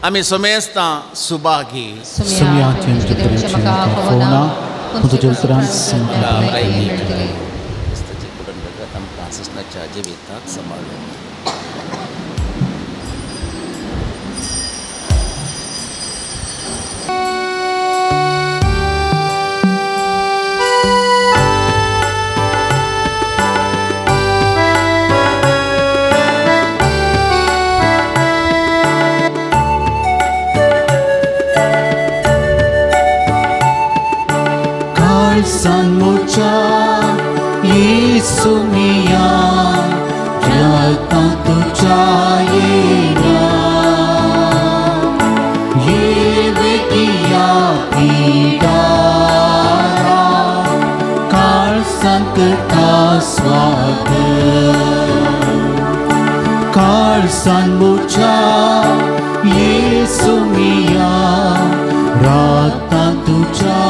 आमी समेस्तां सुभागी. जिविताक सांबाळून. Sanmucha Yesu miya Jata tuja yena Yevikiya pidara Kal sankata swaga Kal sanmucha Yesu miya Rata tuja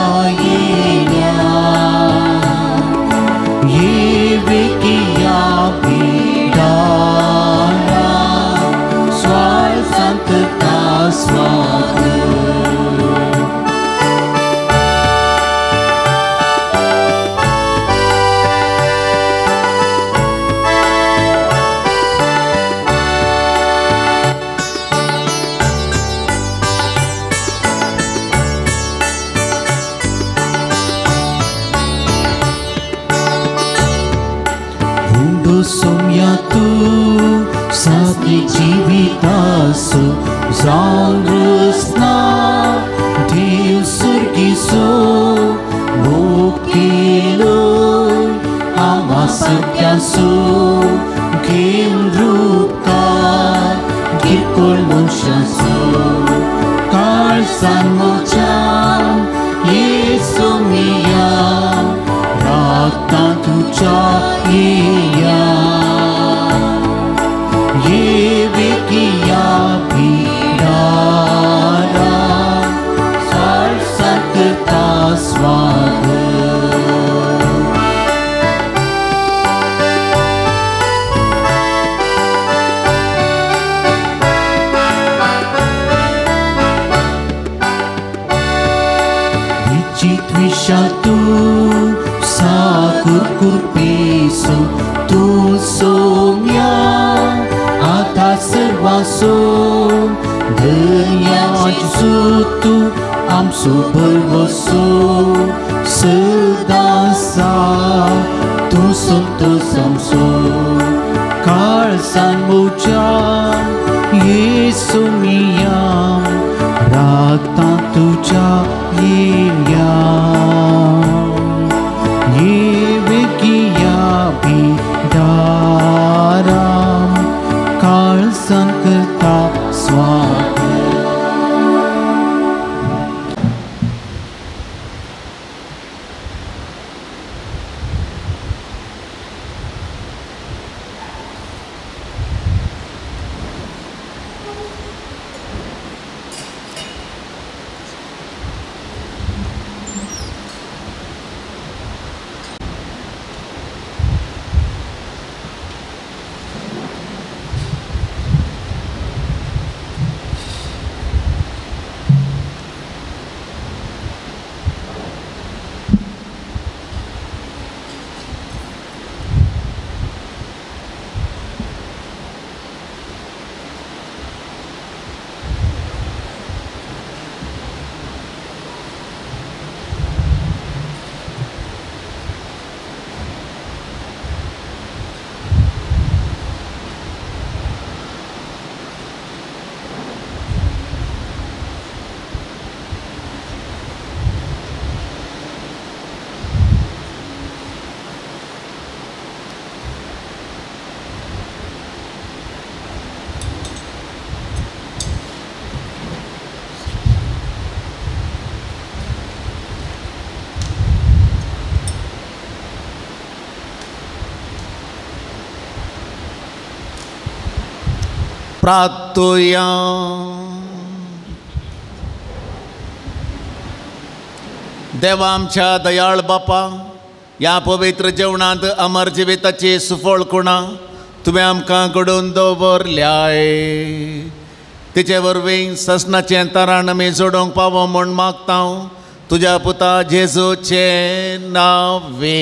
yena Yevikiya pidara Swar sankata swaga. Somyatu sati jivitasu zangrusna div surgisu mukilu amasakyasu kimruka gikul munshasu kal sanmucham Yesu miya Rata tuja iya Yevikiya pidara Sar sankata swaga. Vichit vishatu sakur kurpesu tu somya ata sarvaso dunya sutu amsu parvaso sadasa tu santo samso kal sanmucham Yesu miyam Rata tuja yenya Yevikiya pidaram Kal sankata swaga. प्रार्थुया. देवा आमच्या दयाळ बापा, ह्या पवित्र जेवणांत अमर जिविताची सुफळ कुणा तुवें आमकां घडोवन दवरल्याय. तिचे वरवीं ससनाचें तारण आमी जोडूंक पावो म्हूण मागता तुज्या पुता जेजूचे नांवे.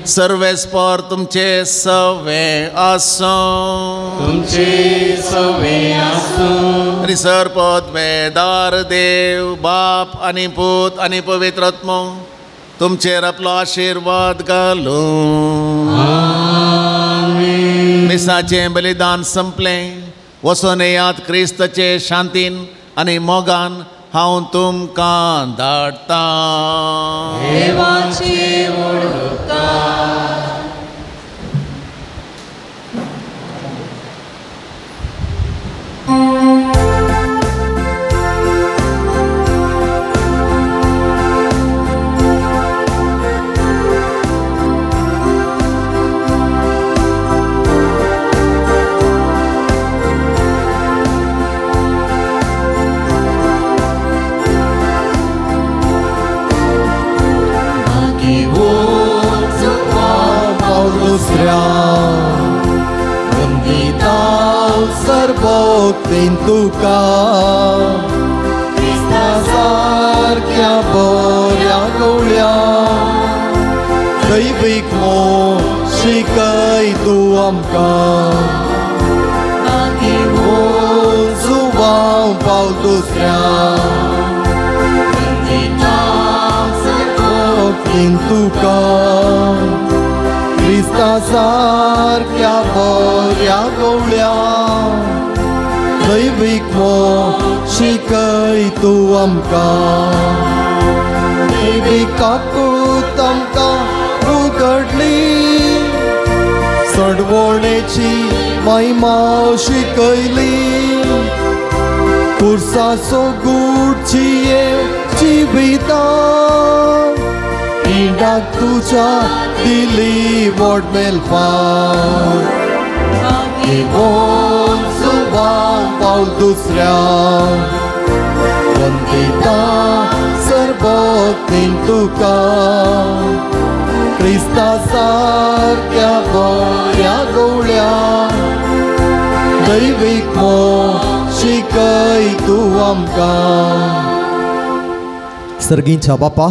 सर्वेस्पर तुमचे सवे आसूं. तुमचे सवे आसूं. आनी सर्वपद्मेदार देव बाप आनी पूत आनी पवित्र आत्मो तुमचेर आपलो आशिर्वाद घालूं. मिसाचें बलिदान संपलें. वचून येयात क्रिस्ताचे शांतीन आनी मोगान हांव तुमकां धाडटां. देवाचे उपकार. सर्वोक्तीन तुका क्रिस्ता सारक्या बऱ्या गवळ्या दैवीक मोग शिकय तूं आमकां. जुवांव पावल दुसऱ्या सर्वोक्तीन तुका क्रिस्ता सारक्या बऱ्या गवळ्या दैवीक मोग शिकय तूं आमकां. दैवीक काकूत आमकां उगडली सडवणेची महिमा शिकयली कुर्साचो गूढ जिवितां पिंडाक तुज्या दिली वोड मेलपाक. पावल दुसऱ्या वंदिता सर्वोक्तीन तुका क्रिस्ता सारक्या बऱ्या गवळ्या दैवीक मोग शिकय तूं आमकां. सर्गींच्या बापा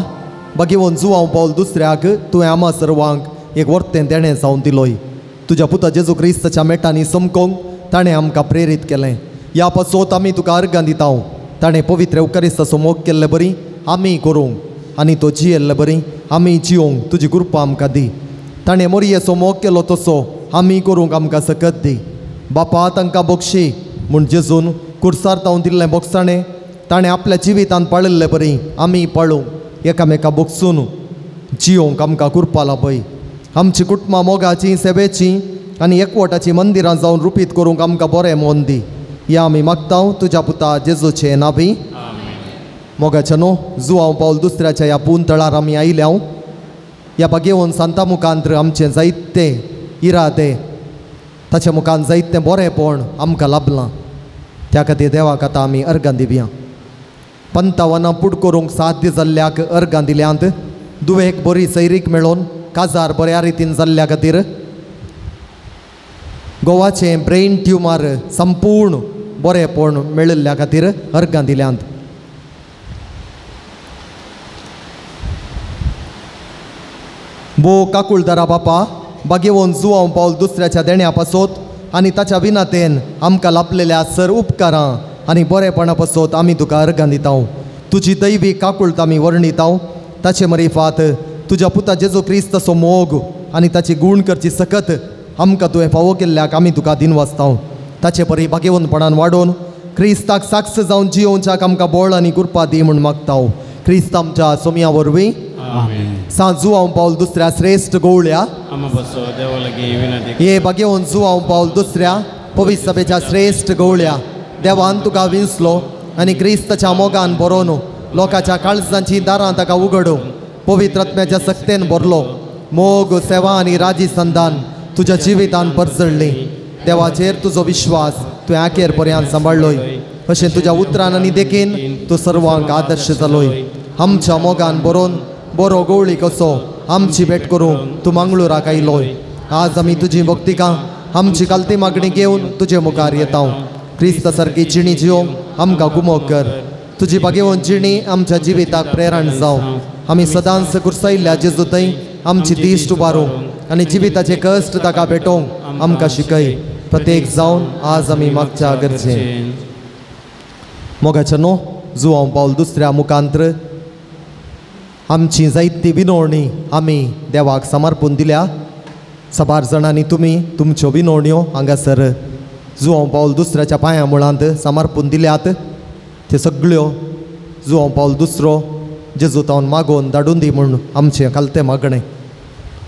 बागेवन जुवांव पावल दुसऱ्याक तुवें आमा सर्वांक एक वर्तें देणें जावन दिलोय. तुज्या पुता जेजू क्रिस्ताच्या मेटांनी समकोंक ताणें आमकां प्रेरीत केलें. ह्या पासत आमी तुका अर्गां दिता. ताणें पवित्र एवकारिस्ताचो मोग केल्ले बरी आमी करूंक आनी तो जियेल्ले बरी आमी जियोंक तुजी कृपा आमकां दी. ताणें मोरयेचो मोग केलो तसो आमी करूंक आमकां सकत दी. बापा तांकां बक्षी म्हूण जेजून कुर्सार तावन दिल्लें बोगसाणें ताणें आपल्या जिवितांत पाळिल्ले बरी आमी पाळूंक एकामेका बगसून जियोंक आमकां कृपा लाभय. आमची कुटुंबां मोगाचीं सेवेचीं आनी एकवटाचीं मंदिरां जावन रुपीत करूंक आमकां बरें मन दी. ह्या आमी मागता तुज्या पुता जेजूचे नांवी. मोगाच्या न्हू जुवांव पावल दुसऱ्याच्या ह्या पून तळार आमी आयल्या. ह्या बागेवन सांता मुखांत आमचें जायते इरादे ताच्या मुखान जायतें बरेंपण आमकां लाभलां. त्या खातीर देवाक आतां आमी अर्गां दिवया. पंतावनां पूट करूंक साध्य जाल्ल्याक अर्गां दिल्यांत. दुवेक बरी सैरीक मेळोवन काजार बऱ्या रितीन जाल्ल्या खातीर गोवाचें ब्रेन ट्युमर संपूर्ण बरेंपण मेळिल्ल्या खातीर अर्गां दिल्यांत. बो काकुळदारा बापा बागेवन जुवांव पावल दुसऱ्याच्या देण्या पासत आनी ताच्या विनातेन आमकां लाभलेल्या सर उपकारां आनी बरेपणा पासत आमी तुका अर्गां दिता. तुजी दैवी काकुळत आमी वर्णिता. ताचे मरिफात तुज्या पुता जेजू क्रिस्ताचो मोग आनी ताची गूण करची सकत आमकां तुवें फावो केल्ल्याक आमी तुका दिनवासता. ताचे परी भागेवनपणान वाडोवन क्रिस्ताक साक्ष जावन जियोवच्याक आमकां बळ आनी कृपा दी म्हूण मागता. क्रिस्त आमच्या सोमया वरवीं. सांत जुवांव पावल दुसऱ्या श्रेश्ठ गवळ्या हे बागेवन जुवांव पावल दुसऱ्या पवित्र सभेच्या श्रेश्ठ गवळ्या देवान तुका विंचलो आनी क्रिस्ताच्या मोगान बरोवन लोकांच्या काळजांची दारां ताका उगडूं पवित्र आत्म्याच्या सक्तेन भरलो. मोग सेवा आनी राजी संदान तुज्या जिवितान परजळ्ळी. देवाचेर तुजो विश्वास तुवें आखेर पर्यंत सांबाळ्ळोय. अशें तुज्या उतरान आनी देखीन तूं सर्वांक आदर्श जालोय. आमच्या मोगान बरोवन बरो गवळी कसो आमची भेट करूंक तूं मंगळुराक आयलोय. आज आमी तुजी भक्तिकां आमची कालती मागणी घेवन तुजे मुखार येता. क्रिस्ता सारकी जिणी जिवंक आमकां गुमोक कर. तुजी भागेवन जिणी आमच्या जिविताक प्रेरण जावं. आमी सदांच कुर्सायिल्ल्या जेजू थंय आमची दिश्ट उबारूंक आनी जिविताचे कश्ट ताका भेटोवंक आमकां शिकय. प्रत्येक जावन आज आमी मागच्या गरजे. मोगाच्या न्हू जुवांव पावल दुसऱ्या मुखांत्र आमची जायती विनवणी आमी देवाक समर्पून दिल्या. साबार जाणांनी तुमी तुमच्यो विनवण्यो हांगासर जुवांव पावल दुसऱ्याच्या पांया मुळांत समर्पून दिल्यात. त्यो सगळ्यो जुवांव पावल दुसरो जेजू तावन मागोवन धाडून दी म्हूण आमचें खालतें मागणें.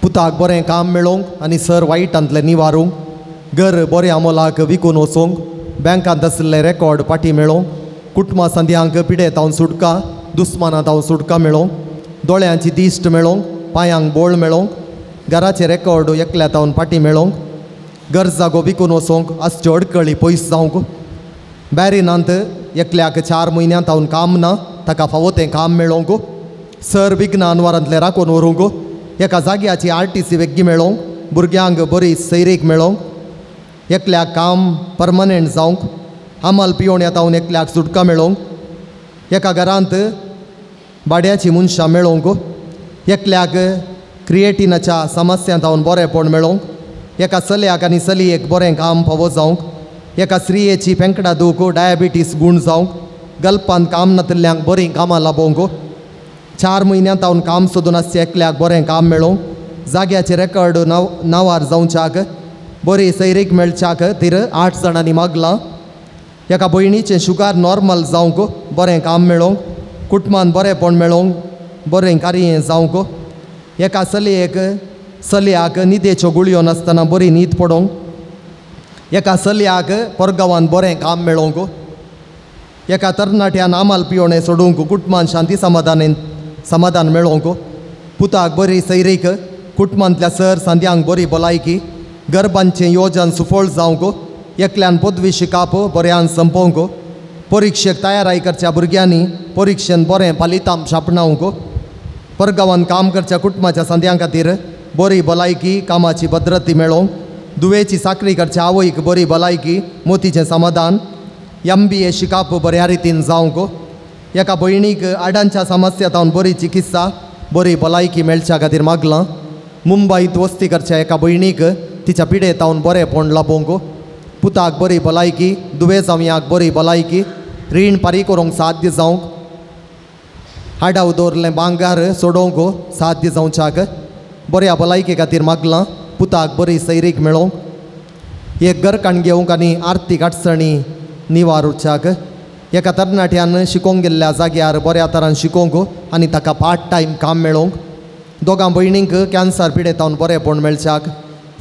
पुताक बरें काम मेळोवंक आनी सर वायटांतलें निवारूंक, घर बरें अमोलाक विकून वचूंक, बँकांत आशिल्ले रेकॉर्ड पाटी मेळोवंक, कुटुंबा सांद्यांक पिडे तावन सुटका, दुस्माना तावन सुटका मेळोवंक, दोळ्यांची दिश्ट मेळोवंक, पांयांक बोळ मेळोवंक, घराचे रेकॉर्ड एकल्या तावन पाटी मेळोवंक, घर जागो विकून वचोंक, आसच्यो अडकळी पयस जावंक, बॅरिनांत एकल्याक 4 म्हयन्यां तावन काम ना ताका फावो तें काम मेळोवंक, सर विघ्न अनवारांतलें राखून व्हरूंक, एका जाग्याची RTC वेग्गी मेळोवंक, भुरग्यांक बरी सैरीक मेळोवंक, एकल्याक काम परमनंट जावंक, आमल पियोण येतावन एकल्याक सुटका मेळोवंक, एका घरांत भाड्याची मनशां मेळोवंक, एकल्याक क्रिएटिनाच्या समस्यां तावन बरेंपण मेळोवंक, एका चलयाक आनी चलयेक बरें काम फावो जावंक, एका स्त्रियेची पेंकडा दूख डायबिटीस गूण जावंक, गल्पांत काम नातिल्ल्यांक बरीं कामां लाबोवंक, 4 म्हयन्यां तावन काम सोदून आसचें एकल्याक बरें काम मेळोवंक, जाग्याचे रेकॉर्ड नांवार जावच्याक, बरी सैरीक मेळच्याक तिर 8 जाणांनी मागलां. एका भयणीचें शुगर नॉर्मल जावंक, बरें काम मेळोवंक, कुटुंबान बरेंपण मेळोवंक, बरें कार्य जावंक, एका चलयेक चलयाक न्हिदेच्यो गुळयो नासतना बरी न्हीद पडोवंक, एका चलयाक परगांवान बरें काम मेळोवंक, एका तरणाट्यान आमाल पियोणें सोडूंक, कुटुंबान शांती समाधान मेळोवंक, पुताक बरी सैरीक, कुटुंबांतल्या सर सांद्यांक बरी भलायकी, गर्भांचें योजन सुफळ जावंक, एकल्यान पदवी शिकाप बऱ्यान संपोवंक, परिक्षेक तयाराय करच्या भुरग्यांनी परिक्षेन बरें फलितांश आपणावंक, परगांवान काम करच्या कुटुंबाच्या सांद्यां खातीर बरी भलायकी, कामाची भद्रती मेळोवंक, दुवेची साकरी करच्या आवयक बरी भलायकी, मोतीचें समाधान, MBA शिकाप बऱ्या रितीन जावंक, एका भयणीक हाडांच्या समस्या तावन बरी चिकित्सा, बरी भलायकी मेळच्या खातीर मागलां. मुंबयत वस्ती करच्या एका भयणीक तिच्या पिडे तावन बरेंपण लाबोवंक, पुताक बरी भलायकी, दुयेंसांक बरी भलायकी, रीण फारीक करूंक साध्य जावंक, हाडाव दवरलें भांगार सोडोवंक साध्य जावच्याक बऱ्या भलायके खातीर मागलां. पुताक बरी सैरीक मेळोवंक, एक घरकाण घेवंक आनी आर्थीक अडचणी निवारुच्याक, एका तरणाट्यान शिकोवंक गेल्ल्या जाग्यार बऱ्या तरान शिकोवंक आनी ताका पार्ट टायम काम मेळोवंक, दोगां भयणींक कॅन्सर पिडेतावन बरेंपण मेळच्याक,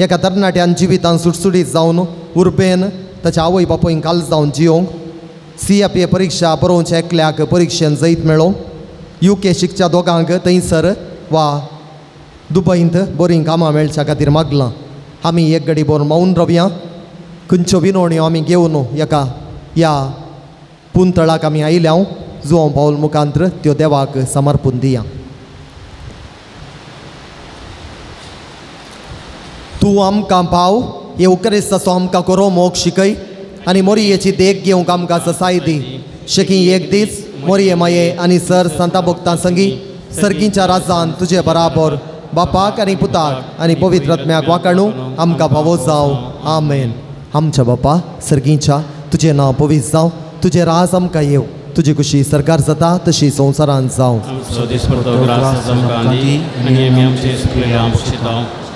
एका तरणाट्यान जिवितान सुटसुटीत जावन उर्बेन ताच्या आवय बापूयक काल जावन जियोवंक, CFA परिक्षा बरोवच्या एकल्याक परिक्षेन जैत मेळोवंक, UK शिकच्या दोगांक थंयसर वा दुबयंत बरीं कामां मेळच्या खातीर मागलां. आमी एक घडी भर मौन रावया. खंयच्यो विनवण्यो आमी घेवन एका ह्या पुंतळाक आमी आयल्या जुवांव पावल मुखांत्र त्यो देवाक समर्पून दिया. तूं आमकां पाव येवकरिस्ताचो आमकां करो मोग शिकय आनी मोरयेची देख घेवंक आमकां ससाय दी. शेकी एक दीस मोरये माये आनी सर सांता भक्तां संगी सर्गींच्या राजान तुजे बराबर बापाक आनी पुताक आनी पवित्र आत्म्याक वाकाणू आमकां फावो जावं. आमेन. आमच्या बापा सर्गींच्या, तुजें नांव पवित्र जावं, तुजें राज आमकां येवं, तुजी खुशी सरकार जाता तशी संवसारांत जावं.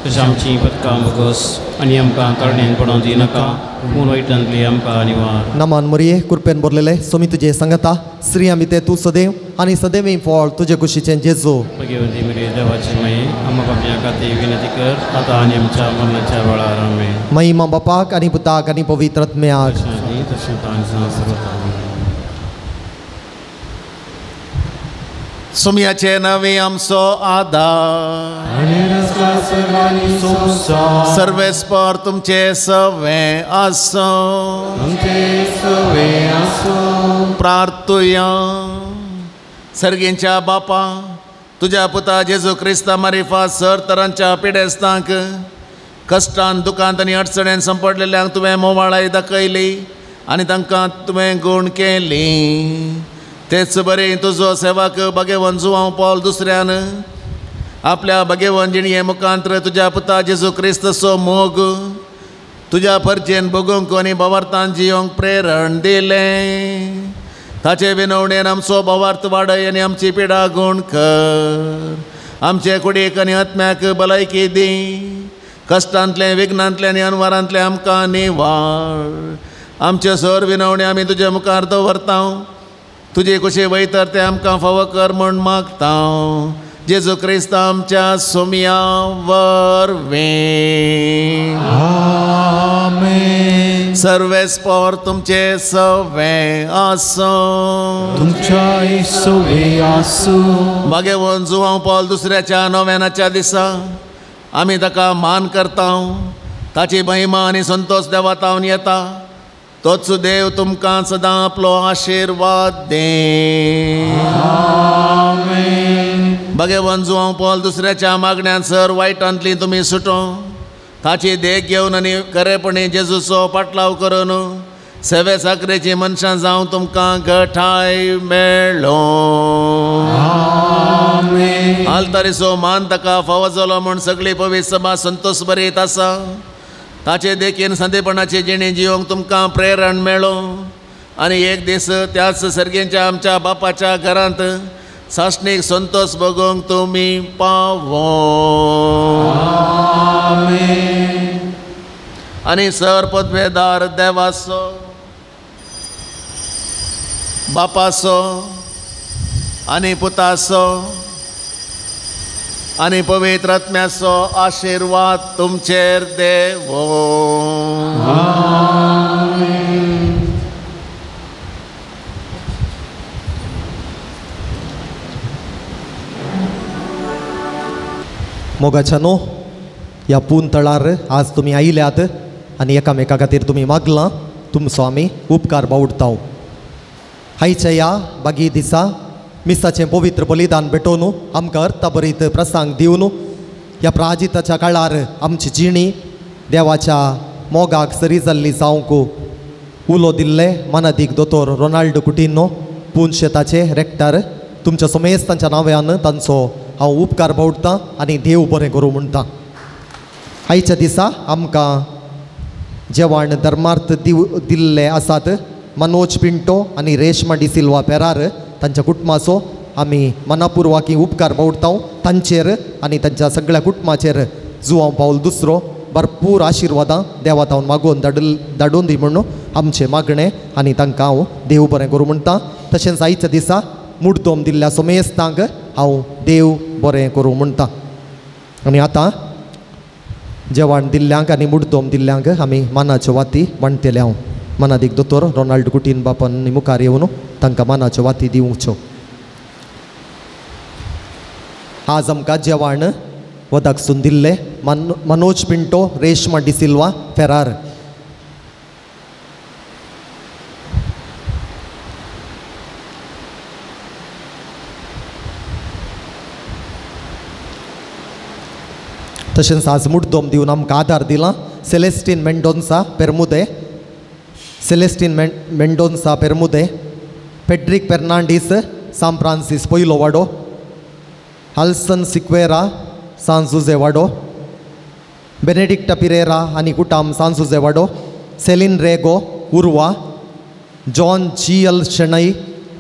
तशें आमची पदकां बोगस आनी आमकां तरणेन पडोवंक दिनाका, पूण वायटांतली आमकां निवार. नमान मोरये, कृपेन भरलेले सोमी तुजे सांगता, स्त्री आमी ते तूं सदैव आनी सदैव फळ तुजे कुशीचें जेजू. भगवती मरिये देवाची माये, आमकां पापयां खातीर विनंती कर आतां आनी आमच्या मरणाच्या वेळार. आमेन. महिमा बापाक आनी पुताक आनी पवित्र आत्म्याक. तशें सर्वता. सुम्याचे नवे आमचो आदार, सर्वेस्पर तुमचे सवे आसो. प्रार्थुया. सर्गींच्या बापा, तुज्या पुता जेजू क्रिस्ता मारिफा सर तरांच्या पिडेस्तांक कश्टान दुकांत आनी अडचणेन संपडलेल्यांक तुवें मोवाळाय दाखयली आनी तांकां तुवें गूण केली. तेच बरें तुजो सेवक भगेवन जुवांव पॉल दुसऱ्यान आपल्या भगेवन जिणये मुखांत्र तुज्या पुता जेजू क्रिस्तचो मोग तुज्या परजेन भोगूंक आनी भावार्थान जियोंक प्रेरण दिलें. ताचे विनवणेन आमचो भावार्थ वाडय आनी आमची पिडा गूण कर. आमचे कुडीक आनी आत्म्याक भलायकी दी. कश्टांतलें विघ्नांतलें आनी अनवारांतलें आमकां निवाळ. आमचे सर विनवणे आमी तुजे मुखार दवरता. तुजे कुशी वयतर तें आमकां फावो कर म्हूण मागता. जेजू क्रिस्त आमच्या सोम्या वरवीं. आमेन. सर्वेस्पोर तुमचे सवे आसूं. तुमच्याय सवे आसूं. भाग्यवंत जुवांव पॉल दुसऱ्याच्या नोव्यानाच्या दिसा आमी ताका मान करता. ताची महिमा आनी संतोश देवा तावन येता. तोच देव तुमकां सदां आपलो आशिर्वाद दे. आमेन. भगवंत जुवांव पॉल दुसऱ्याच्या मागण्यान सर वायटांतली तुमी सुटो. ताची देख घेवन आनी खरेपणी जेजूचो पाटलाव करून सेवे साकरेची मनशां जावन तुमकां गठाय मेळ्ळो. आमेन. आल्तारीचो मान ताका फावो जालो म्हूण सगळी पवित्र सभा संतोश बरीत आसा. ताचे देखीन संदेपणाचे जिणे जिवंक तुमकां प्रेरण मेळो आनी एक दीस त्याच सर्गेच्या आमच्या बापाच्या घरांत सासणीक संतोश भोगूंक तुमी पावो. आमेन. आनी सर पदवेदार देवाचो बापाचो आनी पुताचो आनी पवित्र आत्म्याचो आशिर्वाद तुमचेर देवो. आमेन. मोगाच्या न्हू ह्या पून तळार आज तुमी आयल्यात आनी एकामेका खातीर तुमी मागलां. तुमचो आमी उपकार बावडता. आयच्या ह्या बागी दिसा मिसाचें पवित्र बलिदान भेटोवन आमकां अर्थभरीत प्रसंग दिवन ह्या प्राजिताच्या काळार आमची जिणी देवाच्या मोगाक सरी जाल्ली जावंक उलो दिल्ले मानादीक दोतोर रोनाल्ड कुटिन्हो पुनशेताचे रेक्टर तुमच्या समेस्तांच्या नांव्यान तांचो हांव उपकार बावडतां आनी देव बरें करूं म्हणटा. आयच्या दिसा आमकां जेवण धर्मार्थ दिल्ले आसात मनोज पिंटो आनी रेशमा डिसिल्वा पेरार तांच्या कुटुंबाचो आमी मनापुर्वाकी उपकार बावडता. तांचेर आनी तांच्या सगळ्या कुटुंबाचेर जुवांव पावल दुसरो भरपूर आशिर्वादां देवा तावन मागोवन धाडून दी म्हणून आमचें मागणें आनी तांकां हांव देव बरें करूं म्हणटा. तशेंच आयच्या दिसा मुडदोम दिल्ल्या सोमेस्तांक हांव देव बरें करूं म्हणटा. आनी आतां जेवण दिल्ल्यांक आनी मुडदोम दिल्ल्यांक आमी मानाच्यो वाती मांडटले. हांव मानादीक दोतोर रोनाल्ड कुटीन बापान मुखार येवन तांकां मानाच्यो वाती दिवच्यो. आज आमकां जेवण वदाकसून दिल्ले मनोज पिंटो रेशमा डिसिल्वा फेरार. तशेंच आज मुडदोम दिवन आमकां आदार दिला सेलेस्टीन मेंडोन्सा पेरमुदे, सेलेस्टीन मेंडोन्सा पेरमुदे, पेड्रीक फेर्नांडीस सांत फ्रांसीस पयलो वाडो, हाल्सन सिक्वेरा सांत जुजे वाडो, बेनेडिक्टा पिरेरा आनी कुटाम सांत जुजे वाडो, Celine Rego Urva, John G L Shenoy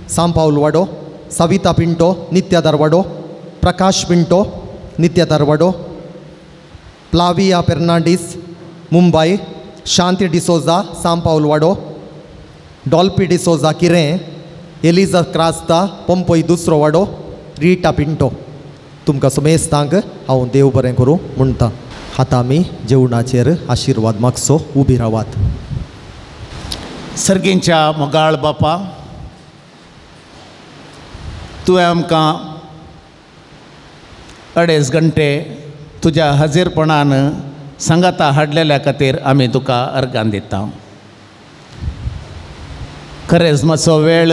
San Paul वाडो, सविता पिंटो नित्यादार वाडो, प्रकाश पिंटो नित्यादार वाडो, प्लाविया फेर्नांडीस मुंबय, शांती डिसोजा सांत पावल वाडो, डॉल्पी डिसोजा किरें, एलिजा क्रास्ता पंपय दुसरो वाडो, रिटा पिंटो. तुमकां समेस्तांक हांव देव बरें करूं म्हणटा. आतां आमी जेवणाचेर आशिर्वाद मागचो. उबी रावात. सर्गींच्या मोगाळ बापा, तुवें आमकां 2.5 घंटे तुज्या हाजीरपणान सांगाता हाडलेल्या खातीर आमी तुका अर्गां दिता. खरेंच मातसो वेळ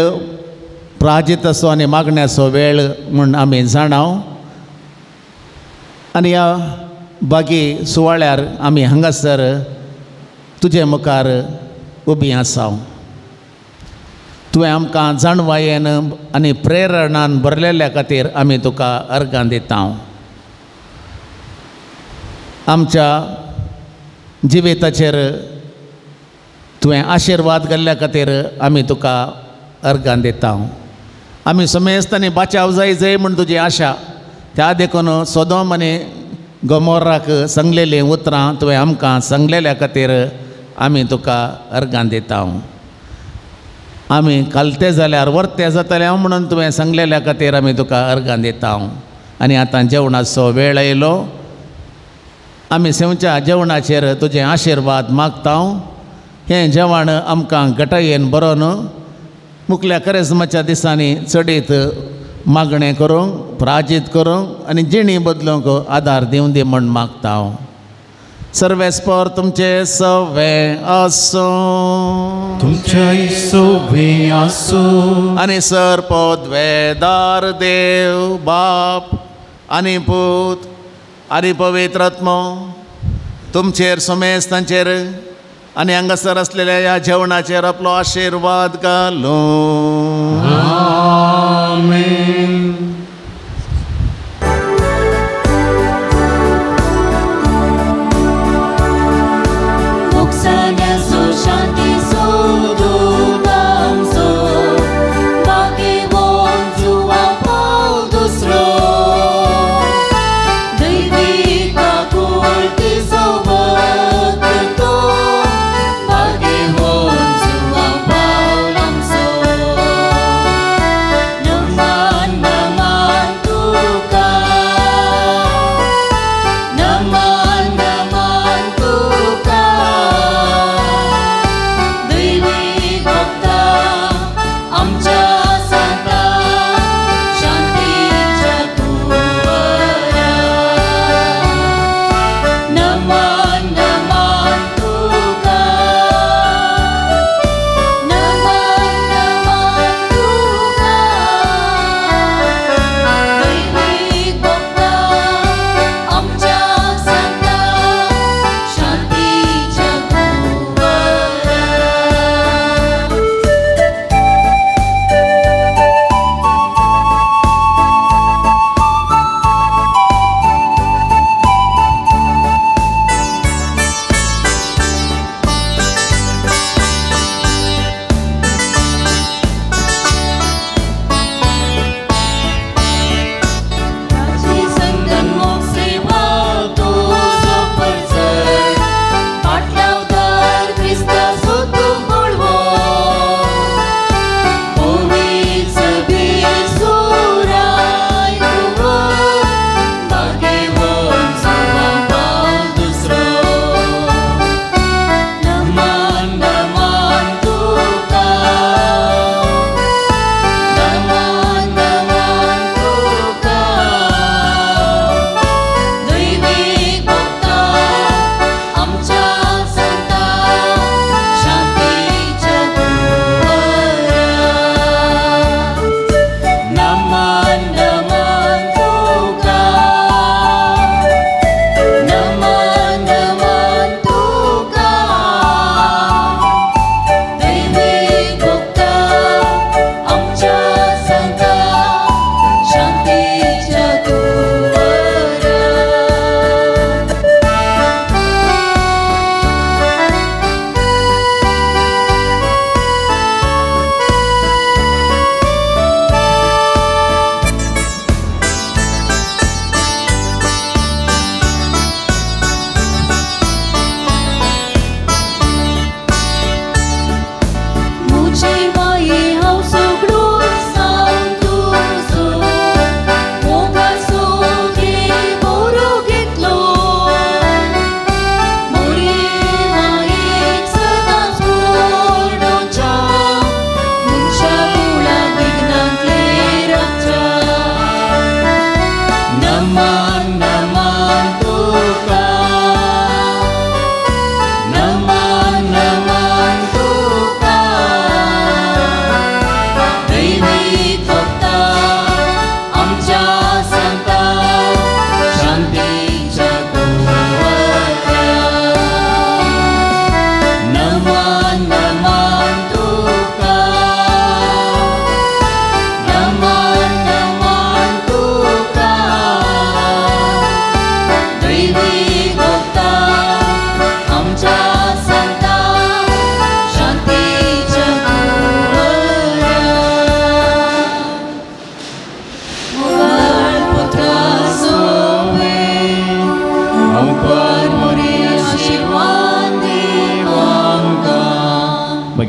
प्राजिताचो आनी मागण्याचो वेळ म्हूण आमी जाणाव आनी ह्या बागी सुवाळ्यार आमी हांगासर तुजे मुखार उबी आसा. तुवें आमकां जाणवायेन आनी प्रेरणान भरलेल्या खातीर आमी तुका अर्गां दिता. आमच्या जिविताचेर तुवें आशिर्वाद घाल्ल्या खातीर आमी तुका अर्गां दिता. आमी समेस्त आनी बाचाव जाय जाय म्हूण तुजी आशा त्या देखून सोदोम आनी गोमोराक सांगलेलीं उतरां तुवें आमकां सांगलेल्या खातीर आमी तुका अर्गां दिता. आमी कालते जाल्यार वर्ते जातले म्हणून तुवें सांगलेल्या खातीर आमी तुका अर्गां दिता. आनी आतां जेवणाचो वेळ आयलो, आमी सेवच्या जेवणाचेर तुजे आशिर्वाद मागता. हें जेवण आमकां घटायेन बरोवन मुखल्या करेजमाच्या दिसांनी चडीत मागणें करूंक, प्राजीत करूंक आनी जिणी बदलूंक आदार दिवं दी म्हूण मागता. सर्वेस्पर तुमचे सवे आसूं, तुमच्याय सवे आसूं. आनी सर पदवेदार देव बाप आनी पूत आनी पवित्र आत्मो तुमचेर समेस्तांचेर आनी हांगासर आसलेल्या ह्या जेवणाचेर आपलो आशिर्वाद घालूं. आमेन.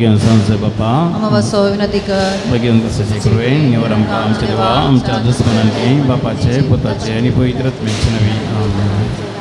बेगीन सांजचे बापा आमा विनंती कर. बेगीन कसाचे कृपेन निवर आमकां आमच्या देवा आमच्या दुस्मनांनी बापाचे पुताचे आनी पवित्र आत्म्याचे नवी. आमेन.